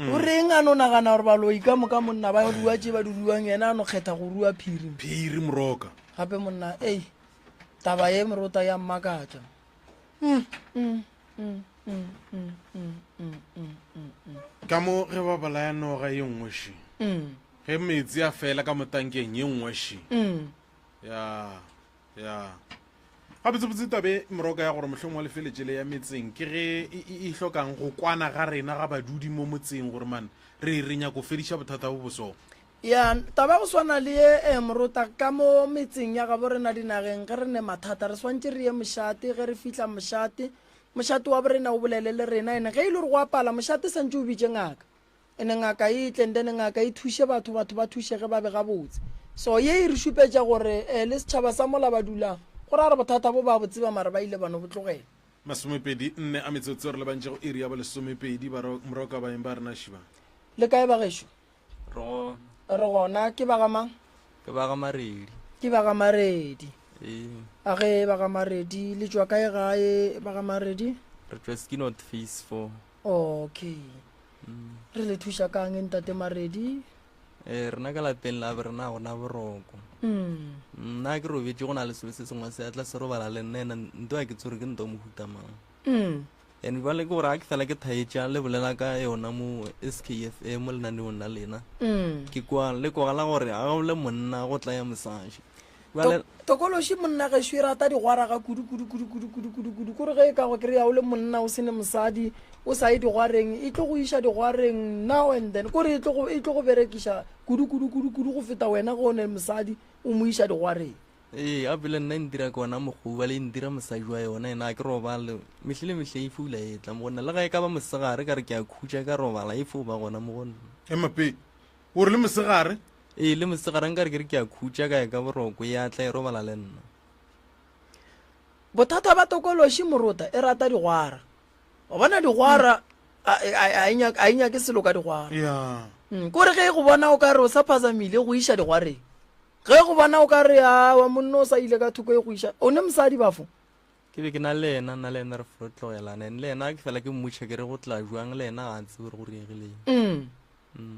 D: O reng a no nagana gore baloi ka moka monna ba rua tše ba di ruang yena a no kgetha go rua phiri?
A: Phiri moroka.
D: Gape monna ei taba ye morota ya mmakatša. Mm, mm, mm, mm, mm, mm, mm, mm, mm, mm.
A: Ka mo ge ba bolaya noga ye nngwe še.
D: Mm.
A: Ge metsi a fela ka motankeng ye nngwe še.
D: Mm.
A: Ya. Ya. Gabotsebotse tabe moroka ya gore mohlomong wa lefeletše le ya metseng ke ge e, e, e hlokang go kwana ga rena ga badudi mo motseng gore man re re nyako fediša bothata bo boso.
D: Ya, taba go swana le ye eh, morota ka mo metseng ya gabo rena dinageng ge re ne mathata re swantše re ye mošate ge re fihla mošate mošate wa borena o bolele le rena ene ge e le gore go apala mošate santše o bitše ngaka Ene ngaka e tle and then ngaka e thuše batho, batho ba thušege ba be gabotse. So ye e re šupetša gore eh, le setšhaba sa mola ba dulang, go ra gore bothata bo ba bo tseba mara ba ile ba no bo tlogela.
A: Masomepedi nne a metsotso re lebantše go iri ya bolesomepedi moroka baeng ba rena šiba.
D: Le kae bagešo?
G: Re gona.
D: Re gona. Ke ba ga mang?
G: Ke ba ga Maredi.
D: Ke ba ga Maredi.
G: Ee.
D: A ge ba ga Maredi, le tšwa kae gae ba ga Maredi?
G: Re tšwa Skinot Phase 4.
D: Okay. Re le thuša kang ntate Maredi?
G: Eh, rena ka lapeng la rena gona boroko. Nna ke robetše go na le selo se sengwe se tla se robala le nna ena nto a ke tsore ke nto mohuta mang. And jwale ke gore a ke fela ke thaetša le bolela ka yona mo SKFM mo lenaneong la lena. Ke kwa le kwagala gore ga o le monna go tla ya mosadi. Bjale
D: Tokološi monna gešo e rata digwara ga kudu kudu kudu kudu kudu kudu kudu kore ge e ka go kry-a o le monna o se ne mosadi o sa ye digwareng e tlo go iša digwareng now and then kore e tlo go e tlo go berekiša kudu kudu kudu kudu go feta wena ge o ne mosadi o mo iša digwareng.
G: Ee, gape le nna e ntira ke ona mokgoba le e ntira mosadi wa yona ena a ke robale mehle le mehle e foula e tla mo go nna le ga e ka ba mosegare ka re ke a khutša ka robala e fo ba gona mo go nna.
A: Emape o re le mosegare?
G: Ee, le mosegare nka re ke re ke a khutša ka ya ka boroko, ya tla e robala le nna.
D: Bothata ba tokološi morota e rata digwara. Wa bona digwara a a a e nyake selo ka digwara.
A: Yeah.
D: Mm, kore ge e go bona o ka re o sa phazamile go iša digwareng. Ge e go bona o ka re a wa monna o sa ile ka thoko e go iša. O ne mosadi bafo.
G: Ke be ke na le yena, nna le yena re fo tlogelana. And le yena ke fela ke mmotša ke re go tla jwang le yena ga a tsebe gore go diregileng.
D: Mm.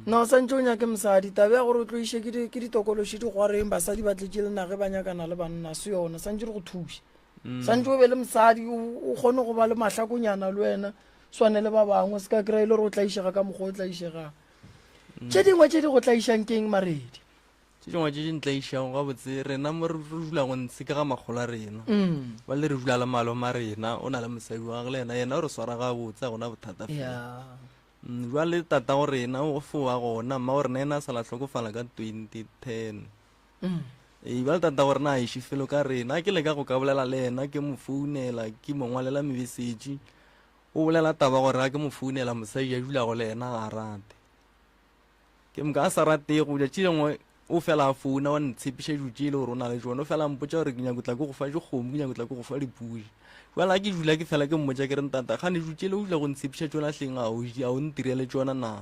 D: No santše o nyake mosadi. Taba ya gore o tlo iše ke di ke ditokološi digwareng basadi ba tletše le nage ba nyakana le banna se yona. Santše re go thuše. Santše o be le mosadi o kgone go ba le mahlakonyana le wena swane le ba bangwe se ka kry-a e le gore o tlaišega ka mokgwa o tlaišegang. Tše dingwe tše di go tlaišang ke eng Maredi?
G: Tše dingwe tše di ntlaišago gabotse rena mo re dulago ntshe ke ga makgolo a rena. Ba le re dula le malome a rena o na le mosadi wa gagwe le yena yena o re swara gabotse ga gona bothata fela. Jwale tatago rena o fo ba gona mma go rena yena a sa la hlokofala ka 2010. Ee, bjale tatago rena a iše felo ka rena. Ke leka go ka bolela le yena, ke mo founela, ke mo ngwalela mebesetši. O bolela taba gore ga ke mo founela mosadi ya dulago le yena ga a rate. Ke moka a sa ratego, tšatši lengwe o fela a founa wa ntshepiša dilo tše e le gore o na le tšona. O fela a mpotša gore ke nyako tla ke go fa dikgomo, ke nyako tla ke go fa dipudi. Bjale ga ke dula ke fela ke mmotša ke re ntata, kgane dilo tše le o dula go ntshepiša tšona hleng a o a o ntirele tšona na?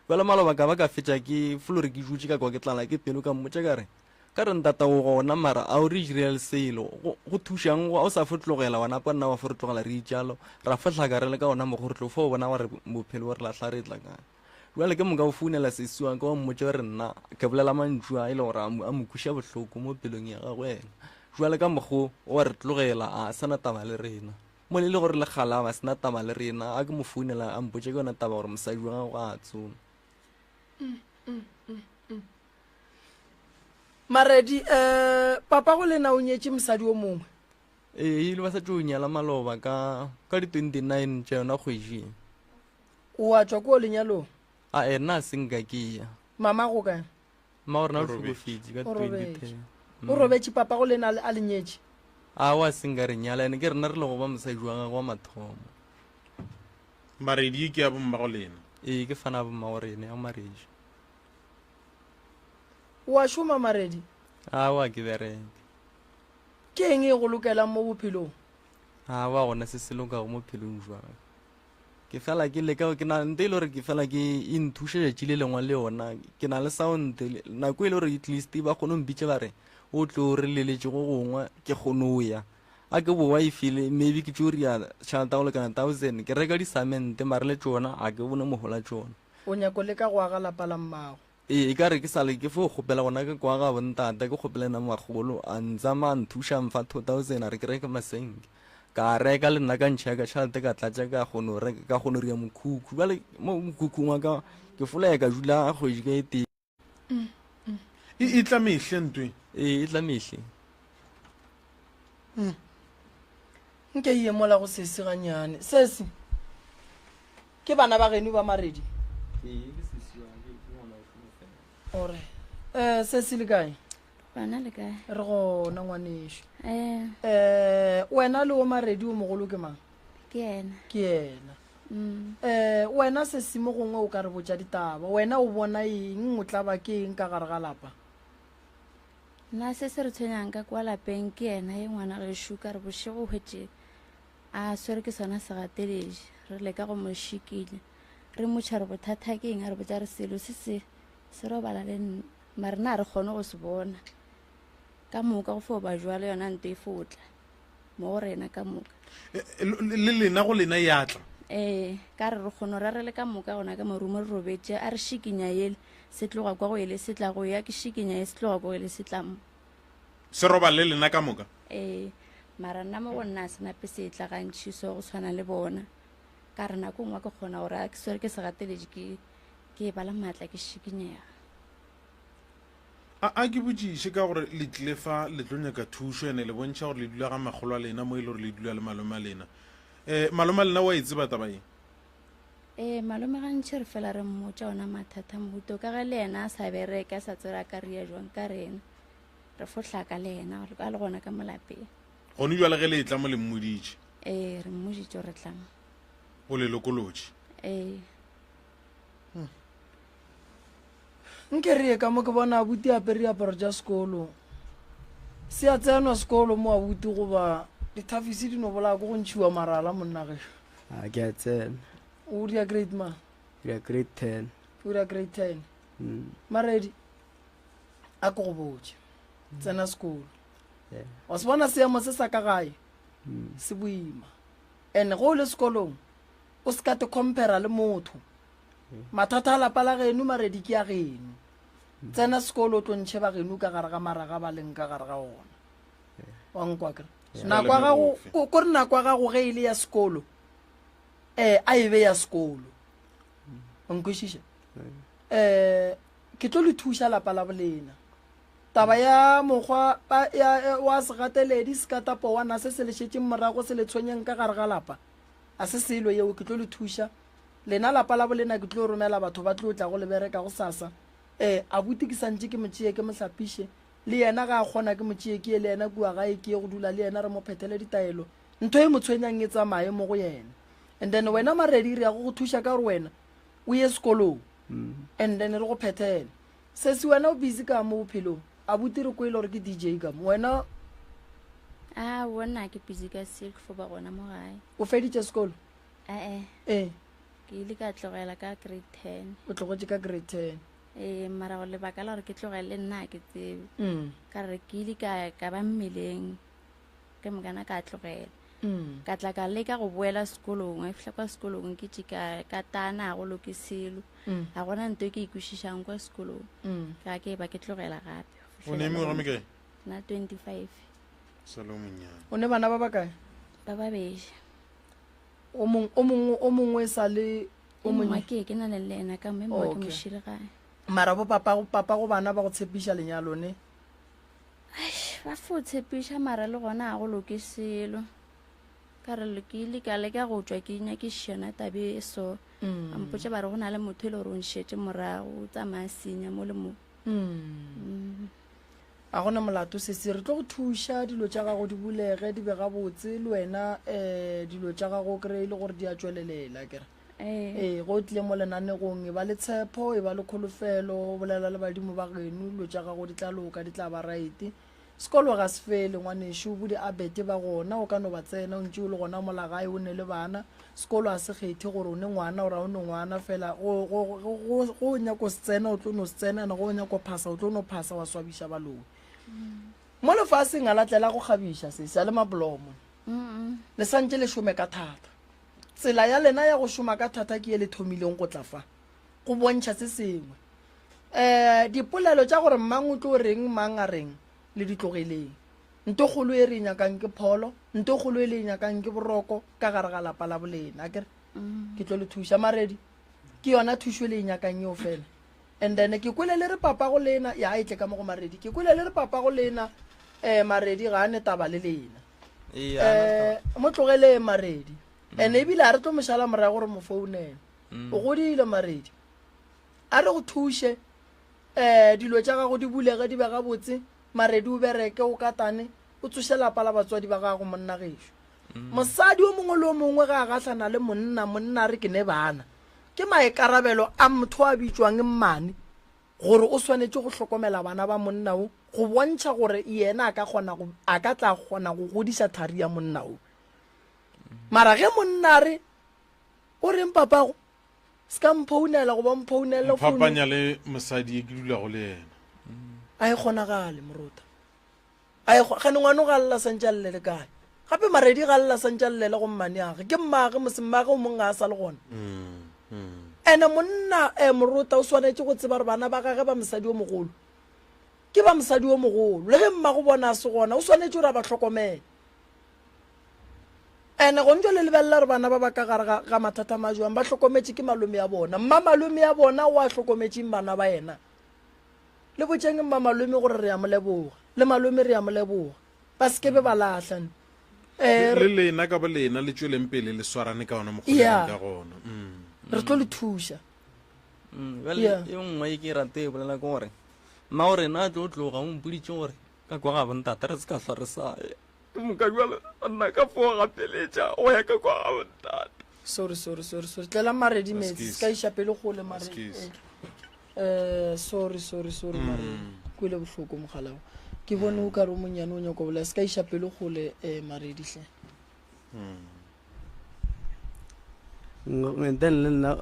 G: Bjale maloba ka ba ka fetša ke folo re ke dutše ka kwa ke tlala ke pelo ka mmotša ka re, ka re ntata o gona mara a o re direle selo, go, go thušang go a o sa fo tlogela wa napa nna wa fo re tlogela re itšalo, ra fo hlaka re le ka gona mokgo re tlo fo bona gore bophelo bo re lahla re tla kae. Bjale ke moka o founela sesi wa ka wa mmotša gore nna ke bolela mantšu a e le gore a mo kweša bohloko mo pelong ya gagwe yena. Bjale ka mokgo o a re tlogela a sa na taba le rena. Mo le le gore le kgale a ba sena taba le rena, a ke mo founela a mpotša ke yona taba gore mosadi wa gagwe a tsoma.
D: Maredi, um papa go lena o nyetše mosadi o mongwe?
G: Ee, ile ba sa tšo nyala maloba ka ka di 29 tša yona kgwedi e.
D: O a tšwa koo lenyalong?
G: A e nna a se nka ke ya.
D: Mama go kae?
G: Mma go rena o hlokofetše ka
D: O robetše.
G: 2010.
D: O robetše papa go lena a le nyetše?
G: A wa se nka re nyala ene ke rena re le go ba mosadi wa gagwe wa mathomo.
A: Maredi ke ya bomma go lena.
G: Ee ke fana bomma go rena ya Maredi.
D: O a šoma Maredi?
G: A wa ke bereke.
D: Ke eng e go lokelang mo bophelong?
G: A wa gona se se lokago mo phelong jwa ka. Ke fela ke leka ke na nte e le gore ke fela ke e nthuša tšatši le lengwe le yona ke na le sound nako e le gore at least ba kgone go mpitša ba re o tlo re leletše go gongwe ke kgone go ya a ke bowa e file maybe ke tšo ria tšhelete go lekana thousand ke reka disamente mare le tšona ga ke bone mohola tšona.
D: O nyako leka go aga lapa la mmago.
G: Ee, e ka re ke sa le ke fo kgopela gona ke kwa ga bontate, ke kgopela ena magolo a ntsama a nthuša a mfa 2000 a re ke reke masenke. Ka reka le nna ka ntšha ka tšhelete ka tlatša ka kgono reka ka kgono ria mokhukhu. Bjale mo mokhukhung wa ka ke folaya ka dula kgwedi ka e tee.
A: E e tla mehle ntwe.
G: Ee, e tla mehle.
D: Nke ye mola go sesi ganyane. Sesi. Ke bana ba geno ba Maredi?
G: Ee, ke sesi wa ke ke ngwana wa fela.
D: Ore. Eh, sesi le kae?
H: Bana le kae?
D: Re gona ngwanešu.
H: Eh.
D: Eh, wena le o Maredi o mogolo ke mang?
H: Ke yena.
D: Ke yena.
H: Mm.
D: Eh, wena sesi mo gongwe o ka re botša ditaba. Wena o bona eng o tla ba ke eng ka gare ga lapa?
H: Nna se se re tshwenyang ka kwa lapeng ke yena ye ngwana gešo ka re bošego hwetše A swere ke sona segateletši, re leka go mo šikinya. Re mmotša re bothata ke eng, a re botša re selo se se se robala le nna, mare nna ga re kgone go se bona. Ka moka go fo ba jwalo yona nto e fo tla mo go rena ka moka.
A: E, le lena go lena ya tla?
H: Ee, ka re re kgono ra re le ka moka gona ka marumo re robetše, a re šikinya yele se tloga kwa go ele se tla go ya, ke šikinya ye se tloga kwa go ele se tla mo.
A: Se robala le lena ka moka?
H: Ee, mara nna mo go nna a se nape se tla gantši so go tshwana le bona. Ka re nako nngwe ke kgona gore a ke swere ke segateletše ke ke e bala maatla ke šikinyega.
A: A a ke botšiše ka gore le tlile fa le tlo nyaka thušo ene le bontšha gore le dula ga makgolo a lena mo e le gore le dula le malome a lena. Um malome a lena wa e tseba taba ye?
H: Ee, malome gantši re fela re mmotša ona mathata mohuto ka ge le yena a sa bereke a sa tsebe a ka ria jwang ka rena. Re fo hlaka le yena gore a le gona ka mo lapeng.
A: Gone bjale ge le etla mo le mmoditše?
H: Ee, re mmoditše gore re tla mo.
A: O le lokolotše?
H: Ee.
D: Nke re ye ka mo ke bona abuti a apere diaparo tša sekolo. Se a tsenwa sekolo mo abuti goba? Dithafisi di no bolaya ko go ntšhiwa marala monna gešo.
I: A ke a tsena.
D: O dira grade ma?
I: Ke dira grade 10.
D: O dira grade 10.
I: Mm.
D: Maredi a ke go botše. Tsena sekolo.
I: Yeah.
D: Wa se bona seemo se sa ka gae
I: Mm.
D: se boima. And go o le sekolong o se ka te compare le motho. Mathata a lapa la geno maredi ke a geno. Tsena sekolo o tlo ntšhe ba geno ka gare ga maraga ba leng ka gare ga ona. Wa nkwa kere? Nako ya gago ko ko re nako ya gago ge e le ya sekolo eh a e be ya sekolo. O nkwešiša? Eh ke tlo le thuša lapa la bolena. Taba ya mokgwa ba ya wa segateledi sekatapowana se se le šetšeng morago se le tshwenyeng ka gare ga lapa a se selo yeo ke tlo le thuša. Lena lapa la bolena ke tlo romela batho ba tlo tla go le bereka gosasa. Eh abuti ke santše ke mo tšee ke mo hlapiše Le yena ga a kgona ke mo tšee ke ye le yena kua gae ke ye go dula le yena re mo phethele ditaelo. Ntho e mo tshwenyang e tsamaye mo go yena. And then wena Maredi re ya go go thuša ka gore wena o ye sekolong and then re go phethele. Sesi wena o busy ka mo bophelong? Abuti re kwele gore ke DJ ka mo. Wena
H: A bona ke busy ka silk fo ba gona mo gae.
D: o feditše sekolo?
H: Ee.
D: Ee.
H: Ke ile ka tlogela ka grade 10.
D: O tlogetše ka grade 10.
H: Ee, mara go lebaka la gore ke tlogele nna ga ke tsebe.
D: Mm.
H: Ka re ke ile ka ka ba mmeleng ke mokana ka tlogela.
D: Mm.
H: Ka tla ka leka go boela sekolong, a fihla kwa sekolong ke tše ka ka tana go loke selo.
D: Mm.
H: Ga gona nto e ke e kwešišang kwa sekolong.
D: Mm.
H: Ka ke ba ke tlogela gape.
A: O ne mengwaga mekae?
H: Na 25.
A: Sa le o monnyane.
D: O ne bana ba bakae?
H: Ba babedi.
D: O mong o mongwe o mongwe e sa le
H: o mongwe ke ke na le le ena ka mme mo ke mo šile gae.
D: Mara bo papa go papa go bana ba go tshepiša lenyalo ne?
H: Eish, ba fo tshepiša mara le gona a go loke selo. Ka re le ke ile ka leka go tšwa ke nyakišiša yona tabe e so.
D: Mm.
H: Ba mpotša ba re go na le motho e le gore o nšetše morago o tsamaya senya mo le mo.
D: Mm.
H: Mm.
D: A gona molato sesi, re tlo go thuša dilo tša gago di bulege di be gabotse le wena um dilo tša gago o kry-e le gore di a tšwelelela kere.
H: Ee.
D: Ee, ge o tlile mo lenanegong e ba le tshepo, e ba le kholofelo, o bolela le badimo ba geno dilo tša gago di tla loka, di tla ba right. Sekolo ga se fele ngwanešu, bo di-Abet ba gona o ka no ba tsena o ntše o le gona mola gae o ne le bana. Sekolo ga se kgethe gore o ne ngwana or ga o ne ngwana fela go, go, go, go, go o nyako se tsena o tlo no se tsena and go o nyako phasa o tlo no phasa wa swabiša baloi. Mo lefaseng a la tlela go kgabiša sesi a le mablomo. Le santše le šome ka thata. Tsela ya lena ya go šoma ka thata ke ye le thomileng go tla fa go bontšha se sengwe. Um dipolelo tša gore mang o tlo reng mang a reng le di tlogeleng. Nto kgolo e re e nyakang ke pholo, nto kgolo e le e nyakang ke boroko ka gare ga lapa la bolena. Akere ke tlo le thuša Maredi, ke yona thušo e le e nyakang yeo fela. And then ke kwele le re papa go lena, ya e tle ka mo go Maredi, ke kwele le re papa go lena um Maredi ga a ne taba le lena.
G: Ee, a na
D: Eh, mo tlogeleng Maredi. And ebile a re tlo mo šala morago gore mo founele.
G: Mm.
D: O godile Maredi. A re go thuše um dilo tša gago di bulege di be gabotse. Maredi o bereke o katane o tsoše lapa la batswadi ba gago monna gešo. Mosadi o mongwe le o mongwe ge a gahlana le monna, monna a re ke ne bana. Ke maikarabelo a motho a bitšwang mmane gore o swanetše go hlokomela bana ba monna o go bontšha gore yena a ka kgona go a ka tla kgona go godiša thari ya monna o. Mara ge monna a re o reng papago se ka mphounela goba mphounele founu
A: Mphapanya le mosadi e ke dulago le yena.
D: A e kgonagale morota. A e gane ngwana o ga lla santše a llele kae? Gape Maredi ga lla santše a llele go mmaneage. Ke mmage mose mmage o mong ga a sa le gona. Ene monna eh, morota o swanetše go tseba gore bana ba gage ba mosadi o mogolo ke ba mosadi o mogolo. Le ge mmago bona a se gona o swanetše gore a ba hlokomele. Ene gone jwale lebelela gore bana ba ba ka gare ga, ga mathata ma jwang ba hlokometše ke malome ya bona. Mma malome ya bona o a hlokometšeng bana ba yena. Le botšeng mma malome gore re a mo leboga. Le malome re a mo leboga. Ba se ke be ba lahla. Eh,
A: Le lena ka bo lena le tšweleng pele le swarane ka ona mokgwa
D: Yeah.
A: ka gona. Mm.
D: Re tlo le thuša.
G: Mm, bjale
D: Yeah.
G: e nngwe e ke e rate e bolela ke gore mma o rena a tlo tloga o mpoditše gore ka kwa ga bontate re se ka hlwa re sa ya. Ke moka bjale nna ka fo gapeletša go ya ka kwa ga bontate.
D: Sorry, sorry, sorry, sorry. Tlela Maredi metsi, se ka iša pele kgole Maredi.
A: Excuse.
D: Eh, sorry, sorry, sorry Maredi. Kwele bohloko mogala wo. Ke bone o ka re o monnyane o nyako bolela se ka iša pelo kgole um Maredi hle.
I: And then le nna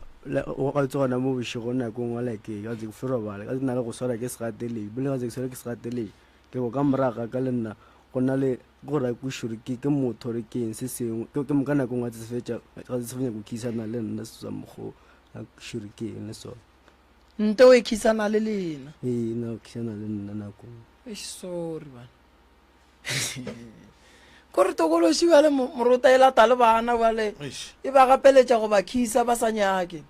I: o ga tse gona mo bošego nako nngwe like ka tse ke fo robala ka na le go swara ke segateledi bole ka tse ke swara ke segateledi ke go ka moraga ka le nna go na le go ra kušore ke ke motho re ke eng se sengwe ke ke moka nako nngwe tse fetša ga se fenya go khisana le nna se sa mokgo a kušore ke eng le sona
D: Nte o e khisana le lena.
I: Ee na o khisana le nna nako
D: Eish, sorry bana. Kore tokološi bjale morota e lata le bana bjale e ba gapeletša go ba khisa ba sa nyake.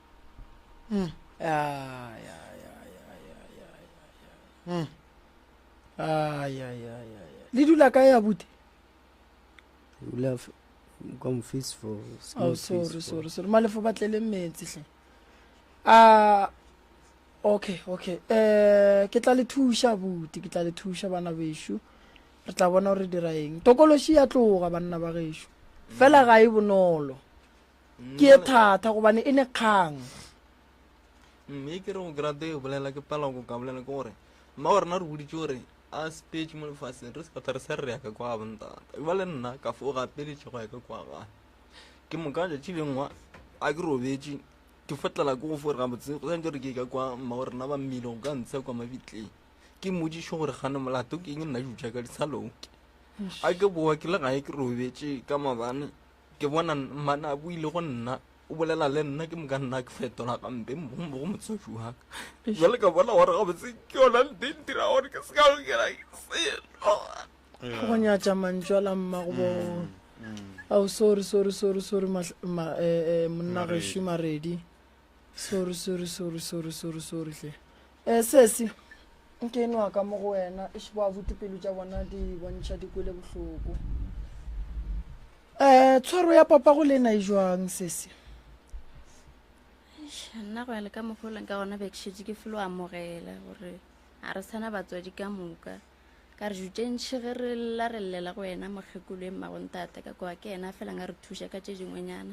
D: Mm. Ya ya ya ya ya ya ya. Mm. Ay ay ay ay. Le dula kae abuti?
I: Dula kwa mofisi for.
D: Oh sorry sorry sorry. Malefo ba tlele metsi hle. A okay okay eh ke tla le thuša buti ke tla le thuša bana bešo re tla bona gore dira eng tokološi ya tloga banna ba gešo fela ga e bonolo ke e thata gobane e ne kgang
G: mme ke re go kry-a e bolela ke pala go ka bolela ke gore mma wa rena re boditse gore a sepetse mo lefatsheng re sa tla re sa re ya ka kwa bontata jale nna ka fo gapeletše go ya ka kwa gae ke moka tšatši lengwe a ke robetše ke fotlela ke go fo re gabotse go santse gore ke ka kwa mma gore nna ba mmile go ka ntsha kwa mabitleng ke mmodiše gore gane molato ke eng nna jutša ka di sa loke a ke boa ke le gae ke robetše ka mabane ke bona mmane a buile go nna o bolela le nna ke moka nna ke fetola gampe go motswadi wa ka jale ka bona gore gabotse ke yona nte ntira gore ke se ka lokela selo
D: Ke go nyatša mantšu a la mmago bona. Ao sorry sorry sorry sorry ma, eh, eh, monna gešo Maredi. Sorry sorry sorry sorry sorry sorry hle. Eh sesi nke nwa ka mo go wena eish bo abuti pelo tša bona di bontšha di kwele bohloko. Eh tshwaro ya papa go lena e jwang sesi?
H: Eish, nna go ya le ka mokgwa o leng ka gona be ke šetše ke felo amogela gore ga re sana batswadi ka moka. Ka re ju tše ntši ge re lla re llela go yena mokgekolo e mmagontata ka kwa ke yena a felang a re thuša ka tše dingwenyana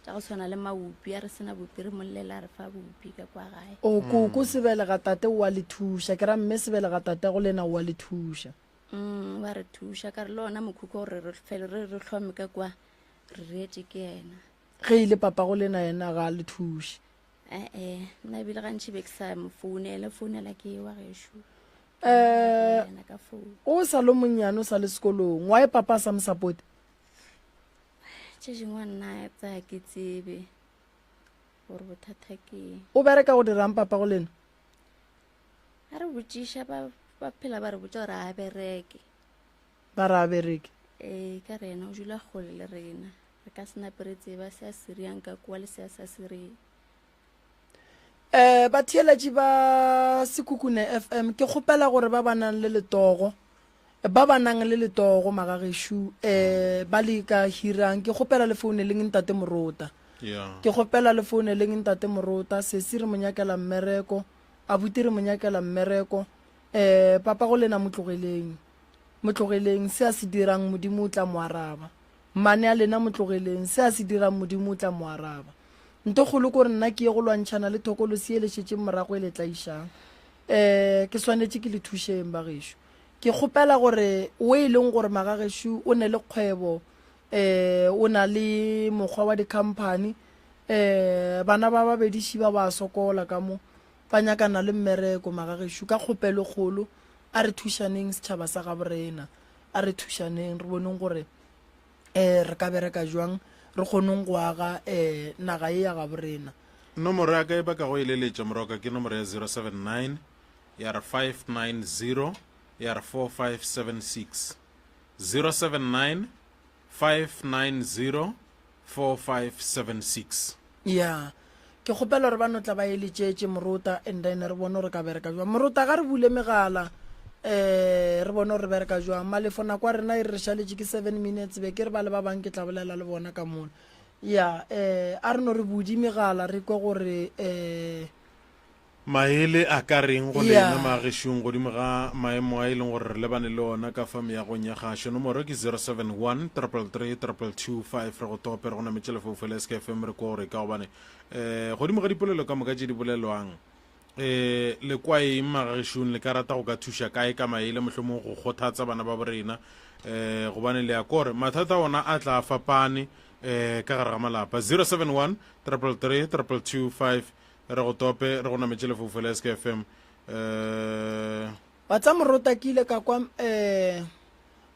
H: tša go tshwana le maupi a re sena bupi re mo llela a re fa bupi ka kwa gae.
D: O koko sebelega tate o a le thuša ke ra mme sebelega tate go lena o a le thuša.
H: Mm, wa re thuša ka re le ona mokhukhu gore re fele re re hlome ka kwa re reetše ke yena.
D: Ge e le papa go lena yena ga a le thuše.
H: Ee, nna ebile gantši be ke sa mo founele founela ke wa gešo.
D: Eh, o sa le monnyane o sa le sekolong why papa a sa mo support
H: tše dingwe nna tsa ke tsebe gore bothata ke
D: o bereka go dirang papa go lena
H: a re botšiša ba ba phela ba re botša gore a bereke
D: ba re a bereke
H: ee ka rena o dula kgole le rena re ka se nape re tseba se a se riang ka kua le se a sa se reng
D: Um batheeletši ba Sekhukhune FM, ke kgopela gore ba ba nang le letogo, ba ba nang le letogo magagešo, um ba le ka hirang, ke kgopela le founeleng Ntate Morota.
A: Yeah.
D: Ke kgopela le founeleng Ntate Morota, sesi re mo nyakela mmereko, abuti re mo nyakela mmereko, um papa go lena mo tlogeleng, mo tlogeleng, se a se dirang Modimo o tla mo araba. Mmane a lena mo tlogeleng, se a se dirang Modimo o tla mo araba. Nto kgolo ko re nna ke ye go lwantšhana le thokolosi ye le šetšeng morago e le tlaišang. Um ke swanetše ke le thušeng bagešo. Ke kgopela gore o e leng gore magagešo o ne le kgwebo, um o na le mokgwa wa dikhamphani, um bana ba babediši ba ba sokola ka mo, ba nyakana le mmereko magagešo. Ka kgopelo kgolo a re thušaneng setšhaba sa gaborena, a re thušaneng re boneng gore um re ka bereka jwang re kgoneng go aga um naga ye ya gabo rena.
A: Nomoro ya ka e ba ka go e leletša moroka ke nomoro ya 079 ya re 590 ya re 4576 079 590 4576.
D: Ya ke kgopela gore ba no tla ba e letšetše morota and then re bone gore ka bereka jwang morota ga re bule megala eh re bone gore re bereka jwang malefo nako ya rena e re re šaletše ke seven minutes be ke re ba le ba bang ke tla bolela le bona ka mona ya eh a re no re budi megala re kwe gore eh
A: Maele a ka reng go lena maagešong godimo ga maemo a e leng gore re lebane le ona ka fa meagong ya kgašo? Nomoro ke 071 333 2225. Re go tope, re go nametše lefaufau la SKFM, re kwa gore ka gobane um godimo ga dipolelo ka moka tše di bolelwang. Eh, le kwa eng magagešong le ka rata go ka thuša kae ka maele mohlomong go kgothatsa bana ba borena eh gobane le ya kore mathata ona a tla fapane eh ka gare ga malapa 071 333 2225 re go tope re go nametše lefoufo la SKFM eh
D: Wa tsa morota ke ile ka kwa um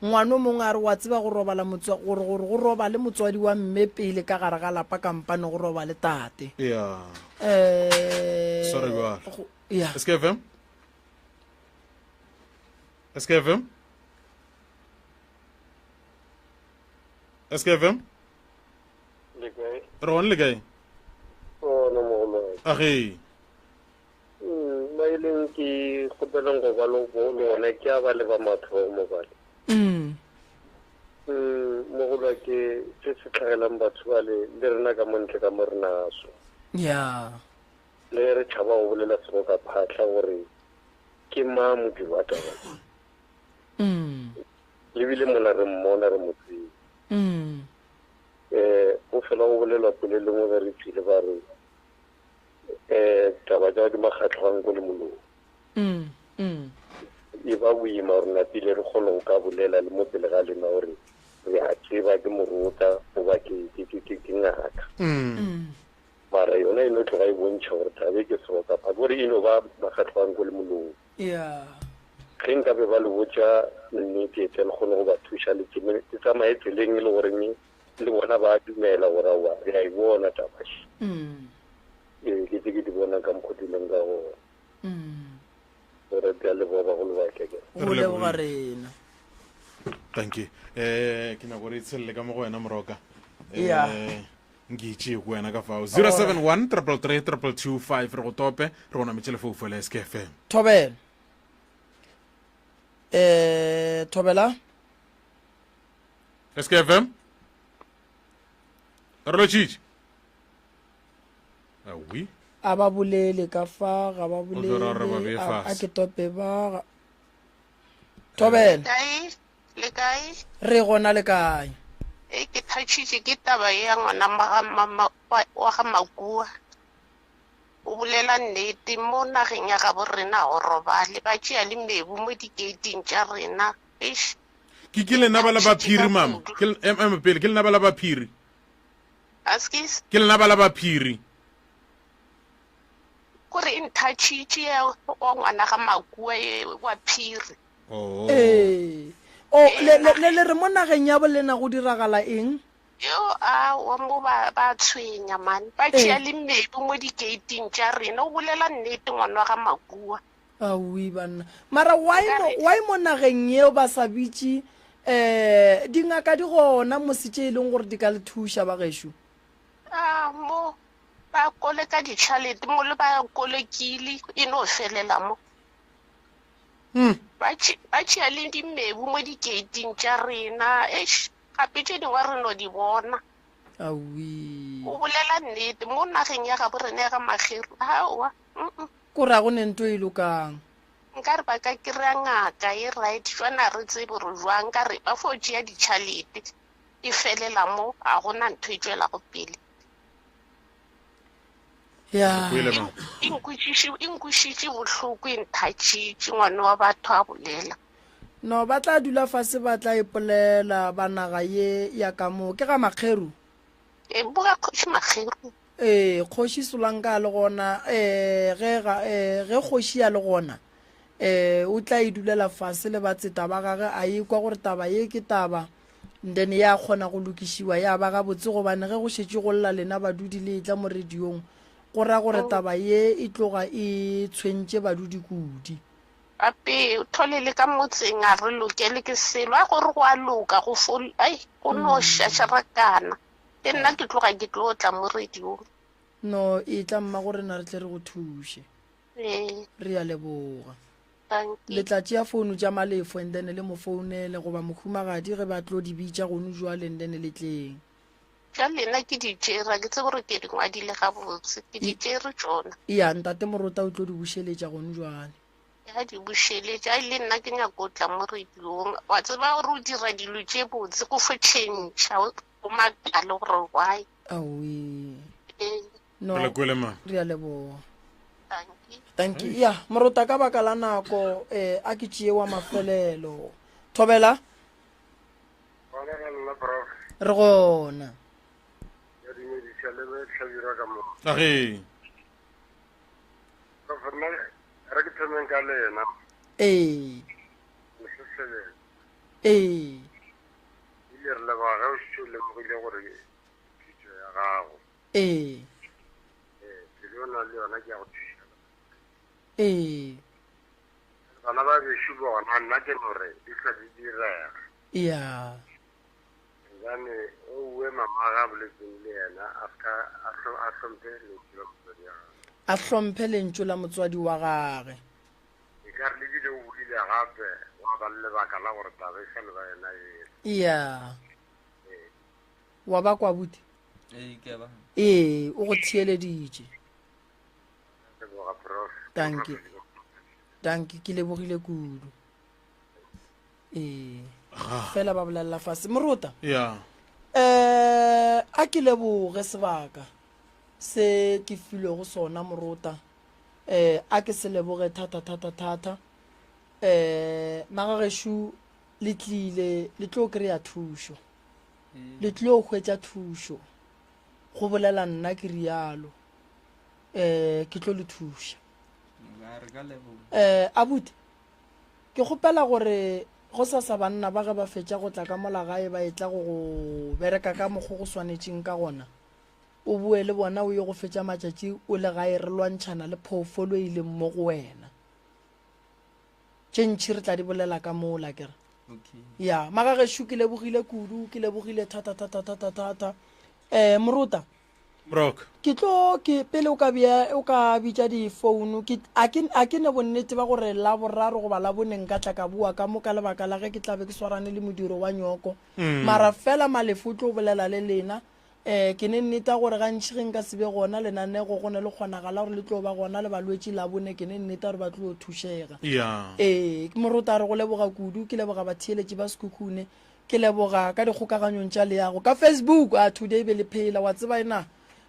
D: ngwano mongwe a re wa tseba go robala motswa gore gore go robale motswadi wa mme pele ka gare ga lapa kampane go robale tate.
A: Yeah.
D: Eh
A: Sorry bjale.
D: go- Yeah.
A: SKFM SKFM SKFM
J: Le kae?
A: Re gone le kae?
J: Gona mogolo.
A: Age.
J: Mm, ba e leng ke kgopeleng go ba le bona ke a ba le ba mathomo bale.
D: Mm.
J: Mm, mogolo ke se se tlhagelang batho ba le le rena ka montle ka mo re naso.
D: Yeah.
J: Le re tšhaba go bolela sego ka phatlha gore ke mang modiri wa taba.
D: Mm.
J: Le bile mola re mmona re mo tseba.
D: Mm.
J: Eh, go fela go bolelwa polelong ge re tswile ba re um taba tša di makgatlho ga nko le molomo
D: mm, mm.
J: e ba boima gore napile re kgone go ka bolela le mo pele ga lena gore re a tseba ke morota goba ke ngaka
A: mm.
J: mara yona e no tloga e bontšha gore tabe ke seroka pa gore e no ba makgatlho ga nko le molomo ge nka be ba le botša nnete tle le kgone go ba thuša le tsamaye tseleng e le goreng le bona ba dumela gore aowa re a e bona taba še
D: mm.
J: ee ke tse ke di bona ka mokgwa di leng ka gona
D: mm.
J: gore ke a leboga bagolo ba keke
D: go leboga rena
A: thank you eh ke nyako re tshelele ka mo go wena moroka
D: Yeah.
A: eh nke e tšee ko wena ka fao 071 333 2225 re go tope re go nametše lefoufo la skfm
D: thobela eh thobela
A: SKFM re lotšhitše awi
D: a ba bolele ka fa ga ba
A: O tlo ra gore ba
D: bolele
A: beye
D: a a
A: fase.
D: ke tope ba ga- thobela
K: kae le kae
D: re gona le kae
K: e ke thatšhitše ke taba ye ya ngwana ma- ga mama- wa- wa ga makua o bolela nnete mo nageng ya gabo rena ga o robale ba tšea le mebu mo dikeiting tša rena eish
A: ke ke lena ba la baphiri mama ke em pele ke lena ba la baphiri
K: askis
A: ke lena ba la baphiri
K: kore e nthatšhitše ya wa ngwana ga makua e wa phiri
A: oh
D: ee o le le le le re mo nageng ya bolena go diragala eng
K: yo a wa mo ba ba tshwenya man ba tšea le mebu mo dikeiting tša rena o bolela nnete ngwana wa ga makua
D: Aowi banna. Mara why mo, why mo nageng yeo ba sa bitše eh dingaka di gona mose tše e leng gore di ka le thuša ba gešo?
K: A mo ba koleka ditšhalete mo le ba kolekile e no felela mo.
A: Hmm.
K: Ba ba tšea le dimebu mo dikeiting tša rena. Eish, gape tše dingwe re no di bona.
D: Aowi.
K: O bolela nnete mo nageng ya gabo rena ya ga Mageru. Aowa. Mm-mm.
D: Ko ra go ne nto e lokang.
K: Nkare ba ka kry-a ngaka e right jwale a re tsebe gore jwang nkare ba fo tšea ditšhalete e felela mo ga gona ntho e tšwelago pele.
D: Ya.
A: Kwele ma.
K: E nkwešiše- e nkwešiše bohloko e nthatšitše ngwane wa batho a bolela.
D: No ba tla dula fase ba tla ipolela ba naga ye ya ka mo ke ga Makgeru.
K: E boga kgoši Makgeru.
D: Ee, kgoši Solanka a le gona, ee, ge, ga, ee, ge kgoši a le gona, ee, o tla e dulela fase le batseta ba gage, a ekwa gore taba ye ke taba, then ya kgona go lokišiwa ya ba gabotse, gobane ge go šetše go lla lena badudi le etla mo radiong, go ra gore taba ye e tloga e tshwentše badudi kudi.
K: Gape o thole le ka motseng a re lokele ke selo, a gore go a loka, go fo, ai, go no šašarakana. Le nna ke tloga ke tlo tla mo radiong.
D: No, etla mma go rena re tle re go thuše.
K: Ee.
D: Re a leboga.
K: Dankie.
D: Le tla tšea founu tša Malefo and then le mo founele goba mohumagadi ge ba tlo di bitša gonu jwale and then le tleng.
K: Tša lena ke di tšere, ga ke tsebe gore ke di ngwadile gabotse. Ke di tšere tšona.
D: Ya, ntate Morota o tlo di bušeletša gonu jwale.
K: Ya di bušeletša, ai le nna ke nyako go tla mo radiong. Wa tseba gore o dira dilo tše botse go fo tšhentšha, o makale gore why.
D: Aowi.
K: Ee.
D: No.
A: Re le kwele ma.
D: Re a leboga.
K: Tanki.
D: Tanki. Ya, morota ka baka la nako eh a ke tšee wa mafelelo. Thobela.
J: Gona ga nna prof.
D: Re gona.
J: Ya dumedisa le be hlabirwa ka mo.
A: Age.
J: Prof nna re ke thomeng ka le yena.
D: Ee.
J: Mosesebele.
D: Ee.
J: Ile re leboga ge o šetše o lemogile gore thušo ya gago.
D: Ee.
J: Ee, pelo o na le yona ke ya go thuša.
D: Ee.
J: Bana ba bešo bona nna ke no re di hlwa di direga.
D: Ya.
J: Gobane o uwe mama ga boletseng le yena a ska a hlomphe lentšu la motswadi wa gagwe.
D: A hlomphe lentšu la motswadi wa gagwe.
J: E ka re le bile o buile gape wa ba le lebaka la gore taba e sa le ba yena ela.
D: Ya.
J: Ee.
D: Wa ba kwa buti?
G: Ee, ke a ba.
D: Ee, o go theeleditše.
J: Leboga prof.
D: Dankie. Dankie, ke lebogile kudu. Ee. Fela ba bolelela fase. Morota.
A: Ya.
D: Eh, a ke leboge sebaka se ke filwego sona morota. Eh, a ke se leboge thata thata thata. Eh, magagešu le tlile le tlo kry-a thušo. Le tlo hwetša thušo. Go bolela nna ke rialo. Eh, ke tlo le thuša. Eh, abuti, ke kgopela gore gosasa banna ba ge ba fetša go tla ka mola gae ba etla go go bereka ka mokgo go swanetšeng ka gona, o boe le bona o ye go fetša matšatši o le gae re lwantšhana le phoofolo e leng mo go wena. Tše ntši re tla di bolela ka mola ke re.
G: Okay.
D: Ya, magagešo ke lebogile kudu, ke lebogile thata thata thata thata. Eh, morota.
A: Brock.
D: Ke tlo ke pele o ka bea o ka bitša difounu ke a ke a ke ne bonnete ba gore la boraro goba la bone nka tla ka boa ka mo ka lebaka la ge ke tla be ke swarane le modiro wa nyoko. Mara fela Malefo o tlo bolela le lena. Um ke ne nneta gore gantši ge nka se be gona lenanego go ne le kgonagala gore le tlo ba gona le balwetši Labone ke ne nneta gore ba tlo thušega.
A: Yeah.
D: Ee, ke morota re go leboga kudu ke leboga batheeletši ba Sekhukhune Ke leboga ka dikgokaganyong tša leago ka Facebook. A today be le phela wa tseba ena.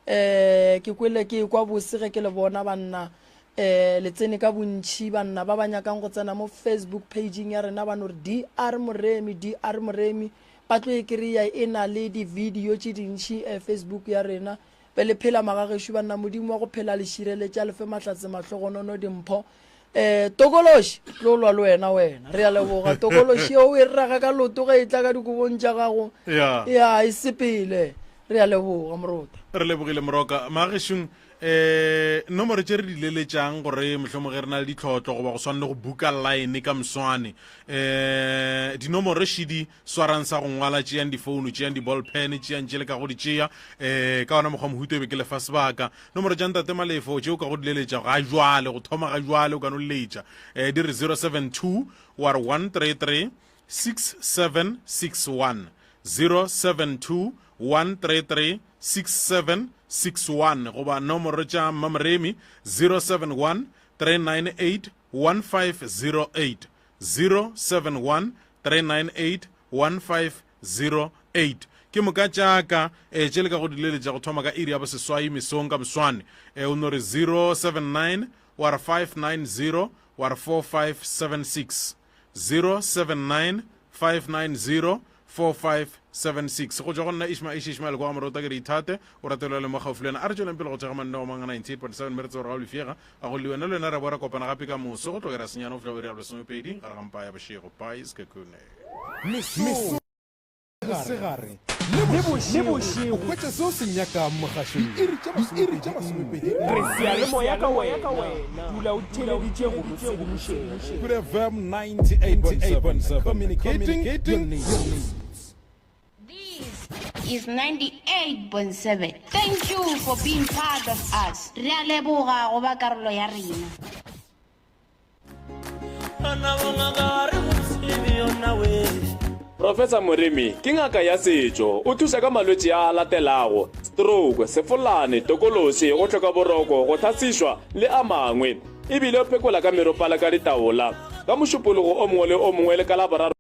D: Eh ke kwele ke kwa bose ge ke le bona banna. Eh le tsene ka bontši banna ba ba nyakang go tsena mo Facebook pageng ya rena ba no re DR Moremi DR Moremi ba tlo e kry-a e na le di-video tše dintši eh, Facebook ya rena. Be le phela magagešo banna Modimo wa go phela le šireletša le fe mahlatse mahlogonono dimpho. Eh, tokološi tlo lwa le wena wena re a leboga tokološi eo e raga ka loto ge e tla ka dikobong tša gago
A: ya
D: ya e sepele re a leboga morota
A: re lebogile moroka magešong eh nomoro tše re di leletšang gore mohlomong ge re na le ditlhotlo goba go swana le go buka line ka moswane eh dinomoro šidi swarang sa go ngwala tšeang difounu tšeang di-ball pen tšeang tše le ka go di tšea um ka ona mokgwa mohuto e be ke lefa sebaka nomoro tša ntate malefo tše o ka go di leletša ga jwale go thoma ga jwale o ka no letša um di re 072 wa re 133 6761 072 133 6761 goba nomoro tša mmamoremi 071 398 1508 071 398 1508 Ke moka tša ka e tše le ka go di leletša go thoma ka iri ya boseswai mesong ka moswane. E o no re 079 wa re 590 wa re 4576. 079 590 4576. Go tšwa go nna Ishma Ish Ishmael kwa ga Morota ke re ithate o rate le le mo gaufi le wena. A re tšweleng pele go thekga mananeo a mang a 98.7 mme re tsebe gore ga o lefega a go le wena le wena re boa ra kopana gape ka moso go tloga ira senyane go fihla go iri ya bolesomepedi gare ga mpa ya bošego. Bye Sekhukhune.
L: Mesong, mosegare le bošego, o hwetša se o se nyakang mogašong diiri tše masomepedi
M: Re seyalemoya ka wena, dula o theeleditše go re tshedimošego.
L: Good FM 98.7 communicating your needs.
N: This is 98.7. Thank you for being part of us. Re a leboga go ba karolo ya rena.
O: Professor Moremi ke ngaka ya setšo, o thuša ka malwetši a a latelago, stroke, sefolane, tokološi, go hloka boroko, go hlasišwa le a mangwe. E bile o phekola ka meropala ka ditaola. Ka Mošupologo o mongwe le o mongwe le ka Laboraro.